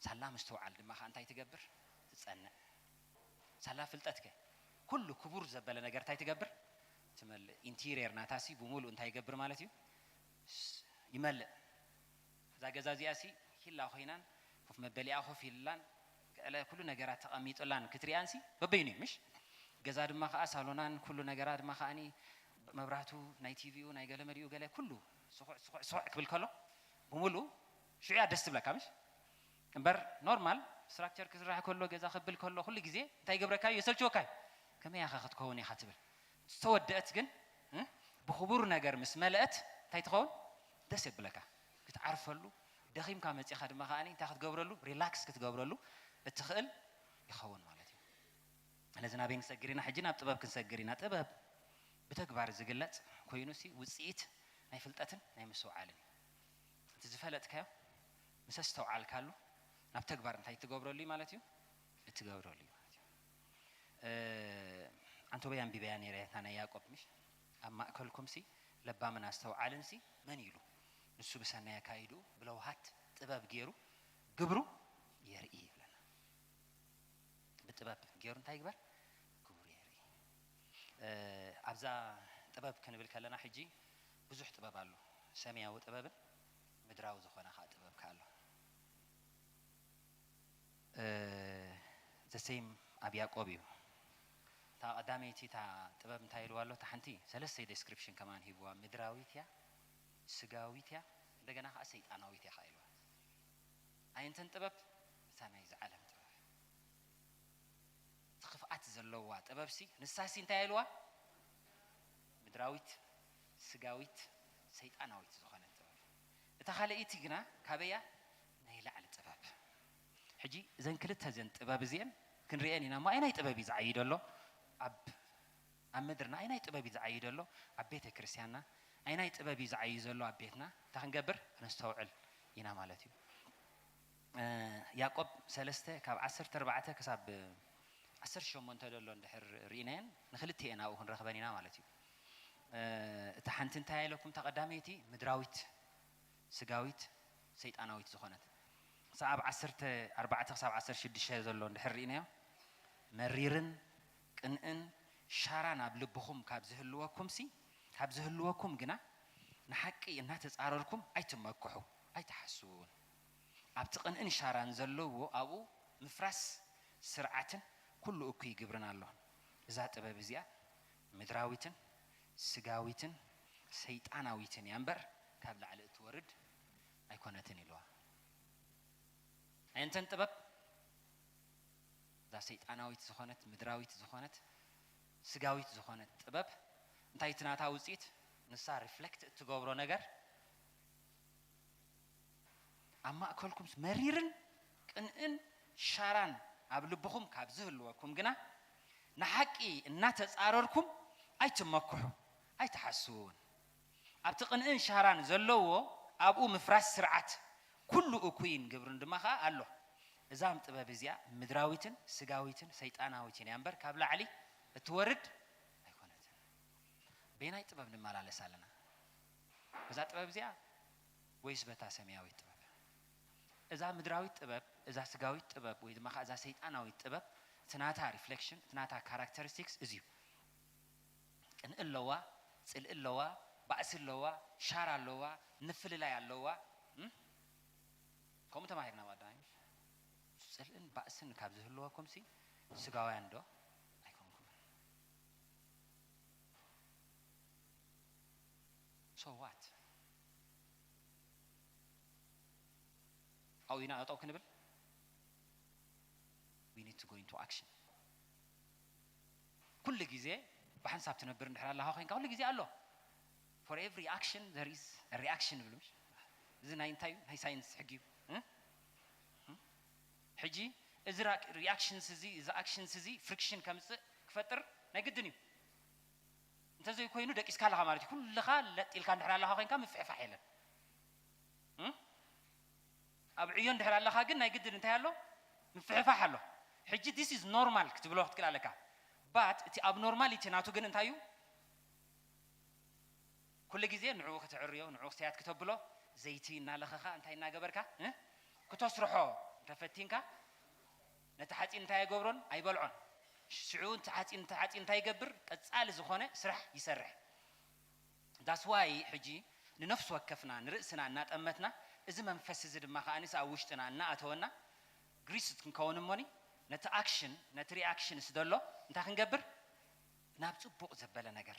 ሳላ ምስትውዓል ድማ ኸኣ እንታይ ትገብር? ትጸንዕ። ሳላ ፍልጠትከ? ኩሉ ክቡር ዘበለ ነገር እንታይ ትገብር? ትመልእ። ኢንቲሪየር ናታሲ ብምሉእ እንታይ ይገብር ማለት እዩ? ስ-፣ ይመልእ። እዛ ገዛ እዚኣሲ ሂላ ኮይናን ኮፍ መበሊኣ ኮፍ ኢልላን ገለ ኩሉ ነገራት ተቐሚጡላን ክትሪኣንሲ በበይኑ እዩ፣ ምሽ? ገዛ ድማ ከኣ ሳሎናን ኩሉ ነገራ ድማ ከኣኒ መብራቱ ናይ ቲቪኡ ናይ ገለ መሊኡ ገለ ኩሉ ስኹዕ ስኹዕ ስኹዕ ክብል ከሎ ብምሉእ ሽዑ እያ ደስ ትብለካ፣ ምሽ? እምበር ኖርማል ስትራክቸር ክስራሕ ከሎ ገዛ ክብል ከሎ ኩሉ ግዜ እንታይ ይገብረካ እዩ? የሰልችወካ እዩ። ከመይ ኢኻ ክትከውን ኢኻ ትብል። ዝተወደአት ግን፣ እ፣ ብኽቡር ነገር ምስ መለአት እንታይ ትኸውን? ደስ የብለካ። ክትዓርፈሉ፣ ደኺምካ መጺኻ ድማ ከኣኒ እንታይ ክትገብረሉ? ሪላክስ ክትገብረሉ እትኽእል ይኸውን ማለት እዩ። ስለዚ ናበይ ክንሰግር ኢና? ሕጂ ናብ ጥበብ ክንሰግር ኢና። ጥበብ ብተግባር ዝግለጽ ኮይኑሲ ውጽኢት ናይ ፍልጠትን ናይ ምስትውዓልን እዩ። እቲ ዝፈለጥካዮ ምስ ኣስተውዓልካሉ ናብ ተግባር እንታይ ትገብረሉ እዩ ማለት እዩ? እትገብረሉ እዩ ማለት እዩ። እ፣ ኣንቶበይ ኣንቢበያ ነይረ እታ ናይ ያዕቆብ፣ ምሽ? ኣብ ማእከልኩምሲ ለባምን ኣስተውዓልንሲ መን ኢሉ? ንሱ ብሰናይ ኣካይድኡ ብለውሃት ጥበብ ገይሩ ግብሩ የርኢ ይብለና። ብጥበብ ገይሩ እንታይ ይግበር? ግብሩ የርኢ። እ፣ ኣብዛ ጥበብ ክንብል ከለና ሕጂ ብዙሕ ጥበብ ኣሎ። ሰማያዊ ጥበብን ምድራዊ ዝኾነ ኸዓ ጥበብ ከኣ ኣሎ። እ፣ ዘ ሴም ኣብ ያዕቆብ እዩ። እታ ቀዳመይቲ እታ ጥበብ እንታይ ኢልዋ ኣሎ? እታ ሓንቲ ሰለስተ ዴስክሪፕሽን ከማን ሂብዋ። ምድራዊት እያ፣ ስጋዊት እያ፣ እንደገና ኸዓ ሰይጣናዊት እያ ኸዓ ኢልዋ። ኣየንተን ጥበብ? እታ ናይዚ ዓለም ጥበብ። እቲ ክፍኣት ዘለዋ ጥበብሲ፣ ንሳሲ እንታይ ኢልዋ? ምድራዊት፣ ስጋዊት፣ ሰይጣናዊት ዝኾነት ጥበብ። እታ ካልኣይቲ ግና ካበያ? ናይ ላዕሊ ጥበብ። ሕጂ እዘን ክልተ እዘን ጥበብ እዚአን ክንሪአን ኢና እሞ፣ ኣይናይ ጥበብ እዩ ዝዓዪ ዘሎ? ኣብ፣ ኣብ ምድርና ኣይናይ ጥበብ እዩ ዝዓዪ ዘሎ? ኣብ ቤተ ክርስቲያንና ኣይናይ ጥበብ እዩ ዝዓዪ ዘሎ? ኣብ ቤትና እንታይ ክንገብር? ከነስተውዕል ኢና ማለት እዩ። እ፣ ያዕቆብ ሰለስተ ካብ ዓሰርተ ኣርባዕተ ክሳብ ዓሰርተ ሸሞንተ ዘሎ እንድሕር ርኢናየን፣ ንክልቲኤን ኣብኡ ክንረኽበን ኢና ማለት እዩ። እ፣ እታ ሓንቲ እንታይ ኢለኩም? እታ ቀዳመይቲ ምድራዊት፣ ስጋዊት፣ ሰይጣናዊት ዝኾነት። እሳ ኣብ ዓሰርተ ኣርባዕተ ክሳብ ዓሰርተ ሽዱሽተ ዘሎ እንድሕር ርኢናዮ፣ መሪርን ቅንእን ሻራን ኣብ ልብኹም ካብ ዝህልወኩምሲ፣ ካብ ዝህልወኩም ግና ንሓቂ እናተጻረርኩም ኣይትመክሑ፣ ኣይትሓስዉ እውን። ኣብቲ ቅንእን ሻራን ዘለዎ ኣብኡ ምፍራስ ስርዓትን ኩሉ እኩይ ግብርን ኣሎ። እዛ ጥበብ እዚኣ ምድራዊትን ስጋዊትን ሰይጣናዊትን እያ እምበር ካብ ላዕሊ እትወርድ ኣይኮነትን ኢልዋ። ኣየንተን ጥበብ? እዛ ሰይጣናዊት ዝኾነት፣ ምድራዊት ዝኾነት፣ ስጋዊት ዝኾነት ጥበብ እንታይ እቲ ናታ ውጽኢት? ንሳ ሪፍሌክት እትገብሮ ነገር ኣብ ማእከልኩም መሪርን ቅንእን ሻራን ኣብ ልብኹም ካብ ዝህልወኩም ግና ንሓቂ እናተጻረርኩም ኣይትመክሑ፣ ኣይትሓስዉ እውን። ኣብቲ ቅንእን ሻራን ዘለዎ ኣብኡ ምፍራስ ስርዓት ኩሉ እኩይን ግብርን ድማ ኸኣ ኣሎ። እዛም ጥበብ እዚኣ ምድራዊትን ስጋዊትን ሰይጣናዊትን እያ እምበር ካብ ላዕሊ እትወርድ ኣይኮነትን። በየናይ ጥበብ ንመላለስ ኣለና? በዛ ጥበብ እዚኣ ወይስ በታ ሰማያዊት ጥበብ? እዛ ምድራዊት ጥበብ፣ እዛ ስጋዊት ጥበብ ወይ ድማ ከኣ እዛ ሰይጣናዊት ጥበብ፣ እቲ ናታ ሪፍሌክሽን፣ እቲ ናታ ካራክተሪስቲክስ እዚ እዩ። ቅንኢ ኣለዋ፣ ጽልኢ ኣለዋ፣ ባእሲ ኣለዋ፣ ሻራ ኣለዋ፣ ምፍልላይ ኣለዋ። እም? ከምኡ ተማሂርና ብቐዳማይ። ጽልእን ባእስን ካብ ዝህልወኩምሲ ስጋውያን ዶ ኣይኮንኩምን? So what? ኣብኡ ኢና ጠጠው ክንብል? We need to go into action። ኩሉ ግዜ ብሓንሳብ ትነብር እንድሕር ኣለኻ ኮይንካ ኩሉ ግዜ ኣሎ። For every action there is a reaction ይብሉ ምሽ? እዚ ናይ እንታይ እዩ? ናይ ሳይንስ ሕጊ እዩ። እ? እ? ሕጂ እዚ ሪያክሽንስ እዚ፣ እዚ ኣክሽንስ እዚ ፍሪክሽን ከምፅእ ክፈጥር ናይ ግድን እዩ። እንተዘይኮይኑ ደቂስካ ኣለኻ ማለት እዩ። ኩልኻ ለጥ ኢልካ እንድሕር ኣለኻ ኮይንካ ምፍሕፋሕ የለን። እ? ኣብ ዕዮ እንድሕር ኣለኻ ግን ናይ ግድን እንታይ ኣሎ? ምፍሕፋሕ ኣሎ። ሕጂ this is normal ክትብሎ ክትክእል ኣለካ። But እቲ ኣብ ኖርማሊቲ ናቱ ግን እንታይ እዩ? ኩሉ ግዜ ንዕኡ ከተዕርዮ፣ ንዕኡ ክስተያት ክተብሎ፣ ዘይቲ እናለኸኻ እንታይ እናገበርካ፣ እ? ክተስርሖ እንተፈቲንካ፣ ነቲ ሓፂን እንታይ ኣይገብሮን? ኣይበልዖን። ሽዑ እቲ ሓፂን፣ እቲ ሓፂን እንታይ ይገብር? ቀፃሊ ዝኾነ ስራሕ ይሰርሕ። That's why ሕጂ ንነፍሲ ወከፍና ንርእስና እናጠመትና፣ እዚ መንፈስ እዚ ድማ ከኣ ንስ ኣብ ውሽጥና እናኣተወና፣ ግሪስ ክንከውን እሞኒ፣ ነቲ ኣክሽን፣ ነቲ ሪኣክሽንስ ዘሎ እንታይ ክንገብር? ናብ ጽቡቕ ዘበለ ነገር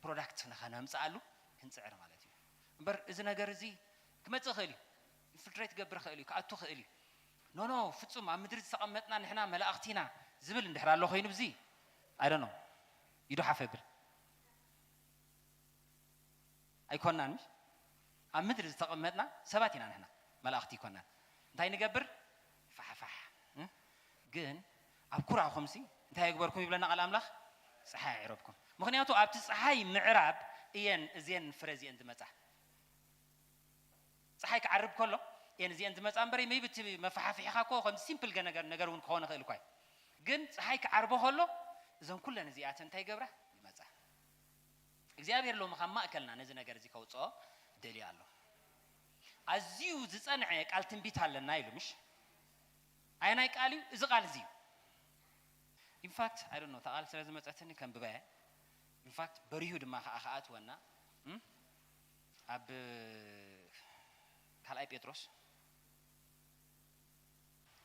ፕሮዳክት ንኸነምጽኣሉ ክንጽዕር ማለት እዩ። እምበር እዚ ነገር እዚ ክመጽእ ይኽእል እዩ፣ ኢንፊልትሬት ክገብር ይኽእል እዩ፣ ክኣቱ ይኽእል እዩ። ኖ ኖ፣ ፍጹም ኣብ ምድሪ ዝተቐመጥና ንሕና መላእኽቲ ኢና ዝብል እንድሕር ኣሎ ኮይኑ፣ ብዚ ኣይ ዶንት ኖ፣ you don't have to ብል ኣይኮናን። ምሽ ኣብ ምድሪ ዝተቐመጥና ሰባት ኢና ንሕና፣ መላእኽቲ ኣይኮናን። እንታይ ንገብር? ፋሕፋሕ። እ? ግን ኣብ ኩራኹምሲ እንታይ የግበርኩም ይብለና ቃል ኣምላኽ? ፀሓይ ኣዕረብኩም። ምኽንያቱ ኣብቲ ፀሓይ ምዕራብ እየን እዚአን ፍረ እዚአን ዝመፃ። ፀሓይ ክዓርብ ከሎ እየን እዚአን ዝመፃ እምበር፣ ሜይቢ እቲ መፋሓፍሒኻ እኮ ከምዚ ሲምፕል ገ-፣ ነገር፣ ነገር እውን ክኸውን ይኽእል እኳ እዩ። ግን ፀሓይ ክዓርቦ ከሎ እዘን ኩለን እዚኣተን እንታይ ይገብራ? ይመፃ። እግዚኣብሔር ሎሚ ካብ ማእከልና ነዚ ነገር እዚ ከውፅኦ ደልዩ ኣሎ። ኣዝዩ ዝጸንዐ ቃል ትንቢት ኣለና ኢሉ፣ ምሽ? ኣየናይ ቃል እዩ? እዚ ቃል እዚ እዩ። ኢንፋክት፣ ኣይ ዶንት ኖ፣ እታ ቃል ስለ ዝመጸትኒ ከንብባ እየ። ኢንፋክት፣ በሪሁ ድማ ከኣ ክኣትወና፣ እም? ኣብ ካልኣይ ጴጥሮስ፣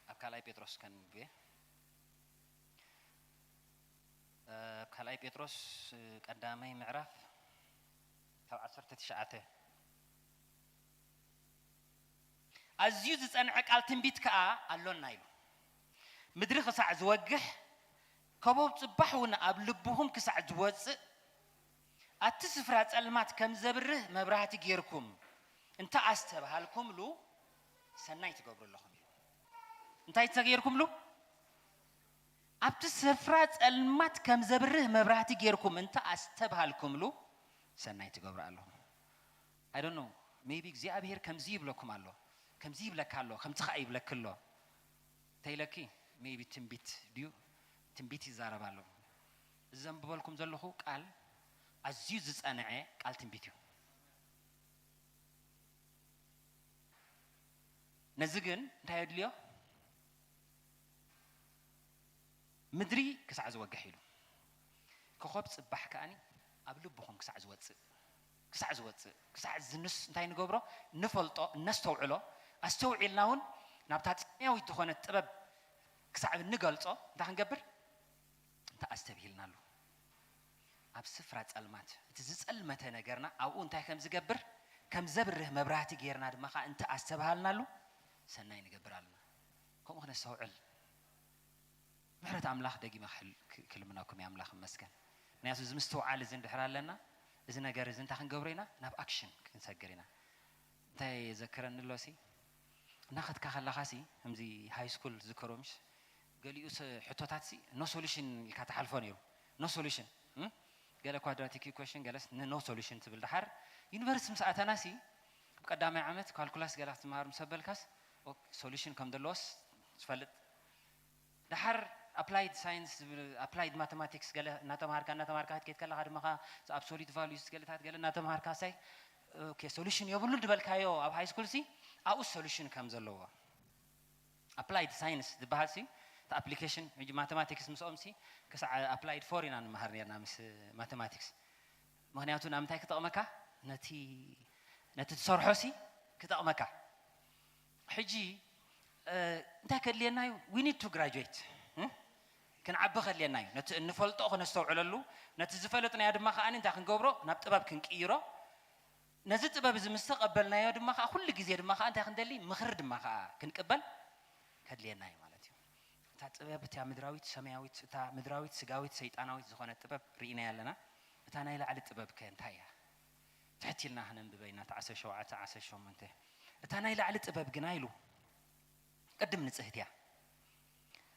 ኣብ ካልኣይ ጴጥሮስ ከንብብ እየ። ኣብ ካልኣይ ጴጥሮስ ቀዳማይ ምዕራፍ ካብ ዓሰርተ ትሽዓተ፣ ኣዝዩ ዝጸንዐ ቃል ትንቢት ከኣ ኣሎና ኢሉ። ምድሪ ክሳዕ ዝወግሕ፣ ከቦብ ጽባሕ እውን ኣብ ልብኹም ክሳዕ ዝወጽእ፣ ኣቲ ስፍራ ጸልማት ከም ዘብርህ መብራህቲ ጌርኩም እንተ ኣስተብሃልኩምሉ፣ ሰናይ ትገብሩ ኣለኹም ኢሉ። እንታይ ተገይርኩምሉ? ኣብቲ ስፍራ ጸልማት ከም ዘብርህ መብራህቲ ጌርኩም እንተ ኣስተብሃልኩምሉ፣ ሰናይ ትገብሩ ኣለኹም። I don't know, maybe እግዚኣብሔር ከምዚ ይብለኩም ኣሎ፣ ከምዚ ይብለካ ኣሎ፣ ከምዚ ኸኣ ይብለኪ ኣሎ። ተይለኪ፣ maybe ትንቢት ድዩ? ትንቢት ይዛረብ ኣሎ። እዚ ዘንብበልኩም ዘለኹ ቃል ኣዝዩ ዝጸንዐ ቃል ትንቢት እዩ። ነዚ ግን እንታይ የድልዮ? ምድሪ ክሳዕ ዝወግሕ ኢሉ። ኮኸብ ጽባሕ ከኣኒ ኣብ ልብኹም ክሳዕ ዝወጽእ፣ ክሳዕ ዝወጽእ፣ ክሳዕ ዝንስ እንታይ ንገብሮ? ንፈልጦ፣ እነስተውዕሎ፣ ኣስተውዒልና እውን ናብታ ሰማያዊት ዝኾነት ጥበብ ክሳዕ እንገልጾ እንታይ ክንገብር? እንተ ኣስተብሂልናሉ። ኣብ ስፍራ ጸልማት፣ እቲ ዝጸልመተ ነገርና ኣብኡ እንታይ ከም ዝገብር? ከም ዘብርህ መብራህቲ ጌርና ድማ ኸኣ እንተ ኣስተብሃልናሉ፣ ሰናይ ንገብር ኣለና። ከምኡ ክነስተውዕል ምሕረት ኣምላኽ ደጊመ ክሕል-፣ ክ-፣ ክልምነኩም እየ። ኣምላኽ ይመስገን። ምኽንያቱ እዚ ምስትውዓል እዚ እንድሕር ኣለና፣ እዚ ነገር እዚ እንታይ ክንገብሮ ኢና? ናብ ኣክሽን ክንሰግር ኢና። እንታይ የዘክረኒ ኣሎ ሲ? እናኸድካ ከለኻ ሲ፣ ከምዚ ሃይ ስኩል ዝከሮ ምሽ? ገሊኡ ስ-፣ ሕቶታት ሲ፣ ኖ ሶሉሽን ኢልካ ትሓልፎ ነይሩ። ኖ ሶሉሽን። እም? ገለ ኳድራቲክ ኢኩዌሽን፣ ገለስ ን-፣ ኖ ሶሉሽን ትብል። ደሓር ዩኒቨርሲቲ ምስ ኣተና ሲ፣ ኣብ ቀዳማይ ዓመት ካልኩላስ ገለ ክትመሃር ምስ ኣበልካስ፣ ኦኬ፣ ሶሉሽን ከም ዘለዎስ ትፈልጥ። ደሓር ኣፕላይድ ሳይንስ ዝብል፣ ኣፕላይድ ማተማቲክስ ገለ እናተምሃርካ፣ እናተምሃርካ ክትከይድ ከለኻ ድማ ኸዓ፣ ኣብሶሉት ቫሉዩስ ገለታት ገለ እናተምሃርካ ሳይ፣ ሶሉሽን የብሉን ዝበልካዮ ኣብ ሃይ ስኩል ሲ ኣብኡ ሶሉሽን ከም ዘለዎ ኣፕላይድ ሳይንስ ዝበሃል ሲ እቲ ኣፕሊኬሽን ሕጂ ማቴማቲክስ ምስኦም ሲ ክሳዕ ኣፕላይድ ፎር ኢና ንምሃር ነርና ምስ ማቴማቲክስ። ምክንያቱ ናብ ምንታይ ክጠቕመካ? ነቲ ነቲ ትሰርሖ ሲ ክጠቕመካ። ሕጂ እንታይ ከድልየና እዩ? We need to graduate። ክንዓቢ ከድልየና እዩ። ነቲ እንፈልጦ ክነስተውዕለሉ፣ ነቲ ዝፈለጥናዮ ድማ ከኣ እንታይ ክንገብሮ? ናብ ጥበብ ክንቅይሮ። ነዚ ጥበብ እዚ ምስ ተቐበልናዮ ድማ ከኣ ኩሉ ግዜ ድማ ከኣ እንታይ ክንደሊ? ምኽሪ ድማ ከኣ ክንቅበል ከድልየና እዩ ማለት እዩ። እታ ጥበብ እታ ምድራዊት ሰማያዊት፣ እታ ምድራዊት ስጋዊት ሰይጣናዊት ዝኾነት ጥበብ ርኢናያ ኣለና። እታ ናይ ላዕሊ ጥበብ ከ እንታይ እያ? ትሕት ኢልና ክነንብበ ኢና። እታ ዓሰርተ ሸውዓተ ዓሰርተ ሸሞንተ እታ ናይ ላዕሊ ጥበብ ግና ኢሉ ቅድም ንጽህት እያ።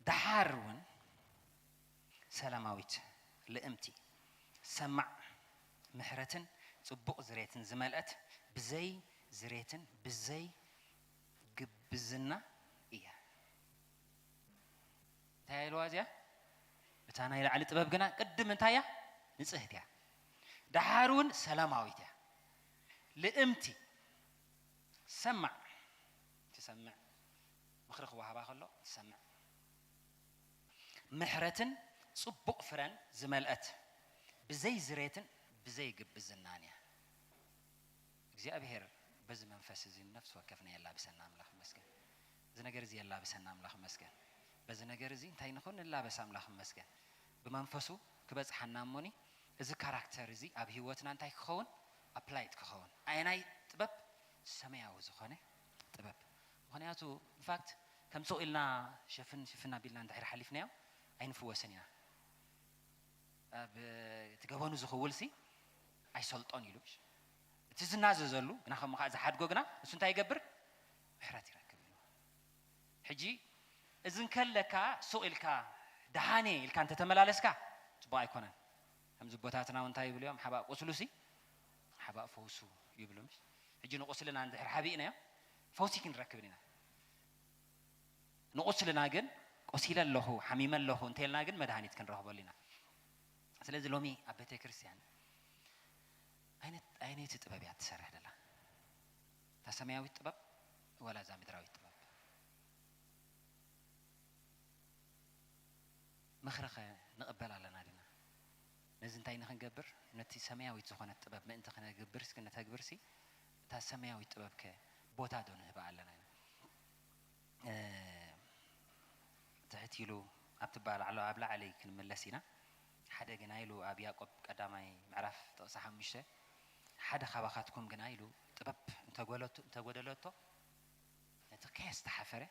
ደሓር እውን ሰላማዊት፣ ልእምቲ፣ ሰማዕ፣ ምሕረትን ጽቡቕ ዝሬትን ዝመልአት፣ ብዘይ ዝሬትን ብዘይ ግብዝና እያ። እንታይ ኢልዋ እዚኣ? እታ ናይ ላዕሊ ጥበብ ግና ቅድም እንታይ እያ? ንጽህት እያ። ደሓር እውን ሰላማዊት እያ። ልእምቲ፣ ሰማዕ፣ ትሰምዕ፣ ምኽሪ ክወሃባ ከሎ ትሰምዕ። ምሕረትን ጽቡቕ ፍረን ዝመልአት፣ ብዘይ ዝሬትን ብዘይ ግብዝናን እያ። እግዚኣብሔር በዚ መንፈስ እዚ ነፍሲ ወከፍና የላብሰና ኣምላኽ ይመስገን። እዚ ነገር እዚ የላብሰና ኣምላኽ ይመስገን። በዚ ነገር እዚ እንታይ ንኹን ንላበስ ኣምላኽ ይመስገን። ብመንፈሱ ክበጽሓና እሞኒ እዚ ካራክተር እዚ ኣብ ህይወትና እንታይ ክኸውን ኣፕላይድ ክኸውን ኣየናይ ጥበብ ሰማያዊ ዝኾነ ጥበብ ምክንያቱ ኢንፋክት ከም ሱቕ ኢልና ሸፍን ሽፍን ኣቢልና እንድሕር ሓሊፍናዮ ኣይንፍወስን ኢና ኣብ እቲ ገበኑ ዝኽውል ሲ ኣይሰልጦን ኢሉ ምሽ እቲ ዝናዘዘሉ ግና ከም ከዓ ዝሓድጎ ግና ንሱ እንታይ ይገብር ምሕረት ይረክብ ኢሉ ሕጂ እዚ እንከለካ ሱቕ ኢልካ ደሓነ ኢልካ እንተተመላለስካ ፅቡቕ ኣይኮነን ከምዚ ቦታትና እውን እንታይ ይብሉ እዮም ሓባእ ቁስሉ ሲ ሓባእ ፈውሱ ይብሉ ምሽ ሕጂ ንቁስልና እንድሕር ሓቢእናዮ ፈውሲ ክንረክብን ኢና ንቁስልና ግን ቆሲለ ኣለኹ ሓሚመ ኣለኹ እንተልና ግን መድሃኒት ክንረኽበሉ ኢና ስለዚ ሎሚ ኣብ ቤተ ክርስቲያን ኣየነይቲ ጥበብ እያ ትሰርሕ ደላ እታ ሰማያዊት ጥበብ ወላ እዛ ምድራዊት ጥበብ ምኽርኸ ንቕበል ኣለና ዲና ነዚ እንታይ ንክንገብር ነቲ ሰማያዊት ዝኾነት ጥበብ ምእንቲ ክነግብርስ ክነተግብርሲ እታ ሰማያዊት ጥበብከ ቦታ ዶ ንህባ ኣለና ኢና ትሕት ኢሉ ኣብቲ ባላዕሎ ኣብ ላዕሊ ክንምለስ ኢና ሓደ ግና ኢሉ ኣብ ያቆብ ቀዳማይ ምዕራፍ ጥቕሲ ሓሙሽተ ሓደ ካባኻትኩም ግና ኢሉ ጥበብ እንተጎለቱ እንተጎደለቶ ነቲ ከየስተሓፈረ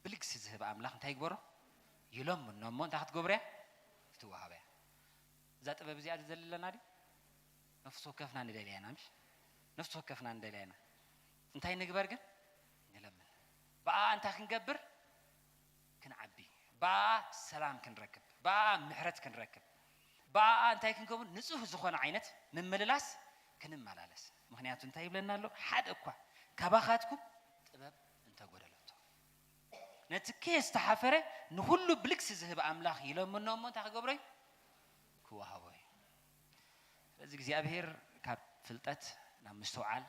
ብልግሲ ዝህብ ኣምላኽ እንታይ ይግበሮ ይለምኖ እሞ እንታይ ክትገብሮ እያ ክትወሃቦ እያ እዛ ጥበብ እዚኣ ዘለና ድዩ ነፍሲ ወከፍና ንደልያ ኢና ምሽ ነፍሲ ወከፍና ንደልያ ኢና እንታይ ንግበር ግን ንለምን ብኣ እንታይ ክንገብር ክንዓቢ ብኣ ሰላም ክንረክብ ብኣ ምሕረት ክንረክብ ብኣ እንታይ ክንገብር ንፁህ ዝኾነ ዓይነት ምምልላስ ክንመላለስ ምክንያቱ እንታይ ይብለና ኣሎ ሓደ እኳ ካባኻትኩም ጥበብ እንተጎደለቶ ነቲ ከየስተሓፈረ ንኹሉ ብልግሲ ዝህብ ኣምላኽ ይለምኖ እሞ እንታይ ክገብሮ እዩ ክወሃቦ እዩ ስለዚ እግዚኣብሄር ካብ ፍልጠት ናብ ምስትውዓል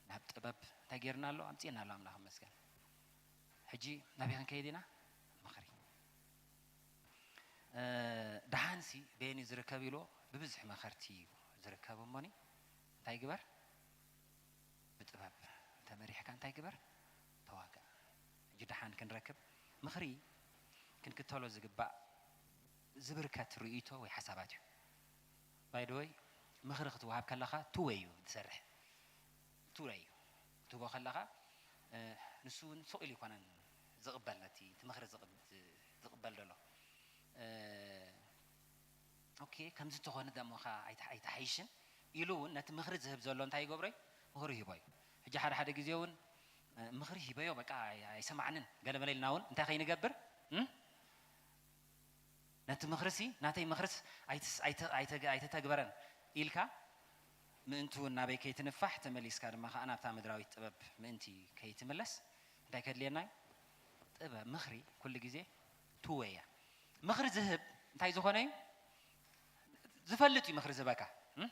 ናብ ጥበብ እንታይ ጌርና ኣሎ ኣምፅእና ኣሎ ኣምላኽ መስገን ሕጂ ናበይ ክንከይድ ኢና ምኽሪ ደሓንሲ በየን እዩ ዝርከብ ኢልዎ ብብዝሒ መኸርቲ እዩ ዝርከብ እሞኒ እንታይ ግበር ብጥበብ ተመሪሕካ እንታይ ግበር ተዋጋእ ሕጂ ደሓን ክንረክብ ምኽሪ ክንክተሎ ዝግባእ ዝብርከት ርእይቶ ወይ ሓሳባት እዩ ባይደወይ ምኽሪ ክትወሃብ ከለኻ ቱወይ እዩ ዝሰርሕ ቱረይ እዩ ክትቦ ከለኻ ንሱ እውን ሱቕ ኢሉ ይኮነን ዝቕበል ነቲ እቲ ምኽሪ ዝቕበል ዘሎ ኦኬ ከምዚ ተኾነ ደሞ ኸ ኣይተሓይሽን ኢሉ እውን ነቲ ምኽሪ ዝህብ ዘሎ እንታይ ይገብሮ እዩ ምኽሪ ሂቦ እዩ ሕጂ ሓደ ሓደ ግዜ እውን ምኽሪ ሂበዮ በቃ ኣይሰማዕንን ገለመለ ኢልና እውን እንታይ ከይንገብር ነቲ ምኽርሲ ናተይ ምኽርስ ኣይተተግበረን ኢልካ ምእንቲ እውን ናበይ ከይትንፋሕ ተመሊስካ ድማ ከዓ ናብታ ምድራዊት ጥበብ ምእንቲ ከይትምለስ እንታይ ከድልየና እዩ ጥበብ ምኽሪ ኩሉ ግዜ ትወያ ምኽሪ ዝህብ እንታይ ዝኾነ እዩ ዝፈልጥ እዩ ምኽሪ ዝህበካ እም?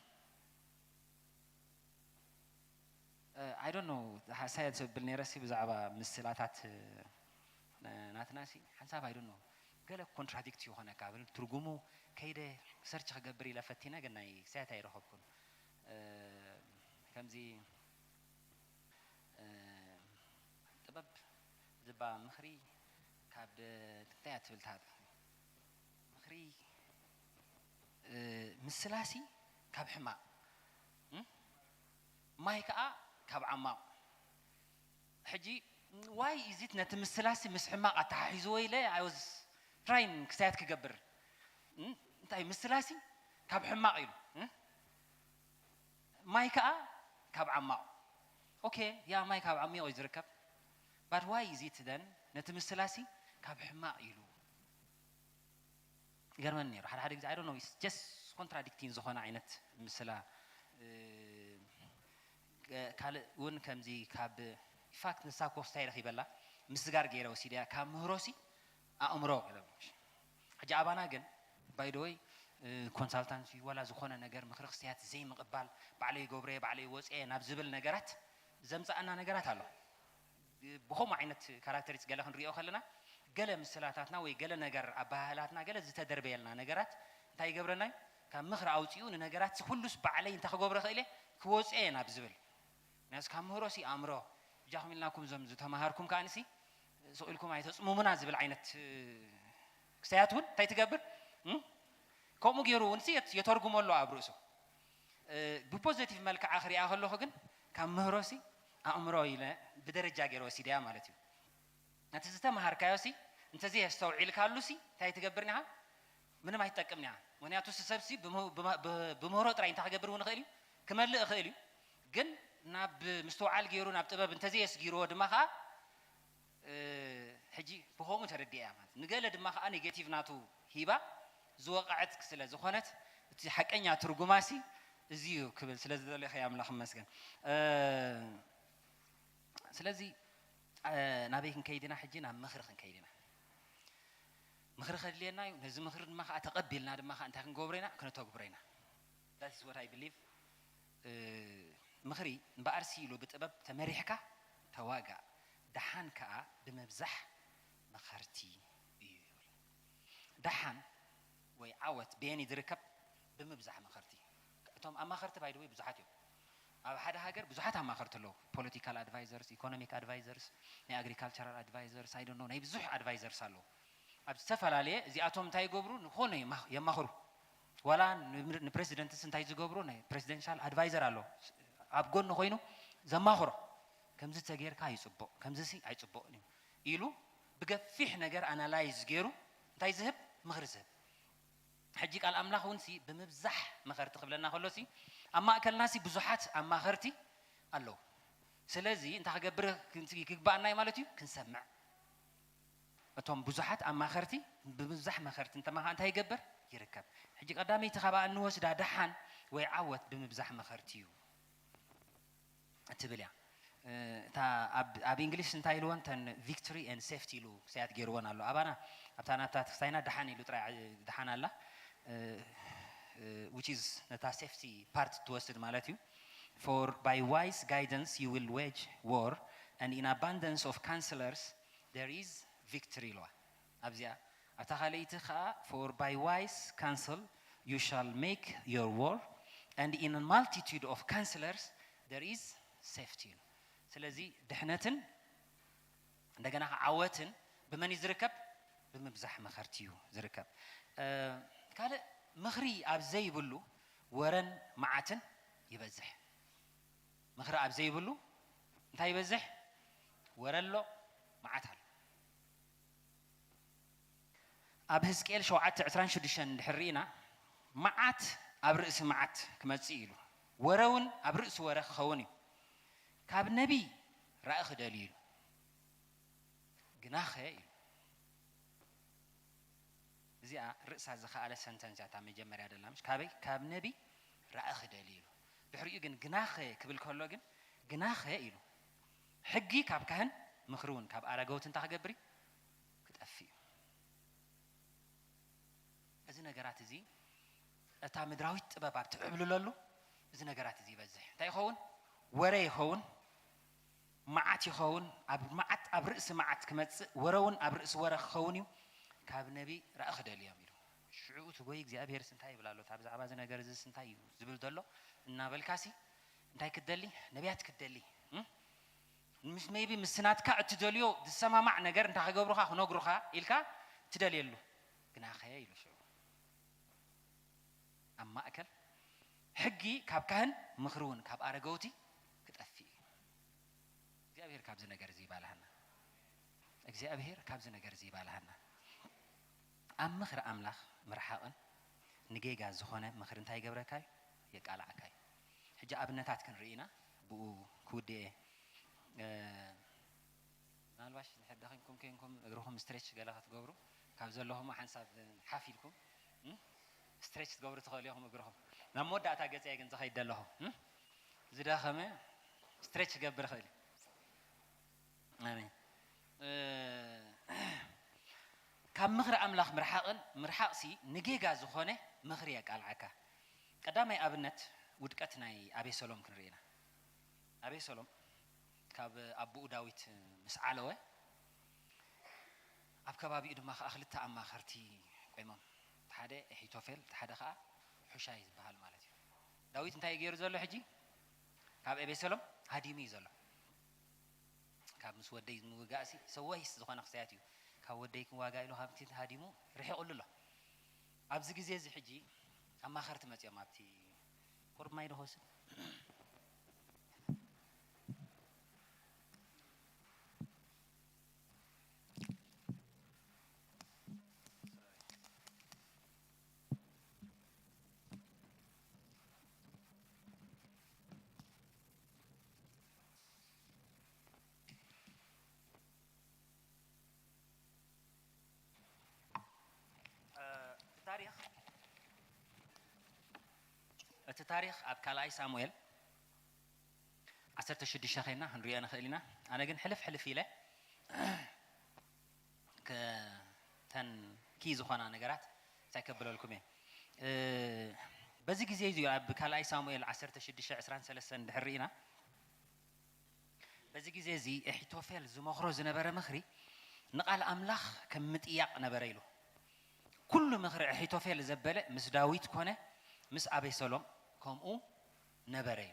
I don't know፣ ሓሳየ ዝብል ነይረሲ ብዛዕባ ምስላታት ናትናሲ ሓንሳብ I don't know፣ ገለ ኮንትራዲክት ይኾነካ ብል ትርጉሙ። ከይደ ሰርች ክገብር ኢለ ፈቲነ፣ ግን ናይ ክሳያት ኣይረኸብኩን። ከምዚ ጥበብ ዝባ ምኽሪ ካብ እንታይ እያ ትብል? ምኽሪ ምስላሲ ካብ ሕማቕ፣ ማይ ከዓ ካብ ዓማቕ። ሕጂ ዋይ ኢዚት ነቲ ምስላሲ ምስ ሕማቕ ኣተሓሒዝዎ ኢለ I was trying ክሳያት ክገብር። እንታይ ምስላሲ ካብ ሕማቕ ኢሉ፣ ማይ ከዓ ካብ ዓማቕ። ኦኬ፣ ያ ማይ ካብ ዓሚቕ እዩ ዝርከብ። But why is it then ነቲ ምስላሲ ካብ ሕማቕ ኢሉ? ይገርመኒ ነይሩ። ሓደ ሓደ ግዜ I don't know፣ it's just contradicting ዝኾነ ዓይነት ምስላ። ካልእ እውን ከምዚ ካብ ኢንፋክት ንሳ ኮፍ እንታይ ረኺበላ፣ ምስጋር ገይረ ወሲደያ፣ ካብ ምህሮሲ ኣእምሮ ኢሎም። ሕጂ ኣባና ግን ባይደወይ ኮንሳልታንሲ ዋላ ዝኾነ ነገር ምኽሪ ክስያት ዘይምቕባል፣ ባዕለይ ገብረየ ባዕለይ ወፅየ ናብ ዝብል ነገራት ዘምፃኣና ነገራት ኣሎ። ብኸምኡ ዓይነት ካራክተሪስት ገለ ክንሪኦ ከለና ገለ ምስላታትና ወይ ገለ ነገር ኣባህላትና ገለ ዝተደርበየልና ነገራት እንታይ ይገብረና እዩ? ካብ ምኽሪ ኣውፂኡ ንነገራት ኩሉስ ባዕለይ እንታይ ክገብሮ ክእል እየ ክወፅኦ እየ ናብ ዝብል። ምክንያቱ ካብ ምህሮሲ ኣእምሮ ብጃኹም ኢልናኩም እዞም ዝተምሃርኩም ከኣንሲ ስቕ ኢልኩም ኣይተፅምሙና ዝብል ዓይነት ክስተያት እውን እንታይ ትገብር? ከምኡ ገይሩ እውን ሲ የተርጉሞ ኣሎ ኣብ ርእሱ። ብፖዘቲቭ መልክዓ ክሪኣ ከለኹ ግን ካብ ምህሮሲ ኣእምሮ ኢለ ብደረጃ ገይረ ወሲደያ ማለት እዩ። ነቲ ዝተምሃርካዮሲ እንተዘየስተውዒልካሉሲ እንታይ ትገብር ኒኻ? ምንም ኣይትጠቅም ኒኻ። ምክንያቱ እቲ ሰብሲ ብምህሮ ጥራይ እንታይ ክገብር እውን ይኽእል እዩ? ክመልእ ይኽእል እዩ። ግን ናብ ምስትውዓል ገይሩ ናብ ጥበብ እንተዘየስጊርዎ ድማ ከዓ ሕጂ ብኸምኡ ተረዲኣ እያ ማለት። ንገለ ድማ ከዓ ኔጌቲቭ ናቱ ሂባ ዝወቕዐት ስለ ዝኾነት እቲ ሓቀኛ ትርጉማሲ እዚ እዩ ክብል ስለ ዝደለኹ ኣምላኽ ይመስገን። ስለዚ ናበይ ክንከይድ ኢና? ሕጂ ናብ ምኽሪ ክንከይድ ኢና። ምኽሪ ከድልየና እዩ። ነዚ ምኽሪ ድማ ከዓ ተቐቢልና ድማ ከዓ እንታይ ክንገብሮ ኢና? ክነተግብሮ ኢና። That is what I believe። ምኽሪ እምበኣርሲ ኢሉ ብጥበብ ተመሪሕካ ተዋጋእ፣ ደሓን ከዓ ብምብዛሕ መኸርቲ እዩ ይብል። ደሓን ወይ ዓወት በየን ዝርከብ? ብምብዛሕ መኸርቲ። እቶም ኣማኸርቲ ባይደወይ ብዙሓት እዮም። ኣብ ሓደ ሃገር ብዙሓት ኣማኸርቲ ኣለዉ። ፖለቲካል ኣድቫይዘርስ፣ ኢኮኖሚክ ኣድቫይዘርስ፣ ናይ ኣግሪካልቸራል ኣድቫይዘርስ፣ I don't know፣ ናይ ብዙሕ ኣድቫይዘርስ ኣለዉ። ኣብ ዝተፈላለየ እዚኣቶም እንታይ ይገብሩ? ንኾነ የማኽሩ። ዋላ ንፕሬዚደንትስ እንታይ ዝገብሩ? ናይ ፕሬዚደንሻል ኣድቫይዘር ኣሎ ኣብ ጎኒ ኮይኑ ዘማኽሮ። ከምዚ ተጌርካ ይፅቡቕ፣ ከምዚ ሲ ኣይፅቡቕን እዩ ኢሉ ብገፊሕ ነገር ኣናላይዝ ገይሩ እንታይ ዝህብ? ምኽሪ ዝህብ። ሕጂ ቃል ኣምላኽ እውን ሲ ብምብዛሕ መኸርቲ ክብለና ከሎ ሲ ኣብ ማእከልና ሲ ብዙሓት ኣማኸርቲ ኣለዉ። ስለዚ እንታይ ክገብር ክግባኣና እዩ ማለት እዩ? ክንሰምዕ። እቶም ብዙሓት ኣማኸርቲ ብምብዛሕ መኸርቲ እንተማኻ እንታይ ይገብር? ይርከብ። ሕጂ ቀዳመይቲ ካብኣ እንወስዳ ደሓን ወይ ዓወት ብምብዛሕ መኸርቲ እዩ እትብል እያ። እታ ኣብ እንግሊሽ እንታይ ኢልወን ተን ቪክቶሪ ኤንድ ሴፍቲ ኢሉ ክሳያት ገይርወን ኣሎ። ኣባና ኣብታ ናብታ ክስታይና ደሓን ኢሉ ጥራይ ደሓን ኣላ። Which is ነታ ሴፍቲ ፓርት ትወስድ ማለት እዩ። For by wise guidance you will wage war and in abundance of counselors there is victory ኢልዋ ኣብዚኣ። ኣብታ ካልኣይቲ ከዓ for by wise counsel you shall make your war and in a multitude of counselors there is safety ኢሉ። ስለዚ ድሕነትን እንደገና ከዓ ዓወትን ብመን እዩ ዝርከብ? ብምብዛሕ መኸርቲ እዩ ዝርከብ። ካልእ ምኽሪ ኣብ ዘይብሉ ወረን መዓትን ይበዝሕ። ምኽሪ ኣብ ዘይብሉ እንታይ ይበዝሕ? ወረ ኣሎ፣ መዓት ኣሎ። ኣብ ህዝቅኤል ሸውዓተ ዕስራን ሽዱሽተን እንድሕር ርኢና መዓት ኣብ ርእሲ መዓት ክመጽእ ኢሉ ወረ እውን ኣብ ርእሲ ወረ ክኸውን እዩ። ካብ ነቢይ ራእይ ክደልዩ ኢሉ ግናኸ ኢሉ። እዚኣ ርእሳ ዝኸኣለ ሰንተንስ እያ እታ መጀመርያ ደላ ምሽ ካበይ ካብ ነቢ ራእይ ክደሊ ኢሉ። ድሕሪኡ ግን ግናኸ ክብል ከሎ ግን ግናኸ ኢሉ። ሕጊ ካብ ካህን ምኽሪ እውን ካብ ኣረገውት እንታይ ክገብር እዩ? ክጠፍእ እዩ። እዚ ነገራት እዚ እታ ምድራዊት ጥበብ ኣብ ትዕብልለሉ እዚ ነገራት እዚ ይበዝሕ። እንታይ ይኸውን? ወረ ይኸውን፣ መዓት ይኸውን፣ ኣብ መዓት፣ ኣብ ርእሲ መዓት ክመጽእ፣ ወረ እውን ኣብ ርእሲ ወረ ክኸውን እዩ። ካብ ነቢ ራእይ ክደልዮም ኢሉ። ሽዑ እቲ ጎይ እግዚኣብሔርስ እንታይ ይብል ኣሎ? እታ ብዛዕባ እዚ ነገር እዚስ እንታይ እዩ ዝብል ዘሎ እናበልካሲ እንታይ ክትደሊ? ነቢያት ክትደሊ። እም? ምስ maybe ምስ ናትካ እትደልዮ ዝሰማማዕ ነገር እንታይ ክገብሩኻ ክነግሩኻ ኢልካ ትደልየሉ። ግናኸ ኢሉ ሽዑ ኣብ ማእከል ሕጊ ካብ ካህን ምኽሪ እውን ካብ ኣረገውቲ ክጠፍእ እዩ። እግዚኣብሔር ካብዚ ነገር እዚ ይባልሃና። እግዚኣብሔር ካብዚ ነገር እዚ ይባልሃና። ኣብ ምኽሪ ኣምላኽ ምርሓቕን ንጌጋ ዝኾነ ምኽሪ እንታይ ይገብረካ እዩ? የቃልዓካ እዩ። ሕጂ ኣብነታት ክንርኢ ኢና፣ ብኡ ክውድእ እየ። እ፣ ምናልባሽ እንድሕር ደኺምኩም ኮይንኩም እግርኹም ስትሬች ገለ ክትገብሩ፣ ካብ ዘለኹም ሓንሳብ ሓፍ ኢልኩም፣ እም፣ ስትሬች ክትገብሩ ትኽእሉ ኢኹም እግርኹም። ናብ መወዳእታ ገጸ ግን ዝኸይድ ዘለኹ፣ እም፣ ዝደኸመ ስትሬች ክገብር ይኽእል እዩ። ኣሜን። እ፣ ካብ ምኽሪ ኣምላኽ ምርሓቕን፣ ምርሓቕሲ ንጌጋ ዝኾነ ምኽሪ የቃልዓካ። ቀዳማይ ኣብነት ውድቀት ናይ ኣቤሰሎም ክንርኢ ኢና። ኣቤሰሎም ካብ ኣቦኡ ዳዊት ምስ ዓለወ፣ ኣብ ከባቢኡ ድማ ከኣ ክልተ ኣማኸርቲ ቆይሞም። እቲ ሓደ ኣሒቶፌል፣ እቲ ሓደ ከኣ ሑሻይ ዝበሃል ማለት እዩ። ዳዊት እንታይ እዩ ገይሩ ዘሎ ሕጂ? ካብ ኣቤሰሎም ሃዲሙ እዩ ዘሎ። ካብ ምስ ወደይ ምውጋእሲ ሰወይስ ዝኾነ ክሳያት እዩ። ካብ ወደይ ክዋጋ ኢሉ ካብቲ ሃዲሙ ርሒቑሉ ኣሎ። ኣብዚ ግዜ እዚ ሕጂ ኣማኸርቲ መጺኦም ኣብቲ ቁሩብ ማይ ዶ ክወስድ? እ፣ እቲ ታሪኽ፣ እቲ ታሪኽ ኣብ ካልኣይ ሳሙኤል ዓሰርተ ሽዱሽተ ኸይና ክንሪኦ ንኽእል ኢና። ኣነ ግን ሕልፍ ሕልፍ ኢለ ከ-፣ ተን ኪ ዝኾና ነገራት እንታይ ከብለልኩም እየ። እ፣ በዚ ግዜ እዚ ኣብ ካልኣይ ሳሙኤል ዓሰርተ ሽዱሽተ ዕስራን ሰለስተን እንድሕር ርኢና፣ በዚ ግዜ እዚ ኣሒቶፌል ዝመኽሮ ዝነበረ ምኽሪ ንቓል ኣምላኽ ከም ምጥያቕ ነበረ ኢሉ። ኩሉ ምኽሪ ኣሒቶፌል ዘበለ ምስ ዳዊት ኮነ ምስ ኣቤሰሎም ከምኡ ነበረ እዩ።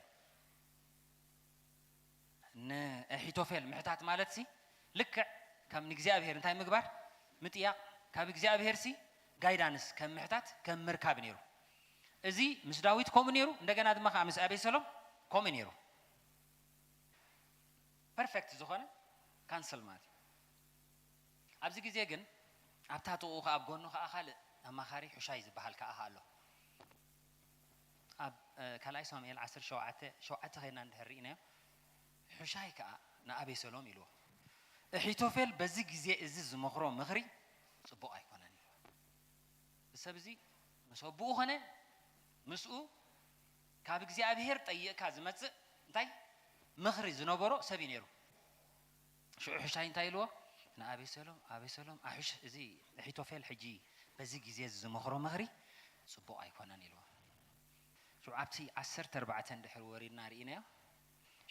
ንኣሒቶፌል ምሕታት ማለትሲ ልክዕ ከም ንእግዚኣብሔር እንታይ ምግባር? ምጥያቕ። ካብ እግዚኣብሔርሲ ጋይዳንስ ከም ምሕታት ከም ምርካብ ነይሩ። እዚ ምስ ዳዊት ከምኡ ነይሩ፣ እንደገና ድማ ከኣ ምስ ኣቤሰሎም ከምኡ ነይሩ። ፐርፌክት ዝኾነ ካንስል ማለት እዩ። ኣብዚ ግዜ ግን ኣብታ ጥቕኡ ከኣ ኣብ ጎኑ ከኣ ካልእ ኣማኻሪ ሑሻይ ዝበሃል ከኣ ኣሎ። ኣብ፣ እ፣ ካልኣይ ሳሙኤል ዓሰርተ ሸውዓተ ሸውዓተ ኸይና እንድሕር ርኢናዮ፣ ሑሻይ ከኣ ንኣቤሰሎም ኢልዎ፣ ኣሒቶፌል በዚ ግዜ እዚ ዝመኽሮ ምኽሪ ጽቡቕ ኣይኮነን ኢልዎ። እዚ ሰብ እዚ ምስ ኣቦኡ ኾነ ምስኡ ካብ እግዚኣብሔር ጠይቕካ ዝመጽእ እንታይ ምኽሪ ዝነበሮ ሰብ እዩ ነይሩ። ሽዑ ሑሻይ እንታይ ኢልዎ? ንኣቤሰሎም፣ ኣቤሰሎም፣ ኣሑሽ፣ እዚ ኣሒቶፌል ሕጂ በዚ ግዜ እዚ ዝመኽሮ ምኽሪ ጽቡቕ ኣይኮነን ኢልዎ። ሽዑ ኣብቲ ዓሰርተ ኣርባዕተ እንድሕር ወሪድና ርኢናዮ፣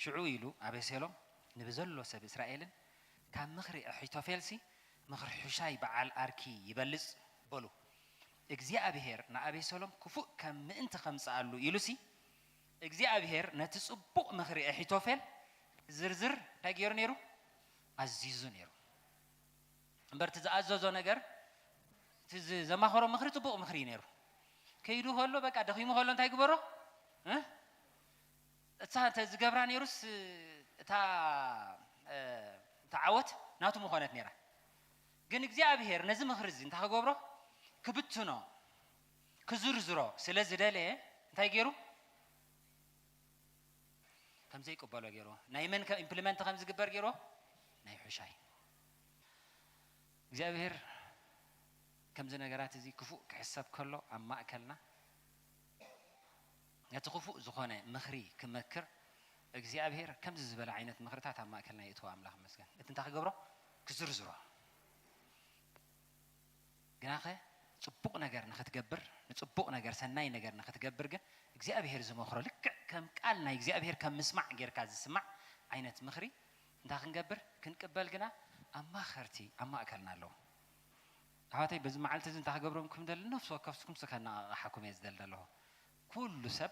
ሽዑ ኢሉ ኣቤሴሎም ንብዘሎ ሰብ እስራኤልን፣ ካብ ምኽሪ ኣሒቶፌልሲ ምኽሪ ሑሻይ በዓል ኣርኪ ይበልጽ በሉ። እግዚኣብሄር ንኣቤሴሎም ክፉእ ከም ምእንቲ ከምጽኣሉ ኢሉሲ፣ እግዚኣብሄር ነቲ ጽቡቕ ምኽሪ ኣሒቶፌል ዝርዝር እንታይ ገይሩ ነይሩ? ኣዚዙ ነይሩ። እምበር እቲ ዝኣዘዞ ነገር፣ እቲ ዝ-፣ ዘማኸሮ ምኽሪ ጽቡቕ ምኽሪ እዩ ነይሩ። ከይዱ ከሎ፣ በቃ ደኺሙ ከሎ እንታይ ግበሮ? እ? እታ እንተ ዝገብራ ነይሩስ፣ እታ፣ እ፣ እታ ዓወት ናቱ ምኾነት ነይራ። ግን እግዚኣብሄር ነዚ ምኽሪ እዚ እንታይ ክገብሮ? ክብትኖ፣ ክዝርዝሮ ስለ ዝደለየ እንታይ ገይሩ? ከም ዘይቅበሎ ገይሩ። ናይ መን ከ ኢምፕሊመንት ከም ዝግበር ገይሩ? ናይ ሑሻይ። እግዚኣብሄር ከምዚ ነገራት እዚ ክፉእ ክሕሰብ ከሎ ኣብ ማእከልና፣ ነቲ ክፉእ ዝኾነ ምኽሪ ክመክር እግዚኣብሄር ከምዚ ዝበለ ዓይነት ምኽርታት ኣብ ማእከልና የእትዎ። ኣምላኽ ይመስገን። እቲ እንታይ ክገብሮ? ክዝርዝሮ። ግናኸ ጽቡቕ ነገር ንኽትገብር፣ ንጽቡቕ ነገር፣ ሰናይ ነገር ንኽትገብር ግን እግዚኣብሄር ዝመኽሮ፣ ልክዕ ከም ቃል ናይ እግዚኣብሄር ከም ምስማዕ ጌርካ ዝስማዕ ዓይነት ምኽሪ እንታይ ክንገብር? ክንቅበል ግና ኣማኸርቲ ኣብ ማእከልና ኣለዉ። ኣሕዋተይ፣ በዚ መዓልቲ እዚ እንታይ ክገብረኩም ደሊ? ነፍሲ ወከፍኩም ከነቓቕሓኩም እየ ዝደሊ ዘለኹ። ኩሉ ሰብ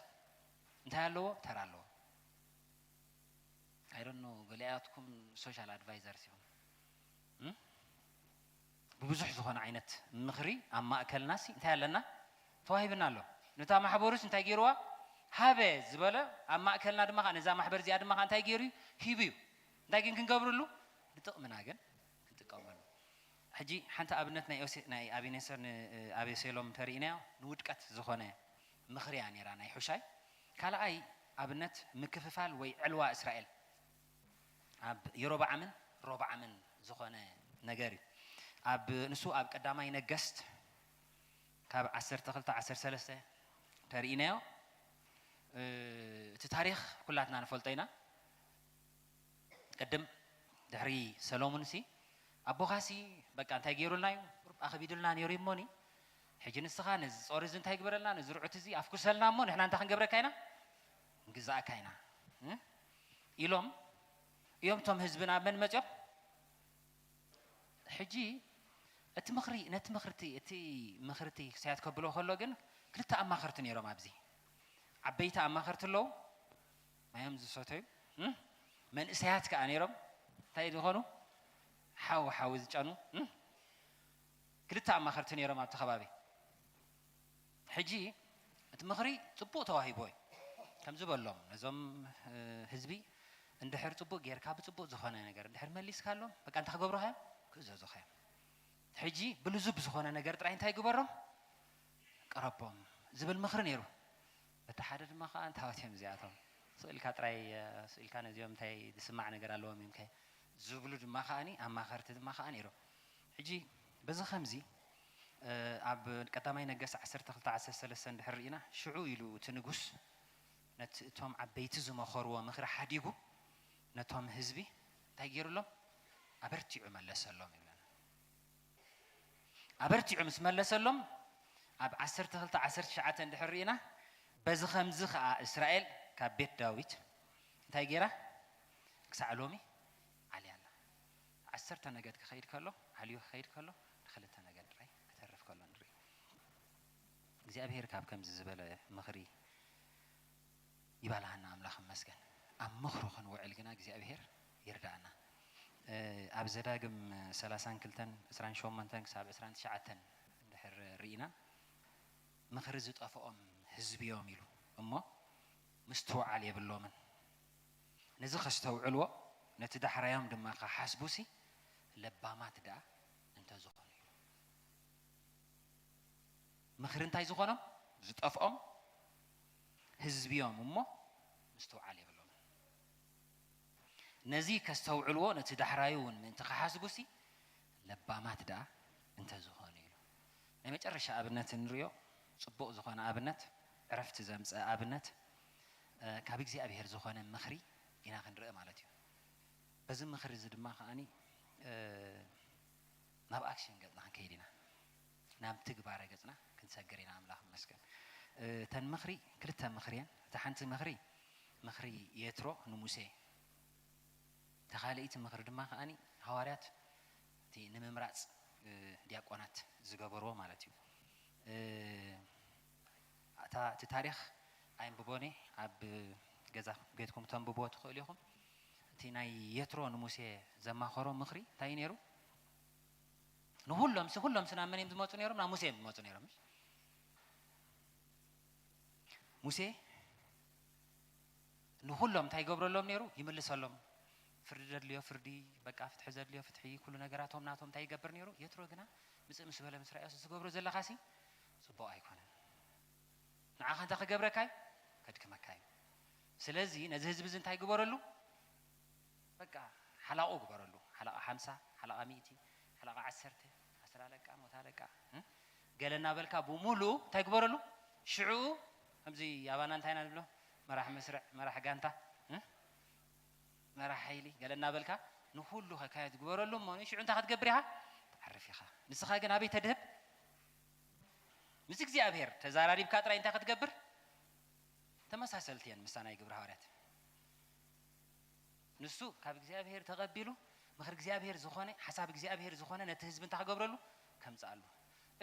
እንታይ ኣለዎ? ተራ ኣለዎ። I don't know፣ ገሊኣትኩም social advisors ኢኹም። እም? ብብዙሕ ዝኾነ ዓይነት ምኽሪ ኣብ ማእከልናሲ እንታይ ኣለና? ተዋሂብና ኣሎ። ነታ ማሕበሩስ እንታይ ገይርዋ? ሃበ ዝበለ ኣብ ማእከልና ድማ ኸዓ፣ ነዛ ማሕበር እዚኣ ድማ ኸዓ እንታይ ገይሩ እዩ? ሂቡ እዩ። እንታይ ግን ክንገብርሉ? ንጥቕምና ግን ክንጥቀመሉ። ሕጂ ሓንቲ ኣብነት ናይ ዮሴ-፣ ናይ ኣቤኔሰር ንኣቤሴሎም ተርእይናዮ፣ ንውድቀት ዝኾነ ምኽሪ እያ ነይራ ናይ ሑሻይ። ካልኣይ ኣብነት ምክፍፋል ወይ ዕልዋ እስራኤል ኣብ የሮብዓምን ሮብዓምን ዝኾነ ነገር እዩ። ኣብ፣ ንሱ ኣብ ቀዳማይ ነገስት ካብ ዓሰርተ ክልተ ዓሰርተ ሰለስተ ተርእይናዮ። እ፣ እቲ ታሪኽ ኩላትና ንፈልጦ ኢና። ቅድም ድሕሪ ሰሎሙንሲ፣ ኣቦኻሲ በቃ እንታይ ገይሩልና እዩ? ቁሩብ ኣኽቢዱልና ነይሩ እሞኒ፣ ሕጂ ንስኻ ነዚ ጾር እዚ እንታይ ግበረልና? ነዚ ርዑት እዚ ኣፍኩሰልና እሞ ንሕና እንታይ ክንገብረካ ኢና? ንግዛእካ ኢና፣ እ? ኢሎም እዮም እቶም ህዝቢ ናብ መን መጺኦም? ሕጂ እቲ ምኽሪ፣ ነቲ ምኽርቲ፣ እቲ ምኽርቲ ክሳያት ከብሎ ከሎ ግን ክልተ ኣማኸርቲ ነይሮም ኣብዚ። ዓበይቲ ኣማኸርቲ ኣለዉ፣ ማዮም ዝሰተዩ፣ እም? መንእሰያት ከኣ ነይሮም። እንታይ ዝኾኑ? ሓው ሓው ዝጨኑ፣ እም? ክልተ ኣማኸርቲ ነይሮም ኣብቲ ከባቢ። ሕጂ እቲ ምኽሪ ጽቡቕ ተዋሂቦ እዩ። ከምዚ በሎም፣ ነዞም፣ እ፣ ህዝቢ እንድሕር ጽቡቕ ጌርካ፣ ብጽቡቕ ዝኾነ ነገር እንድሕር መሊስካሎም፣ በቃ እንታይ ክገብሩኻ እዮም? ክእዘዙኻ እዮም። ሕጂ ብልዙብ ዝኾነ ነገር ጥራይ እንታይ ግበሮም? ቅረቦም ዝብል ምኽሪ ነይሩ። በቲ ሓደ ድማ ኸዓ እንታይ እዮም እዚኣቶም? ስቕ ኢልካ ጥራይ፣ እ፣ ስቕ ኢልካ ነዚኦም እንታይ ዝስማዕ ነገር ኣለዎም እዮም ከ ዝብሉ ድማ ኸዓኒ፣ ኣማኸርቲ ድማ ኸዓ ነይሮም። ሕጂ በዚ ኸምዚ፣ እ፣ ኣብ ቀዳማይ ነገስት ዓሰርተ ክልተ ዓሰርተ ሰለስተ እንድሕር ርኢና፣ ሽዑ ኢሉ እቲ ንጉስ ነቲ እቶም ዓበይቲ ዝመኸርዎ ምኽሪ ሓዲጉ ነቶም ህዝቢ እንታይ ገይሩሎም? ኣበርቲዑ መለሰሎም ይብለና። ኣበርቲዑ ምስ መለሰሎም፣ ኣብ ዓሰርተ ክልተ ዓሰርተ ትሽዓተ እንድሕር ርኢና፣ በዚ ኸምዚ ኸዓ እስራኤል ካብ ቤት ዳዊት እንታይ ገይራ? ክሳዕ ሎሚ ዓልያ ኣላ። ዓሰርተ ነገድ ክኸይድ ከሎ፣ ዓልዩ ክኸይድ ከሎ፣ ንኽልተ ነገድ ጥራይ ክተርፍ ከሎ ንርኢ። እግዚኣብሔር ካብ ከምዚ ዝበለ ምኽሪ ይባልሃና ኣምላኽ ይመስገን። ኣብ ምኽሩ ክንውዕል ግና እግዚኣብሔር ይርዳእና። እ፣ ኣብ ዘዳግም ሰላሳን ክልተን፣ ዕስራን ሸሞንተን ክሳብ ዕስራን ትሽዓተን እንድሕር ርኢና፣ ምኽሪ ዝጠፍኦም ህዝቢ እዮም ኢሉ እሞ ምስትውዓል የብሎምን። ነዚ ከስተውዕልዎ፣ ነቲ ዳሕራዮም ድማ ከሓስቡሲ ለባማት ደኣ እንተዝኾኑ ኢሉ። ምኽሪ እንታይ ዝኾኖም? ዝጠፍኦም ህዝቢ እዮም እሞ ምስትውዓል የብሎምን። ነዚ ከስተውዕልዎ፣ ነቲ ዳሕራዩ እውን ምእንቲ ክሓስቡሲ ለባማት ደኣ እንተዝኾኑ ኢሉ። ናይ መጨረሻ ኣብነት እንሪኦ፣ ጽቡቕ ዝኾነ ኣብነት፣ ዕረፍቲ ዘምጽእ ኣብነት፣ እ፣ ካብ እግዚኣብሔር ዝኾነ ምኽሪ ኢና ክንርኢ ማለት እዩ። በዚ ምኽሪ እዚ ድማ ከዓኒ፣ እ፣ ናብ ኣክሽን ገጽና ክንከይድ ኢና። ናብ ትግባረ ገጽና ክንሰግር ኢና። ኣምላኽ ይመስገን። እ፣ እተን ምኽሪ ክልተ ምኽሪ እየን። እታ ሓንቲ ምኽሪ፣ ምኽሪ የትሮ ንሙሴ። እታ ካልኣይቲ ምኽሪ ድማ ከዓኒ ሃዋርያት እቲ ንምምራጽ፣ እ፣ ዲያቆናት ዝገበርዎ ማለት እዩ። እ፣ እታ፣ እቲ ታሪኽ ኣየንብቦን እየ፣ ኣብ ገዛ ቤትኩም ተንብብዎ ትኽእሉ ኢኹም። እቲ ናይ የትሮ ንሙሴ ዘማኸሮ ምኽሪ እንታይ እዩ ነይሩ? ንኹሎም ሲ፣ ኩሎም ሲ ናብ መን እዮም ዝመጹ ነይሮም? ናብ ሙሴ እዮም ዝመጹ ነይሮም። ሙሴ ንኹሎም እንታይ ይገብረሎም ነይሩ? ይምልሰሎም። ፍርዲ ዘድልዮ ፍርዲ፣ በቃ ፍትሒ ዘድልዮ ፍትሒ፣ ኩሉ ነገራቶም ናቶም እንታይ ይገብር ነይሩ? የትሮ ግና ምጽእ ምስ በለ ምስ ረኣዮስ፣ እዚ ትገብሮ ዘለኻሲ ጽቡቕ ኣይኮነን። ንዓኻ እንታይ ክገብረካ እዩ? ከድክመካ እዩ። ስለዚ ነዚ ህዝቢ እዚ እንታይ ግበረሉ? በቃ ሓላቑ ግበረሉ። ሓለቓ ሓምሳ፣ ሓለቓ ሚእቲ፣ ሓለቓ ዓሰርተ፣ ዓስራ ኣለቃ፣ ሞት ኣለቃ፣ እ? ገለ እናበልካ ብምሉኡ እንታይ ግበረሉ? ሽዑ ከምዚ ኣባና እንታይ ኢና ንብሎ? መራሕ መስርዕ፣ መራሕ ጋንታ፣ እ? መራሕ ሓይሊ፣ ገለ እናበልካ ንኹሉ ከካየድ ግበረሉ እሞ፣ ሽዑ እንታይ ክትገብር ኢኻ? ትዓርፍ ኢኻ። ንስኻ ግን ኣበይ ተድህብ? ምስ እግዚኣብሔር ተዛራሪብካ ጥራይ እንታይ ክትገብር? ተመሳሰልቲ እየን ምስታ ናይ ግብረ ሃዋርያት። ንሱ ካብ እግዚኣብሔር ተቐቢሉ ምኽሪ እግዚኣብሔር ዝኾነ፣ ሓሳብ እግዚኣብሔር ዝኾነ ነቲ ህዝቢ እንታይ ክገብረሉ? ከምጽኣሉ።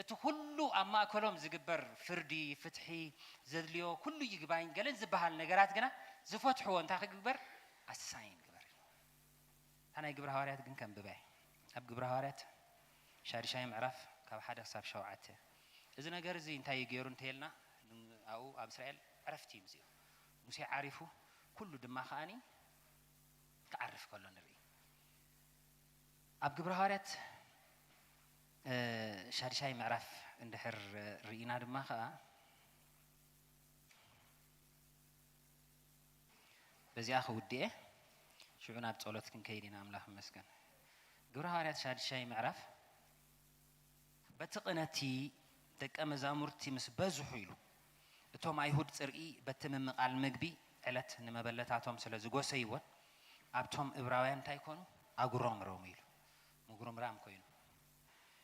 እቲ ኩሉ ኣብ ማእከሎም ዝግበር ፍርዲ፣ ፍትሒ፣ ዘድልዮ ኩሉ ይግባኝ ገለን ዝበሃል ነገራት ግና ዝፈትሕዎ እንታይ ክግበር? ኣሳይን ግበር። እታ ናይ ግብረ ሃዋርያት ግን ከንብበ። ኣብ ግብረ ሃዋርያት ሻድሻይ ምዕራፍ ካብ ሓደ ክሳብ ሸውዓተ። እዚ ነገር እዚ እንታይ እዩ ገይሩ እንተይልና፣ ኣብኡ ኣብ እስራኤል ዕረፍቲ እዩ ምጽኡ። ሙሴ ዓሪፉ፣ ኩሉ ድማ ከኣኒ ክዓርፍ ከሎ ንርኢ። ኣብ ግብረ ሃዋርያት፣ እ፣ ሻድሻይ ምዕራፍ እንድሕር ርኢና ድማ ከኣ፣ በዚኣ ክውድኤ፣ ሽዑ ናብ ጸሎት ክንከይድ ኢና። ኣምላኽ ይመስገን። ግብረ ሃዋርያት ሻድሻይ ምዕራፍ፣ በቲ ቅነቲ ደቀ መዛሙርቲ ምስ በዝሑ ኢሉ፣ እቶም ኣይሁድ ጽርኢ በቲ ምምቓል ምግቢ ዕለት ንመበለታቶም ስለ ዝጎሰይዎን፣ ኣብቶም እብራውያን እንታይ ኮኑ? ኣጉረምረሙ ኢሉ። ምጉርምራም ኮይኑ።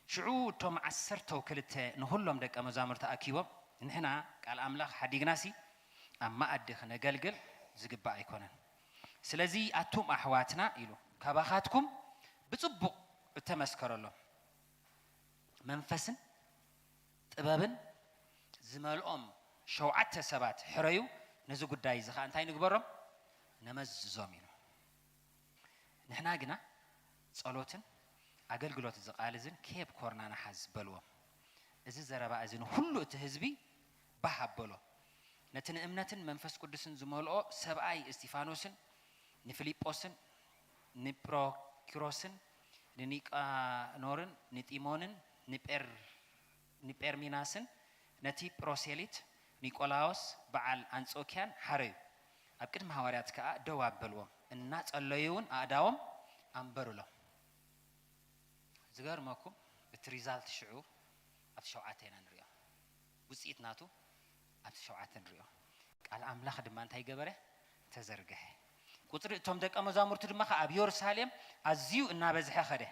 ሽዑ እቶም ዓሰርተው ክልተ ንኹሎም ደቀ መዛሙርቲ ኣኪቦም፣ ንሕና ቃል ኣምላኽ ሓዲግናሲ ኣብ መኣዲ ክነገልግል ዝግባእ ኣይኮነን። ስለዚ ኣቱም ኣሕዋትና ኢሉ፣ ካባኻትኩም ብጽቡቕ እተመስከረሎም መንፈስን ጥበብን ዝመልኦም ሸውዓተ ሰባት ሕረዩ፣ ነዚ ጉዳይ እዚ ኸኣ እንታይ ንግበሮም? ነመዝዞም ኢሉ። ንሕና ግና ጸሎትን ኣገልግሎት እዚ ቃል እዝን ከየብኮርና ንሓዝ በልዎም። እዚ ዘረባ እዚ ንኹሉ እቲ ህዝቢ ባህ ኣበሎ። ነቲ ንእምነትን መንፈስ ቅዱስን ዝመልኦ ሰብኣይ እስጢፋኖስን ንፊልጶስን ንፕሮኪሮስን ንኒቃኖርን ንጢሞንን ንጴር-፣ ንጴርሚናስን ነቲ ፕሮሴሊት ኒቆላዎስ በዓል ኣንጾኪያን ሓረዩ። ኣብ ቅድሚ ሃዋርያት ከኣ ደው ኣበልዎም፣ እናጸለዩ እውን ኣእዳዎም ኣንበሩሎም። ዝገርመኩም፣ እቲ ሪዛልት ሽዑ ኣብቲ ሸውዓተ ኢና ንሪኦ። ውጽኢት ናቱ ኣብቲ ሸውዓተ ንሪኦ። ቃል ኣምላኽ ድማ እንታይ ገበረ? ተዘርግሐ። ቁጽሪ እቶም ደቀ መዛሙርቲ ድማ ከኣ ኣብ የሩሳሌም ኣዝዩ እናበዝሐ ኸደ።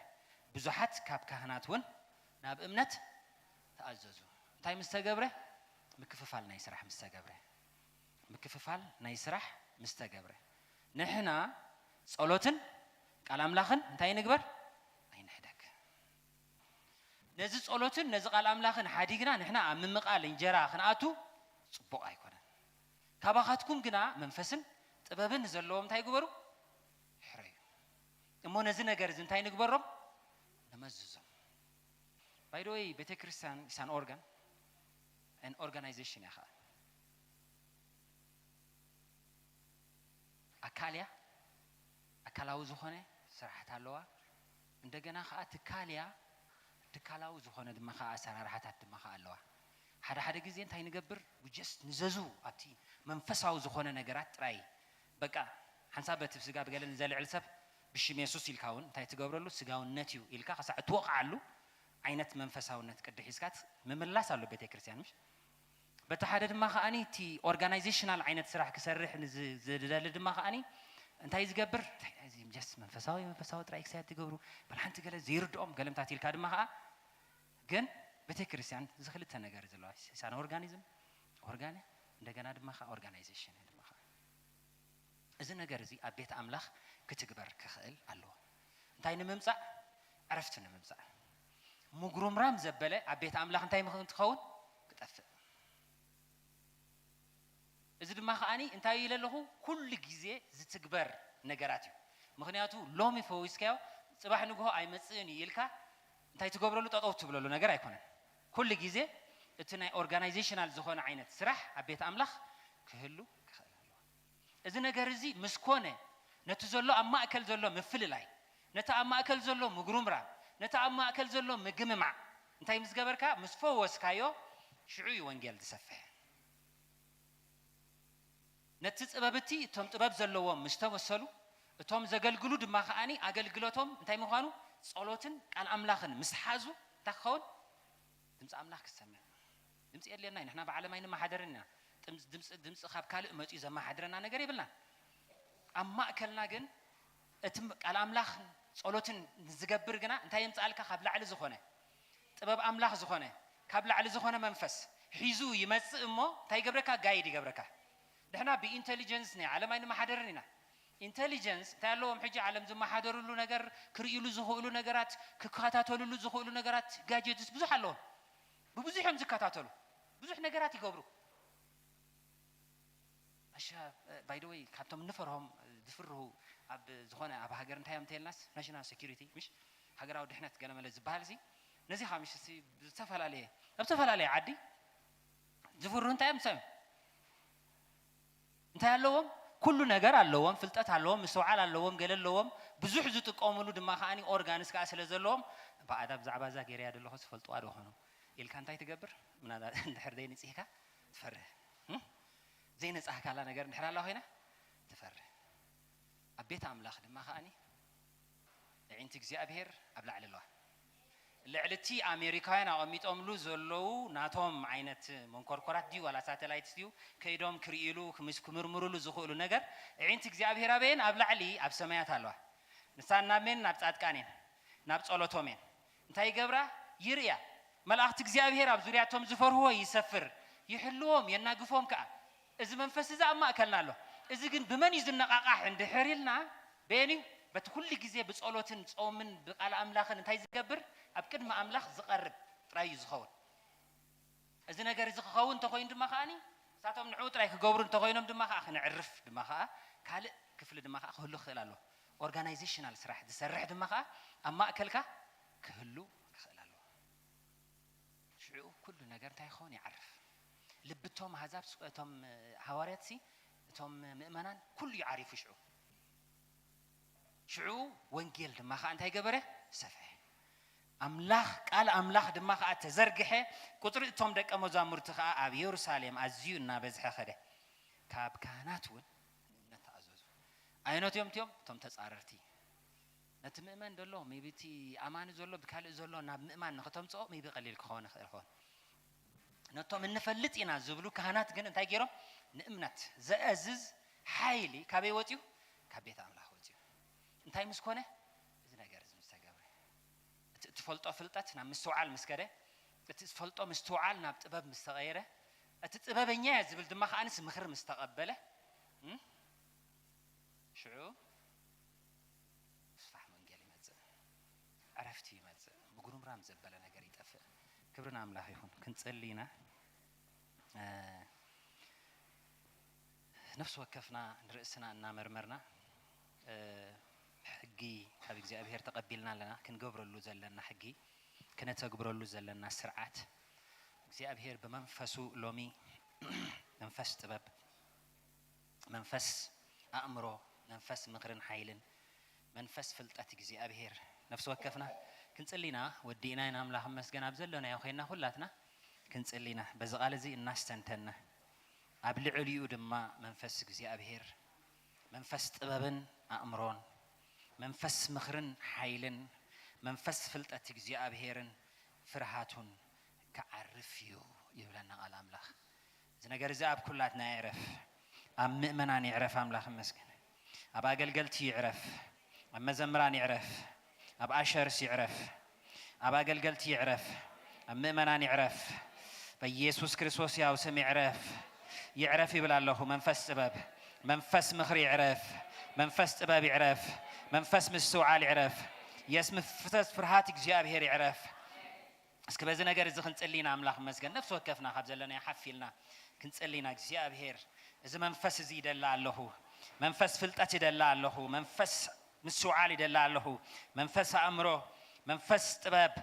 ብዙሓት ካብ ካህናት እውን ናብ እምነት ተኣዘዙ። እንታይ ምስ ተገብረ? ምክፍፋል ናይ ስራሕ ምስ ተገብረ። ምክፍፋል ናይ ስራሕ ምስ ተገብረ። ንሕና ጸሎትን ቃል ኣምላኽን እንታይ ንግበር? ኣይንሕደግ። ነዚ ጸሎትን ነዚ ቃል ኣምላኽን ሓዲግና ንሕና ኣብ ምምቓል እንጀራ ክንኣቱ ጽቡቕ ኣይኮነን። ካባኻትኩም ግና መንፈስን ጥበብን ዘለዎም እንታይ ግበሩ? ሕረዩ። እሞ ነዚ ነገር እዚ እንታይ ንግበሮም? ንመዝዞም። By the way, ቤተ ክርስቲያን is an organ, an organization እያ ኸኣ። ኣካል እያ፣ ኣካላዊ ዝኾነ ስራሓት ኣለዋ። እንደገና ኸኣ ትካል እያ፣ ትካላዊ ዝኾነ ድማ ኸኣ ኣሰራርሓታት ድማ ኸኣ ኣለዋ። ሓደ ሓደ ግዜ እንታይ ንገብር? We just ንዘዙ ኣብቲ መንፈሳዊ ዝኾነ ነገራት ጥራይ። በቃ ሓንሳብ በቲ ስጋ ብገለ ንዘልዕል ሰብ ብሽም የሱስ ኢልካ እውን እንታይ ትገብረሉ? ስጋውነት እዩ ኢልካ ክሳዕ እትወቕዓሉ ዓይነት መንፈሳውነት ቅዲ ሒዝካ ምምላስ ኣሎ ቤተ ክርስቲያን፣ ምሽ? በቲ ሓደ ድማ ከኣኒ እቲ ኦርጋናይዜሽናል ዓይነት ስራሕ ክሰርሕ ንዝ-፣ ዝደሊ ድማ ከኣኒ እንታይ ዝገብር? እንታይ እዚ ጀስት መንፈሳዊ መንፈሳዊ ጥራይ ክሳይ ትገብሩ፣ በል ሓንቲ ገለ ዘይርድኦም ገለምታት ኢልካ ድማ ከኣ፣ ግን ቤተ ክርስቲያን እዚ ክልተ ነገር ዘለዋ፣ ሳን ኦርጋኒዝም፣ ኦርጋን፣ እንደገና ድማ ከኣ ኦርጋናይዜሽን ድማ ከኣ። እዚ ነገር እዚ ኣብ ቤት ኣምላኽ ክትግበር ክኽእል ኣለዎ። እንታይ ንምምጻእ? ዕረፍቲ ንምምጻእ። ምጉርምራም ዘበለ ኣብ ቤት ኣምላኽ እንታይ ምኽ-፣ እንትኸውን? ክጠፍእ። እዚ ድማ ከኣኒ እንታይ ኢለ ኣለኹ? ኩሉ ግዜ ዝትግበር ነገራት እዩ። ምኽንያቱ ሎሚ ፈዊስካዮ፣ ጽባሕ ንግሆ ኣይመጽእን እዩ ኢልካ እንታይ ትገብረሉ? ጠጠው ትብለሉ ነገር ኣይኮነን። ኩሉ ግዜ እቲ ናይ ኦርጋናይዜሽናል ዝኾነ ዓይነት ስራሕ ኣብ ቤት ኣምላኽ ክህሉ ክኽእል ኣለዎ። እዚ ነገር እዚ ምስ ኮነ፣ ነቲ ዘሎ ኣብ ማእከል ዘሎ ምፍልላይ፣ ነቲ ኣብ ማእከል ዘሎ ምጉርምራም፣ ነቲ ኣብ ማእከል ዘሎ ምግምማዕ እንታይ ምስ ገበርካ? ምስ ፈወስካዮ፣ ሽዑ እዩ ወንጌል ዝሰፍሕ። ነቲ ጥበብ እቲ እቶም ጥበብ ዘለዎም ምስ ተመሰሉ፣ እቶም ዘገልግሉ ድማ ከኣኒ ኣገልግሎቶም እንታይ ምዃኑ? ጸሎትን ቃል ኣምላኽን ምስ ሓዙ እንታይ ክኸውን? ድምፂ ኣምላኽ ክሰምዕ። ድምፂ የድልየና እዩ። ንሕና ብዓለም ኣይንመሓደርን ኢና። ጥም-፣ ድምፂ፣ ድምፂ ካብ ካልእ መፂኡ ዘመሓድረና ነገር የብልናን። ኣብ ማእከልና ግን እቲ ም-፣ ቃል ኣምላኽን ጸሎትን ዝገብር ግና እንታይ የምፅኣልካ? ካብ ላዕሊ ዝኾነ ጥበብ ኣምላኽ ዝኾነ፣ ካብ ላዕሊ ዝኾነ መንፈስ ሒዙ ይመጽእ እሞ እንታይ ይገብረካ? ጋይድ ይገብረካ። ንሕና ብኢንተሊጀንስ ናይ ዓለም ኣይንመሓደርን ኢና። ኢንቴሊጀንስ እንታይ ኣለዎም? ሕጂ ዓለም ዝመሓደርሉ ነገር፣ ክርእይሉ ዝኽእሉ ነገራት፣ ክከታተልሉ ዝኽእሉ ነገራት፣ ጋጀትስ ብዙሕ ኣለዎም። ብብዙሕ እዮም ዝከታተሉ፣ ብዙሕ ነገራት ይገብሩ። ኣሻ ባይ ወይ ካብቶም እንፈርሆም ዝፍርሁ ኣብ ዝኾነ ኣብ ሃገር እንታይ እዮም እንተልናስ ናሽናል ሴኩሪቲ ምሽ ሃገራዊ ድሕነት ገለመለ ዝበሃል ሲ ነዚ ካብ ምሽ ሲ ዝተፈላለየ ኣብ ዝተፈላለየ ዓዲ ዝፍርሁ እንታይ እዮም ሰብ እንታይ ኣለዎም? ኩሉ ነገር ኣለዎም፣ ፍልጠት ኣለዎም፣ ምስትውዓል ኣለዎም፣ ገለ ኣለዎም። ብዙሕ ዝጥቀምሉ ድማ ከዓኒ ኦርጋንስ ከዓ ስለ ዘለዎም ብኣዳ ብዛዕባ እዛ ገይረያ ዘለኹ ዝፈልጥዋ ዶ ኾኑ ኢልካ እንታይ ትገብር? ምናልባት እንድሕር ዘይንጽህካ ትፈርህ። እም? ዘይነጻህካላ ነገር እንድሕር ኣላ ኮይና ትፈርህ። ኣብ ቤት ኣምላኽ ድማ ከዓኒ ኣዒንቲ እግዚኣብሔር ኣብ ላዕሊ ኣለዋ። ልዕሊ እቲ ኣሜሪካውያን ኣቐሚጦምሉ ዘለዉ ናቶም ዓይነት መንኮርኮራት ድዩ ዋላ ሳተላይትስ ድዩ ከይዶም ክርእይሉ ክምስ- ክምርምርሉ ዝኽእሉ ነገር ኣዒንቲ እግዚኣብሔር ኣበየን ኣብ ላዕሊ ኣብ ሰማያት ኣለዋ። ንሳን ናብ ሜን ናብ ጻድቃን እየን ናብ ጸሎቶም እየን እንታይ ይገብራ ይርእያ። መላእኽቲ እግዚኣብሔር ኣብ ዙርያቶም ዝፈርህዎ ይሰፍር ይሕልዎም የናግፎም ከኣ። እዚ መንፈስ እዚ ኣብ ማእከልና ኣሎ። እዚ ግን ብመን እዩ ዝነቓቓሕ እንድሕር ኢልና በየን እዩ? በቲ ኩሉ ግዜ ብጸሎትን ጾምን ብቃል ኣምላኽን እንታይ ዝገብር ኣብ ቅድሚ ኣምላኽ ዝቐርብ ጥራይ እዩ ዝኸውን። እዚ ነገር እዚ ክኸውን እንተኮይኑ ድማ ከዓኒ እሳቶም ንዕኡ ጥራይ ክገብሩ እንተኮይኖም ድማ ከዓ ክነዕርፍ ድማ ከዓ ካልእ ክፍሊ ድማ ከዓ ክህሉ ክኽእል ኣለዎ። ኦርጋናይዜሽናል ስራሕ ዝሰርሕ ድማ ከዓ ኣብ ማእከልካ ክህሉ ክኽእል ኣለዎ። ሽዑ ኩሉ ነገር እንታይ ይኸውን ይዓርፍ። ልቢ እቶም ኣህዛብ እቶም ሃዋርያት ሲ እቶም ምእመናን ኩሉ እዩ ዓሪፉ ሽዑ ሽዑ ወንጌል ድማ ከዓ እንታይ ገበረ ሰፍሐ። ኣምላኽ ቃል ኣምላኽ ድማ ከዓ ተዘርግሐ። ቁፅሪ እቶም ደቀ መዛሙርቲ ከዓ ኣብ የሩሳሌም ኣዝዩ እናበዝሐ ኸደ። ካብ ካህናት እውን ንእምነት ተኣዘዙ። ኣየኖት እዮም እቲኦም እቶም ተፃረርቲ? ነቲ ምእመን ዘሎ ሜቢ እቲ ኣማኒ ዘሎ ብካልእ ዘሎ ናብ ምእማን ንክተምፅኦ ሜቢ ቀሊል ክኸውን ይኽእል ኾን ነቶም እንፈልጥ ኢና ዝብሉ ካህናት ግን እንታይ ገይሮም ንእምነት ዘእዝዝ ሓይሊ ካበይ ወፅዩ ካብ ቤት ኣምላኽ ወፅዩ እንታይ ምስ ኮነ እዚ ነገር እዚ ምስ ተገብረ እቲ እትፈልጦ ፍልጠት ናብ ምስትውዓል ምስ ከደ እቲ ዝፈልጦ ምስትውዓል ናብ ጥበብ ምስ ተቐየረ እቲ ጥበበኛ እየ ዝብል ድማ ከዓንስ ምኽሪ ምስ ተቐበለ ሽዑ ምስፋሕ ወንጌል ይመጽእ፣ ዕረፍቲ ይመጽእ፣ ምጉርምራም ዘበለ ነገር ይጠፍእ። ክብሪ ንኣምላኽ ይኹን። ክንጽሊ ኢና። ነፍሲ ወከፍና ንርእስና እናመርመርና ሕጊ ካብ እግዚኣብሔር ተቐቢልና ኣለና። ክንገብረሉ ዘለና ሕጊ፣ ክነተግብረሉ ዘለና ስርዓት እግዚኣብሔር ብመንፈሱ ሎሚ መንፈስ ጥበብ መንፈስ ኣእምሮ፣ መንፈስ ምኽርን ሓይልን፣ መንፈስ ፍልጠት እግዚኣብሔር ነፍሲ ወከፍና ክንጽሊ ኢና። ወዲእና ኢና። ኣምላኽ ይመስገን ኣብ ዘለናዮ ኮይንና ኩላትና ክንጽሊ ኢና። በዚ ቃል እዚ እናስተንተና ኣብ ልዕሊኡ ድማ መንፈስ እግዚኣብሔር መንፈስ ጥበብን ኣእምሮን መንፈስ ምኽርን ሓይልን መንፈስ ፍልጠት እግዚኣብሔርን ፍርሃቱን ክዓርፍ እዩ ይብለና ቃል ኣምላኽ። እዚ ነገር እዚ ኣብ ኩላትና ይዕረፍ፣ ኣብ ምእመናን ይዕረፍ። ኣምላኽ ይመስገን። ኣብ ኣገልገልቲ ይዕረፍ፣ ኣብ መዘምራን ይዕረፍ፣ ኣብ ኣሸርስ ይዕረፍ፣ ኣብ ኣገልገልቲ ይዕረፍ፣ ኣብ ምእመናን ይዕረፍ። በኢየሱስ ክርስቶስ ያው ስም ይዕረፍ፣ ይዕረፍ ይብል ኣለኹ። መንፈስ ጥበብ፣ መንፈስ ምኽሪ ይዕረፍ፣ መንፈስ ጥበብ ይዕረፍ፣ መንፈስ ምስትውዓል ይዕረፍ። የስ መንፈስ ፍርሃት እግዚኣብሔር ይዕረፍ። እስኪ በዚ ነገር እዚ ክንጽሊ ኢና። ኣምላኽ ይመስገን። ነፍሲ ወከፍና ካብ ዘለና ሓፍ ኢልና ክንጽሊ ኢና። እግዚኣብሔር፣ እዚ መንፈስ እዚ ይደሊ ኣለኹ፣ መንፈስ ፍልጠት ይደሊ ኣለኹ፣ መንፈስ ምስትውዓል ይደሊ ኣለኹ፣ መንፈስ ኣእምሮ፣ መንፈስ ጥበብ፣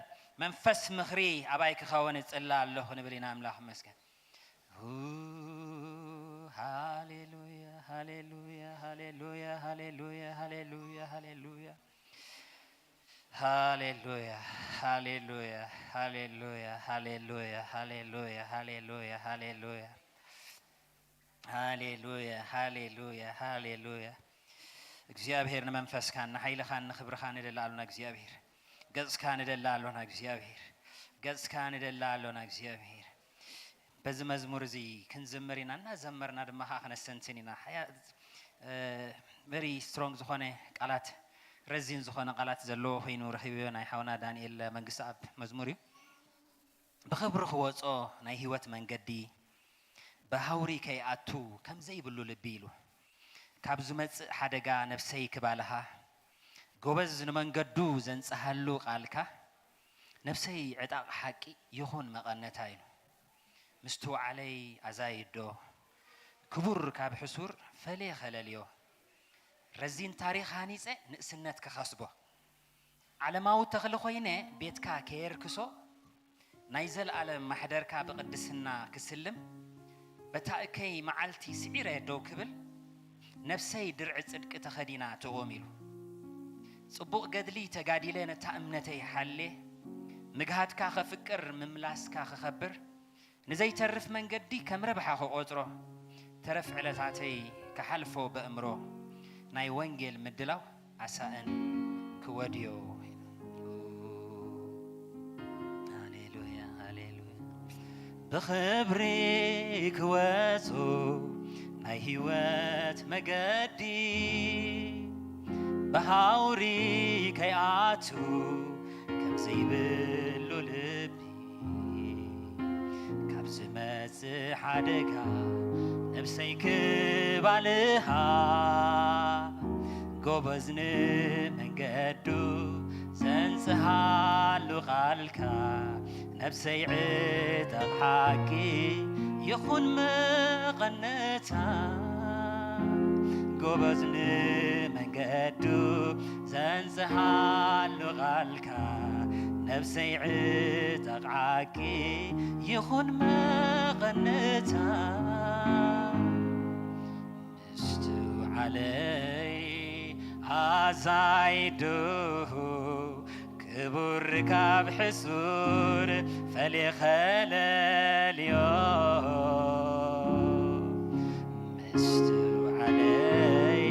መንፈስ ምኽሪ ኣባይ ክኸውን እጽሊ ኣለኹ ንብል ኢና። ኣምላኽ ይመስገን። ኡ፣ ሃሌሉያ፣ ሃሌሉያ፣ ሃሌሉያ፣ ሃሌሉያ፣ ሃሌሉያ፣ ሃሌሉያ። ሃሌሉያ፣ ሃሌሉያ፣ ሃሌሉያ፣ ሃሌሉያ፣ ሃሌሉያ፣ ሃሌሉያ፣ ሃሌሉያ። ሃሌሉያ፣ ሃሌሉያ፣ ሃሌሉያ። እግዚኣብሔር ንመንፈስካን ንሓይልኻን ንኽብርኻን ንደሊ ኣሎና እግዚኣብሔር። ገጽካ ንደሊ ኣሎና እግዚኣብሔር። ገጽካ ንደሊ ኣሎና እግዚኣብሔር። በዚ መዝሙር እዚ ክንዝምር ኢና፣ እናዘመርና ድማ ከዓ ክነስተንትን ኢና። ሓያ-፣ እ፣ ቨሪ ስትሮንግ ዝኾነ ቃላት፣ ረዚን ዝኾነ ቃላት ዘለዎ ኮይኑ ረኺብዮ ናይ ሓውና ዳንኤል መንግስትኣብ መዝሙር እዩ። ብኽብሪ ክወጾ ናይ ህይወት መንገዲ፣ ብሃውሪ ከይኣቱ ከም ዘይብሉ ልቢ ኢሉ፣ ካብ ዝመጽእ ሓደጋ ነፍሰይ ክባልኻ፣ ጎበዝ ንመንገዱ ዘንጽሃሉ ቃልካ፣ ነፍሰይ ዕጣቕ ሓቂ ይኹን መቐነታ ኢሉ። ምስትውዓለይ ኣዛይዶ፣ ክቡር ካብ ሕሱር ፈልየ ከለልዮ። ረዚን ታሪኽ ሃኒጸ ንእስነት ክኸስቦ። ዓለማዊ ተኽሊ ኮይነ ቤትካ ከየርክሶ፣ ናይ ዘለኣለም ማሕደርካ ብቕድስና ክስልም፣ በታ እከይ መዓልቲ ስዒረ ደው ክብል፣ ነፍሰይ ድርዒ ጽድቂ ተኸዲና ተቖሚሉ። ጽቡቕ ገድሊ ተጋዲለ ነታ እምነተይ ሓሌ፣ ምግሃድካ ከፍቅር ምምላስካ ክኸብር፣ ንዘይተርፍ መንገዲ ከም ረብሓ ክቖጽሮ፣ ተረፍ ዕለታተይ ክሓልፎ በእምሮ፣ ናይ ወንጌል ምድላው ኣሳእን ክወድዮ። ሃሌሉያ፣ ሃሌሉያ። ብኽብሪ ክወጹ ናይ ህይወት መገዲ፣ ብሃውሪ ከይኣቱ ከም ዘይብሉ ልቢ፣ ካብ ዝመጽእ ሓደጋ ነብሰይ ክባልሃ፣ ጎበዝ ንመንገዱ ዘንጽሃሉ ቃልካ፣ ነብሰይ ዕጠቕ ሓቂ ይኹን መቐነታ። ጎበዝ ንመንገዱ ዘንጽሃሉ ቃልካ፣ ነብሰይ ዕጠቕ ሓቂ ይኹን መቐነታ። ምስትውዓለይ ኣዛይዶ፣ ክቡር ካብ ሕሱር ፈልየ ከለልዮ። ምስትውዓለይ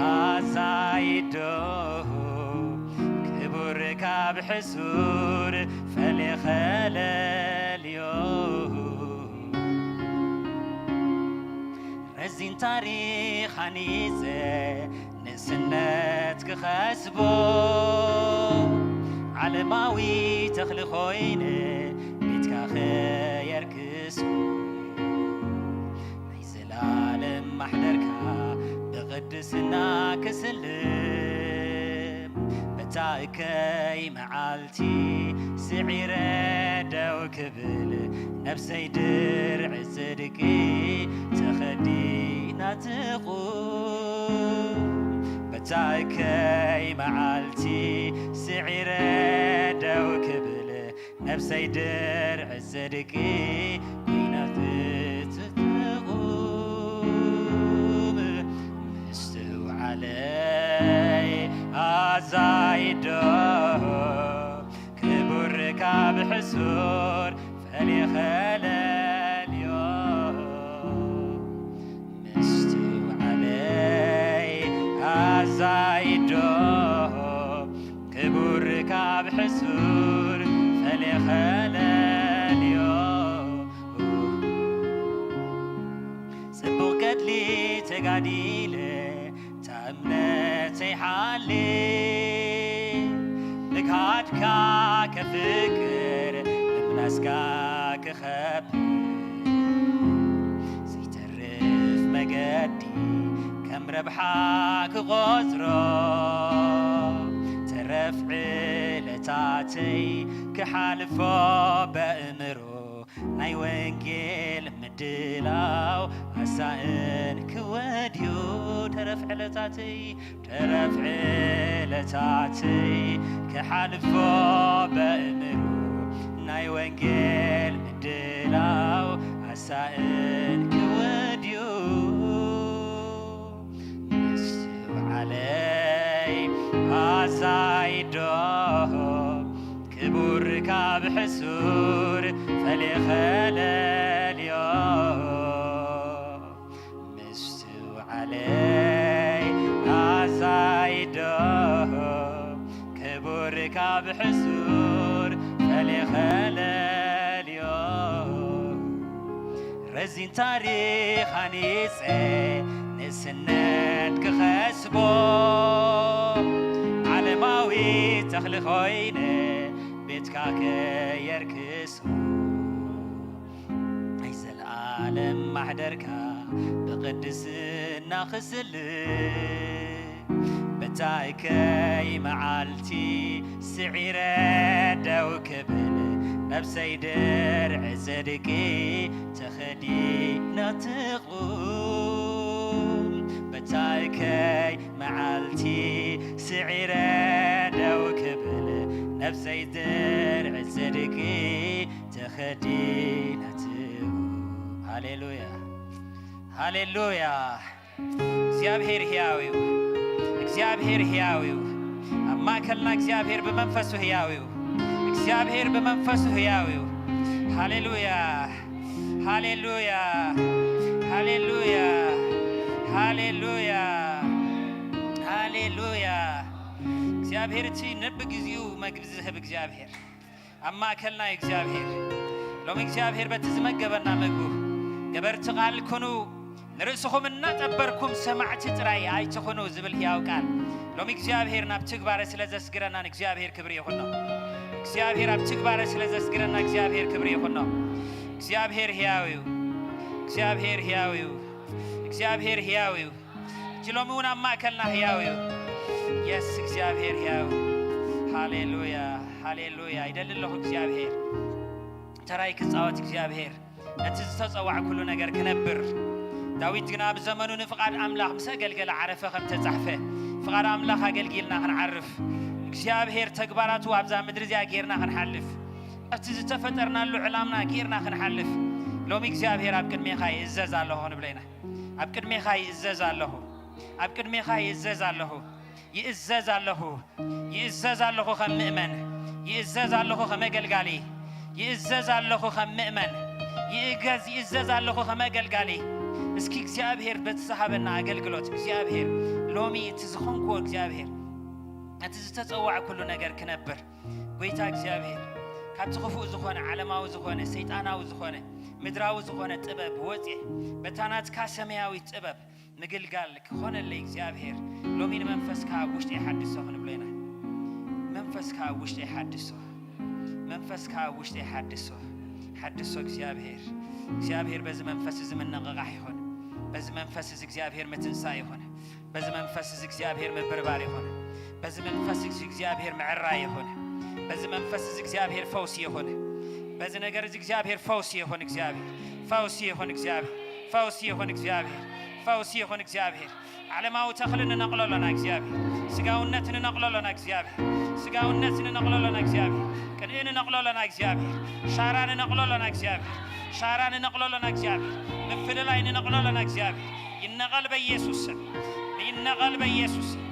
ኣዛይዶ፣ ክቡር ካብ ሕሱር ፈልየ ከለልዮ። ረዚን ታሪኽ ሃኒጸ ንእስነት ክኸስቦ፣ ዓለማዊ ተኽሊ ኮይነ ቤትካ ከየርክሶ፣ ናይ ዘላለም ማሕደርካ ብቕድስና ክስልም፣ በታ እከይ መዓልቲ ስዒረ ደው ክብል፣ ነብሰይ ድርዒ ጽድቂ ተኸዲና ትቑም። በታ እከይ መዓልቲ ስዒረ ደው ክብል፣ ነብሰይ ድርዒ ጽድቂ ኮይና ትትቑም። ምስትውዓለይ ኣዛይዶ፣ ክቡር ካብ ሕሱር ፈልየ ከለልዮ። ምስትውዓለይ ኣዛይዶ፣ ክቡር ካብ ሕሱር ፈልየ ከለልዮ። ጽቡቕ ገድሊ ተጋዲለ፣ እታ እምነተይ ሓልየ፣ ምግሃድካ ከፍቅር፣ ምምላስካ ክኸብር፣ ዘይተርፍ መገዲ ከም ረብሓ ክቖጽሮ፣ ተረፍ ዕለታተይ ክሓልፎ በእምሮ፣ ናይ ወንጌል ምድላው ኣሳእን ክወድዩ፣ ተረፍ ዕለታተይ፣ ተረፍ ዕለታተይ ክሓልፎ በእምሮ፣ ናይ ወንጌል ምድላው ኣሳእን ክወድዩ። ምስትውዓለይ ኣዛይዶ፣ ክቡር ካብ ሕሱር ፈልየ ከለልዮ። ምስትውዓለይ ኣዛይዶ፣ ክቡር ካብ ሕሱር ፈልየ ከለልዮ። ረዚን ታሪኽ ሃኒጸ ንእስነት ክኸስቦ፣ ዓለማዊ ተኽሊ ኮይነ ቤትካ ከየርክሶ፣ ናይ ዘለኣለም ማሕደርካ ብቕድስና ናኽስል በታይከይ መዓልቲ ስዒረ ደው ክብል፣ ነብሰይ ድርዒ ጽድቂ ተኸዲና ትቑም። በታይከይ መዓልቲ ስዒረ ደው ክብል፣ ነብሰይ ድርዒ ጽድቂ ተኸዲና ትቑም። ሃሌሉያ፣ ሃሌሉያ። እግዚኣብሔር ሕያው እዩ። እግዚኣብሔር ሕያው እዩ። ኣብ ማእከልና እግዚኣብሔር ብመንፈሱ ሕያው እዩ። እግዚኣብሔር ብመንፈሱ ሕያው እዩ። ሃሌሉያ፣ ሃሌሉያ፣ ሃሌሉያ፣ ሃሌሉያ፣ ሃሌሉያ። እግዚኣብሔር እቲ ነብግዚኡ መግቢ ዝህብ እግዚኣብሔር ኣብ ማእከልና እዩ እግዚኣብሔር። ሎሚ እግዚኣብሔር በቲ ዝመገበና ምግቡ፣ "ገበርቲ ቃል ኩኑ፣ ንርእስኹም እናጠበርኩም ሰማዕቲ ጥራይ ኣይትኹኑ" ዝብል ሕያው ቃል፣ ሎሚ እግዚኣብሔር ናብ ትግባረ ስለ ዘስግረና ንእግዚኣብሔር ክብሪ ይኹኖ። እግዚኣብሔር ኣብ ትግባረ ስለ ዘስግረና እግዚኣብሔር ክብሪ ይኹኖ። እግዚኣብሔር ሕያው እዩ። እግዚኣብሔር ሕያው እዩ። እግዚኣብሔር ሕያው እዩ። እቲ ሎሚ እውን ኣብ ማእከልና ሕያው እዩ። የስ እግዚኣብሔር ሕያው። ሃሌሉያ፣ ሃሌሉያ። ይደሊ ኣለኹ እግዚኣብሔር። ተራይ ክጻወት እግዚኣብሔር። ነቲ ዝተጸዋዕኩሉ ነገር ክነብር። ዳዊት ግና ብዘመኑ ንፍቓድ ኣምላኽ ምስ ኣገልገለ ዓረፈ ከም ተጻሕፈ። ፍቓድ ኣምላኽ ኣገልጊልና ክንዓርፍ። እግዚኣብሔር ተግባራቱ ኣብዛ ምድሪ እዚኣ ጌርና ክንሓልፍ። እቲ ዝተፈጠርናሉ ዕላምና ጌርና ክንሓልፍ። ሎሚ እግዚኣብሔር ኣብ ቅድሜኻ ይእዘዝ ኣለኹ ንብለና። ኣብ ቅድሜኻ ይእዘዝ ኣለኹ። ኣብ ቅድሜኻ ይእዘዝ ኣለኹ። ይእዘዝ ኣለኹ። ይእዘዝ ኣለኹ ከም ምእመን። ይእዘዝ ኣለኹ ከም ኣገልጋሊ። ይእዘዝ ኣለኹ ከም ምእመን። ይእገዝ፣ ይእዘዝ ኣለኹ ከም ኣገልጋሊ። እስኪ እግዚኣብሔር በቲ ዝሃበና ኣገልግሎት እግዚኣብሔር ሎሚ እቲ ዝኾንክዎ እግዚኣብሔር ነቲ ዝተጸዋዕኩሉ ነገር ክነብር ጎይታ እግዚኣብሔር ካብቲ ክፉእ ዝኾነ ዓለማዊ ዝኾነ ሰይጣናዊ ዝኾነ ምድራዊ ዝኾነ ጥበብ ወፅየ በታ ናትካ ሰማያዊት ጥበብ ምግልጋል ክኾነለይ እግዚኣብሔር ሎሚ ንመንፈስካ ኣብ ውሽጢ ሓድሶ ክንብሎ ኢና። መንፈስካ ኣብ ውሽጢ ሓድሶ፣ መንፈስካ ኣብ ውሽጢ ሓድሶ፣ ሓድሶ እግዚኣብሔር። እግዚኣብሔር በዚ መንፈስ እዚ ምንቕቓሕ ይኹን፣ በዚ መንፈስ እዚ እግዚኣብሔር ምትንሳእ ይኹን፣ በዚ መንፈስ እዚ እግዚኣብሔር ምብርባር ይኹን፣ በዚ መንፈስ እዚ እግዚኣብሔር ምዕራይ ይኹን፣ በዚ መንፈስ እዚ እግዚኣብሔር ፈውሲ ይኹን፣ በዚ ነገር እዚ እግዚኣብሔር ፈውሲ ይኹን፣ እግዚኣብሔር ፈውሲ ይኹን፣ እግዚኣብሔር ፈውሲ ይኹን፣ እግዚኣብሔር ፈውሲ ይኹን፣ እግዚኣብሔር ዓለማዊ ተኽሊ ንነቕሎ ኣሎና እግዚኣብሔር። ስጋውነት ንነቕሎ ኣሎና እግዚኣብሔር። ስጋውነት ንነቕሎ ኣሎና እግዚኣብሔር። ቅንኢ ንነቕሎ ኣሎና እግዚኣብሔር። ሻራ ንነቕሎ ኣሎና እግዚኣብሔር። ሻራ ንነቕሎ ኣሎና እግዚኣብሔር። ምፍልላይ ንነቕሎ ኣሎና እግዚኣብሔር። ይነቐል በኢየሱስ ስም። ይነቐል በኢየሱስ ስም።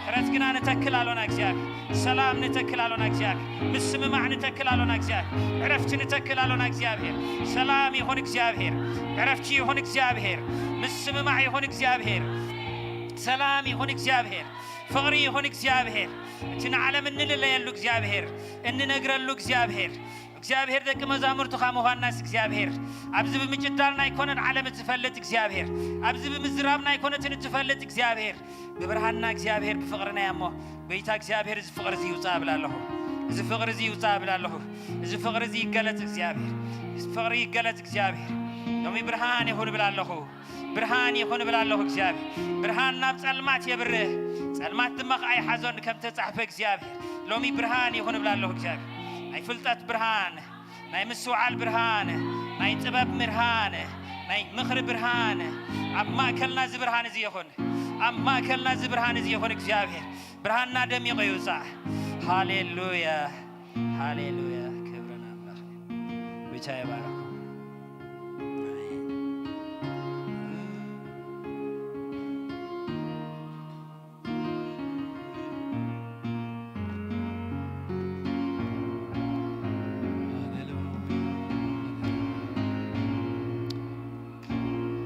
ምሕረት ግና ንተክል ኣሎና እግዚኣብሔር። ሰላም ንተክል ኣሎና እግዚኣብሔር። ምስምማዕ ንተክል ኣሎና እግዚኣብሔር። ዕረፍቲ ንተክል ኣሎና እግዚኣብሔር። ሰላም ይኹን እግዚኣብሔር። ዕረፍቲ ይኹን እግዚኣብሔር። ምስምማዕ ይኹን እግዚኣብሔር። ሰላም ይኹን እግዚኣብሔር። ፍቕሪ ይኹን እግዚኣብሔር። እቲ ንዓለም እንልለየሉ እግዚኣብሔር፣ እንነግረሉ እግዚኣብሔር። እግዚኣብሔር ደቂ መዛሙርትኻ ምዃንናስ እግዚኣብሔር፣ ኣብዚ ብምጭዳልና ኣይኮነን ዓለም እትፈልጥ እግዚኣብሔር፣ ኣብዚ ብምዝራብና ኣይኮነትን እትፈልጥ እግዚኣብሔር፣ ብብርሃንና እግዚኣብሔር ብፍቕርና እያ እሞ፣ ጎይታ እግዚኣብሔር እዚ ፍቕሪ እዚ ይውፃእ እብል ኣለኹ። እዚ ፍቕሪ እዚ ይውፃእ እብል ኣለኹ። እዚ ፍቕሪ እዚ ይገለጽ እግዚኣብሔር። እዚ ፍቕሪ ይገለጽ እግዚኣብሔር። ሎሚ ብርሃን ይኹን እብል ኣለኹ። ብርሃን ይኹን እብል ኣለኹ እግዚኣብሔር። ብርሃን ናብ ጸልማት የብርህ፣ ጸልማት ድማ ኸኣ ይሓዞን ከም ተጻሕፈ እግዚኣብሔር። ሎሚ ብርሃን ይኹን እብል ኣለኹ እግዚኣብሔር። ናይ ፍልጠት ብርሃን፣ ናይ ምስትውዓል ብርሃን፣ ናይ ጥበብ ብርሃን፣ ናይ ምኽሪ ብርሃን፣ ኣብ ማእከልና እዚ ብርሃን እዚ ይኹን። ኣብ ማእከልና እዚ ብርሃን እዚ ይኹን እግዚኣብሔር። ብርሃንና ደሚቑ ይውጻእ። ሃሌሉያ፣ ሃሌሉያ። ክብሪ ንኣምላኽ። ጎይታ ይባርኩም። ኣሜን።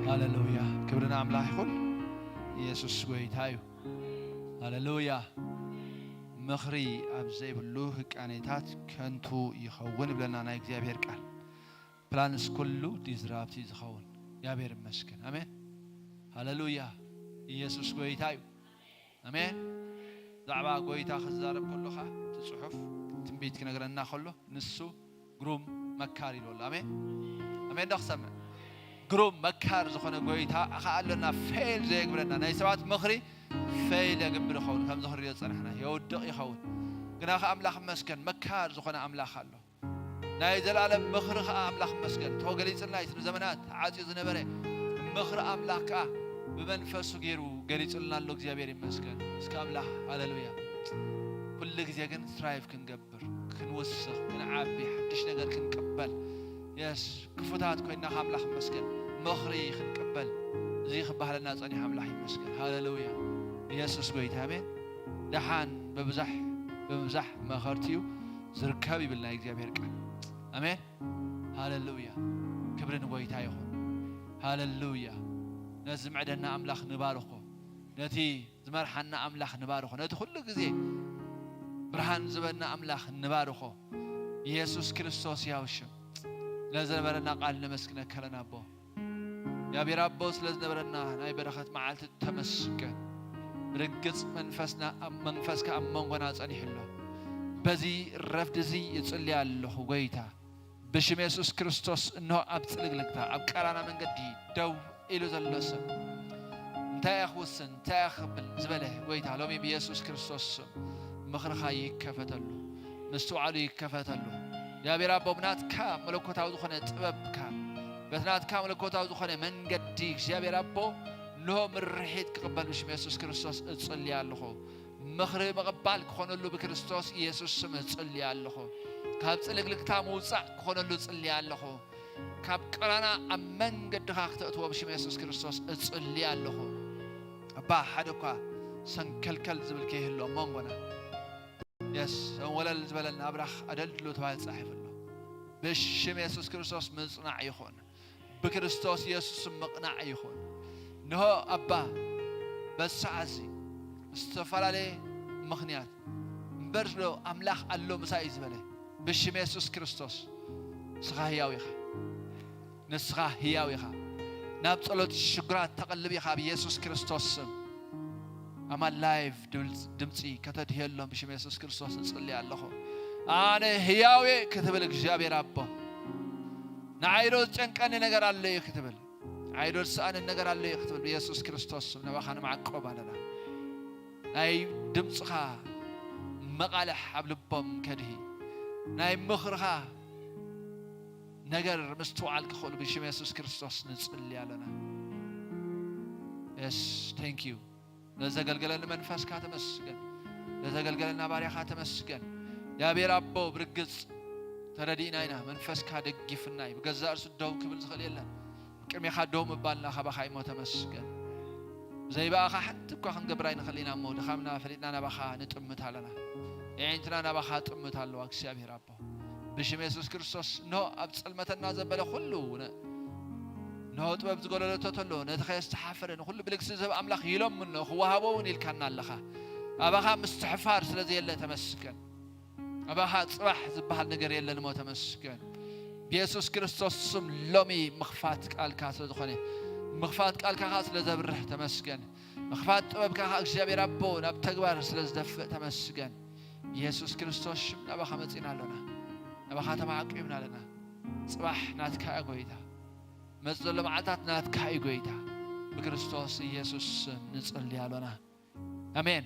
ሃሌሉያ። ክብሪ ንኣምላኽ ይኹን። ኢየሱስ ጎይታ እዩ። ሃሌሉያ። ምኽሪ ኣብ ዘይብሉ ህቃኔታት ከንቱ ይኸውን ይብለና ናይ እግዚኣብሔር ቃል። ፕላንስ ኩሉ ዲዝራፕቲ ዝኸውን። እግዚኣብሔር ይመስገን። ኣሜን። ሃሌሉያ። ኢየሱስ ጎይታ እዩ። ኣሜን። ብዛዕባ ጎይታ ክዛረብ ከሎ ኸኣ እቲ ጽሑፍ ትንቢት ክነግረና ከሎ ንሱ ግሩም መካር ኢሉ ኣሎ። ኣሜን። ኣሜን ዶ ክሰምዕ? ግሩም መካር ዝኾነ ጎይታ ከኣ ኣሎና። ፌል ዘየግብረና፣ ናይ ሰባት ምኽሪ ፌል የግብር ይኸውን፣ ከምዚ ክንሪኦ ዝጸናሕና የውድቕ ይኸውን። ግና ከኣ ኣምላኽ ይመስገን፣ መካር ዝኾነ ኣምላኽ ኣሎ። ናይ ዘላለም ምኽሪ ከኣ ኣምላኽ ይመስገን፣ ተገሊጽልና እዩ። እቲ ንዘመናት ተዓጽዩ ዝነበረ ምኽሪ ኣምላኽ ከኣ ብመንፈሱ ገይሩ ገሊጹልና ኣሎ። እግዚኣብሔር ይመስገን። እስከ ኣምላኽ፣ ሃሌሉያ። ኩሉ ግዜ ግን ስትራይቭ ክንገብር፣ ክንውስኽ፣ ክንዓቢ፣ ሓድሽ ነገር ክንቅበል፣ የስ፣ ክፉታት ኮይና ካብ ኣምላኽ ይመስገን፣ ምኽሪ ክንቅበል፣ እዚ ክበሃለና ጸኒሑ፣ ኣምላኽ ይመስገን። ሃሌሉያ። ኢየሱስ ጎይታ፣ ኣሜን። ደሓን ብብዛሕ፣ ብምብዛሕ መኸርቲኡ ዝርከብ ይብል ናይ እግዚኣብሔር ቃል። ኣሜን። ሃሌሉያ። ክብሪ ንጎይታ ይኹን። ሃሌሉያ። ነዚ ዝምዕደና ኣምላኽ ንባርኾ። ነቲ ዝመርሓና ኣምላኽ ንባርኾ። ነቲ ኩሉ ግዜ ብርሃን ዝበና ኣምላኽ ንባርኾ። ኢየሱስ ክርስቶስ ያው ሽም። ነዚ ነበረና ቃል ነመስግነካ ኣለና ኣቦ። እግዚኣብሔር ኣቦ ስለ ዝነበረና ናይ በረኸት መዓልቲ ተመስገን። ብርግጽ መንፈስና ኣብ፣ መንፈስካ ኣብ መንጎና ጸኒሑ ኣሎ። በዚ ረፍዲ እዚ ይጽሊ ኣለኹ ጎይታ። ብሽም የሱስ ክርስቶስ፣ እንሆ ኣብ ጽልግልግታ፣ ኣብ ቀራና መንገዲ ደው ኢሉ ዘሎ ሰብ፣ እንታይ እየ ክውስን፣ እንታይ እየ ክብል ዝበለ፣ ጎይታ፣ ሎሚ ብየሱስ ክርስቶስ ስም ምኽርኻ ይከፈተሉ፣ ምስትውዓሉ ይከፈተሉ። እግዚኣብሔር ኣቦ፣ ብናትካ መለኮታዊ ዝኾነ ጥበብካ፣ በቲ ናትካ መለኮታዊ ዝኾነ መንገዲ፣ እግዚኣብሔር ኣቦ፣ እንሆ ምርሒት ክቕበል ብሽም የሱስ ክርስቶስ እጽሊ ኣለኹ። ምኽሪ ምቕባል ክኾነሉ ብክርስቶስ ኢየሱስ ስም እጽሊ ኣለኹ። ካብ ጽልግልግታ ምውጻእ ክኾነሉ እጽሊ ኣለኹ። ካብ ቀራና ኣብ መንገድኻ ክተእትዎ ብሽም የሱስ ክርስቶስ እጽሊ ኣለኹ። ኣባ፣ ሓደ እኳ ሰንከልከል ዝብል ከይህሉ ኣብ መንጎና። የስ፣ ሰንወለል ዝበለ ናብራኽ ኣደልድሎ ተባሂሉ ተጻሒፉ ኣሎ። ብሽም የሱስ ክርስቶስ ምጽናዕ ይኹን። ብክርስቶስ የሱስ ምቕናዕ ይኹን። እንሆ ኣባ፣ በዚ ሰዓት እዚ ዝተፈላለየ ምኽንያት እምበር ዝሎ ኣምላኽ ኣሎ ምሳይ እዩ ዝበለ፣ ብሽም የሱስ ክርስቶስ ንስኻ ህያው ኢኻ። ንስኻ ህያው ኢኻ። ናብ ጸሎት ሽግራት ተቐልብ ኢኻ ብየሱስ ክርስቶስ ስም። ኣማን ላይቭ ድምፅ-፣ ድምፂ ከተድህየሎም ብሽም የሱስ ክርስቶስ እጽሊ ኣለኹ። ኣነ ህያው እየ ክትብል እግዚኣብሔር ኣቦ፣ ንዓይ ዶ ዝጨንቀኒ ነገር ኣሎ እዩ ክትብል፣ ንዓይ ዶ ዝሰኣነኒ ነገር ኣሎ እዩ ክትብል ብየሱስ ክርስቶስ ስም ናባኻ ንማዕቆብ ኣለና። ናይ ድምፅኻ መቓልሕ ኣብ ልቦም ከድሂ፣ ናይ ምኽርኻ ነገር ምስትውዓል ክኽእሉ ብሽም የሱስ ክርስቶስ ንጽሊ ኣለና። የስ፣ thank you። ለዘገልገለኒ መንፈስካ ተመስገን። ለዘገልገለና ባርያኻ ተመስገን። እግዚኣብሔር ኣቦ፣ ብርግጽ ተረዲእና ኢና። መንፈስካ ደጊፍና እዩ። ብገዛእ ርእሱ ደው ክብል ዝኽእል የለን። ቅድሜኻ ደው ምባልና ካባኻ እሞ ተመስገን። ብዘይ ብኣኻ ሓንቲ እኳ ክንገብር ኣይንኽእል ኢና እሞ፣ ድኻምና ፈሊጥና ናባኻ ንጥምት ኣለና። የዒንትና ናባኻ ጥምት ኣለዋ፣ እግዚኣብሔር ኣቦ። ብሽም የሱስ ክርስቶስ፣ እንሆ ኣብ ጸልመተና ዘበለ ኩሉ፣ ነ-፣ እንሆ ጥበብ ዝጎደለቶ ተሎ፣ ነቲ ከየስተሓፈረ ንኹሉ ብልግሲ ዝህብ ኣምላኽ ይለምኖ፣ ክወሃቦ እውን ኢልካና ኣለኻ። ኣባኻ ምስትሕፋር ስለ ዘየለ ተመስገን። ኣባኻ ጽባሕ ዝበሃል ነገር የለን እሞ ተመስገን። ብየሱስ ክርስቶስ ስም ሎሚ ምኽፋት ቃልካ ስለ ዝኾነ፣ ምኽፋት ቃልካ ኸኣ ስለ ዘብርህ ተመስገን። ምኽፋት ጥበብካ ኸኣ እግዚኣብሔር ኣቦ ናብ ተግባር ስለ ዝደፍእ ተመስገን። ብየሱስ ክርስቶስ ሽም ናባኻ መጺና ኣሎና። ናባኻ ተማዕቂብና ኣለና። ጽባሕ ናትካ እያ ጎይታ። መጽእ ዘሎ መዓልታት ናትካ እዩ ጎይታ። ብክርስቶስ ኢየሱስ ስም ንጽሊ ኣሎና። ኣሜን።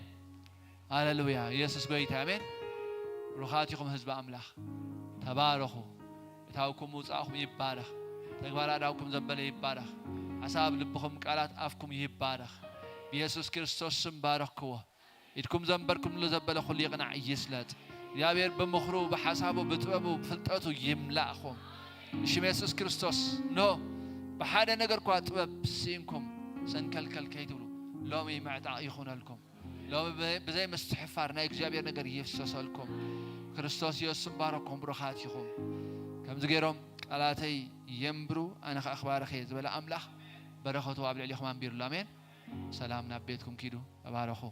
ሃሌሉያ። ኢየሱስ ጎይታ። ኣሜን። ብሩኻት ኢኹም ህዝቢ ኣምላኽ። ተባረኹ። እታውኩም ምውጻእኩም ይባረኽ። ተግባር ኣእዳውኩም ዘበለ ይባረኽ። ሓሳብ ልብኹም ቃላት ኣፍኩም ይባረኽ። ብኢየሱስ ክርስቶስ ስም ባረኽክዎ። ኢድኩም ዘንበርኩምሉ ዘበለ ኩሉ ይቕናዕ ይስለጥ። እግዚኣብሔር ብምኽሩ፣ ብሓሳቡ፣ ብጥበቡ፣ ብፍልጠቱ ይምላእኹም። ብሽም የሱስ ክርስቶስ፣ ኖ፣ ብሓደ ነገር እኳ ጥበብ ስኢንኩም ሰንከልከል ከይትብሉ፣ ሎሚ ምዕጣቕ ይኹነልኩም። ሎሚ ብ-፣ ብዘይ ምስትሕፋር ናይ እግዚኣብሔር ነገር ይፍሰሰልኩም። ክርስቶስ የሱስ ባረኩም፣ ብሩኻት ኢኹም። ከምዚ ገይሮም ቃላተይ የንብሩ፣ ኣነ ኸኣ ክባርኽ እየ ዝበለ ኣምላኽ በረኸቱ ኣብ ልዕሊኹም ኣንቢርሉ። ኣሜን። ሰላም ናብ ቤትኩም ኪዱ። ተባረኹ።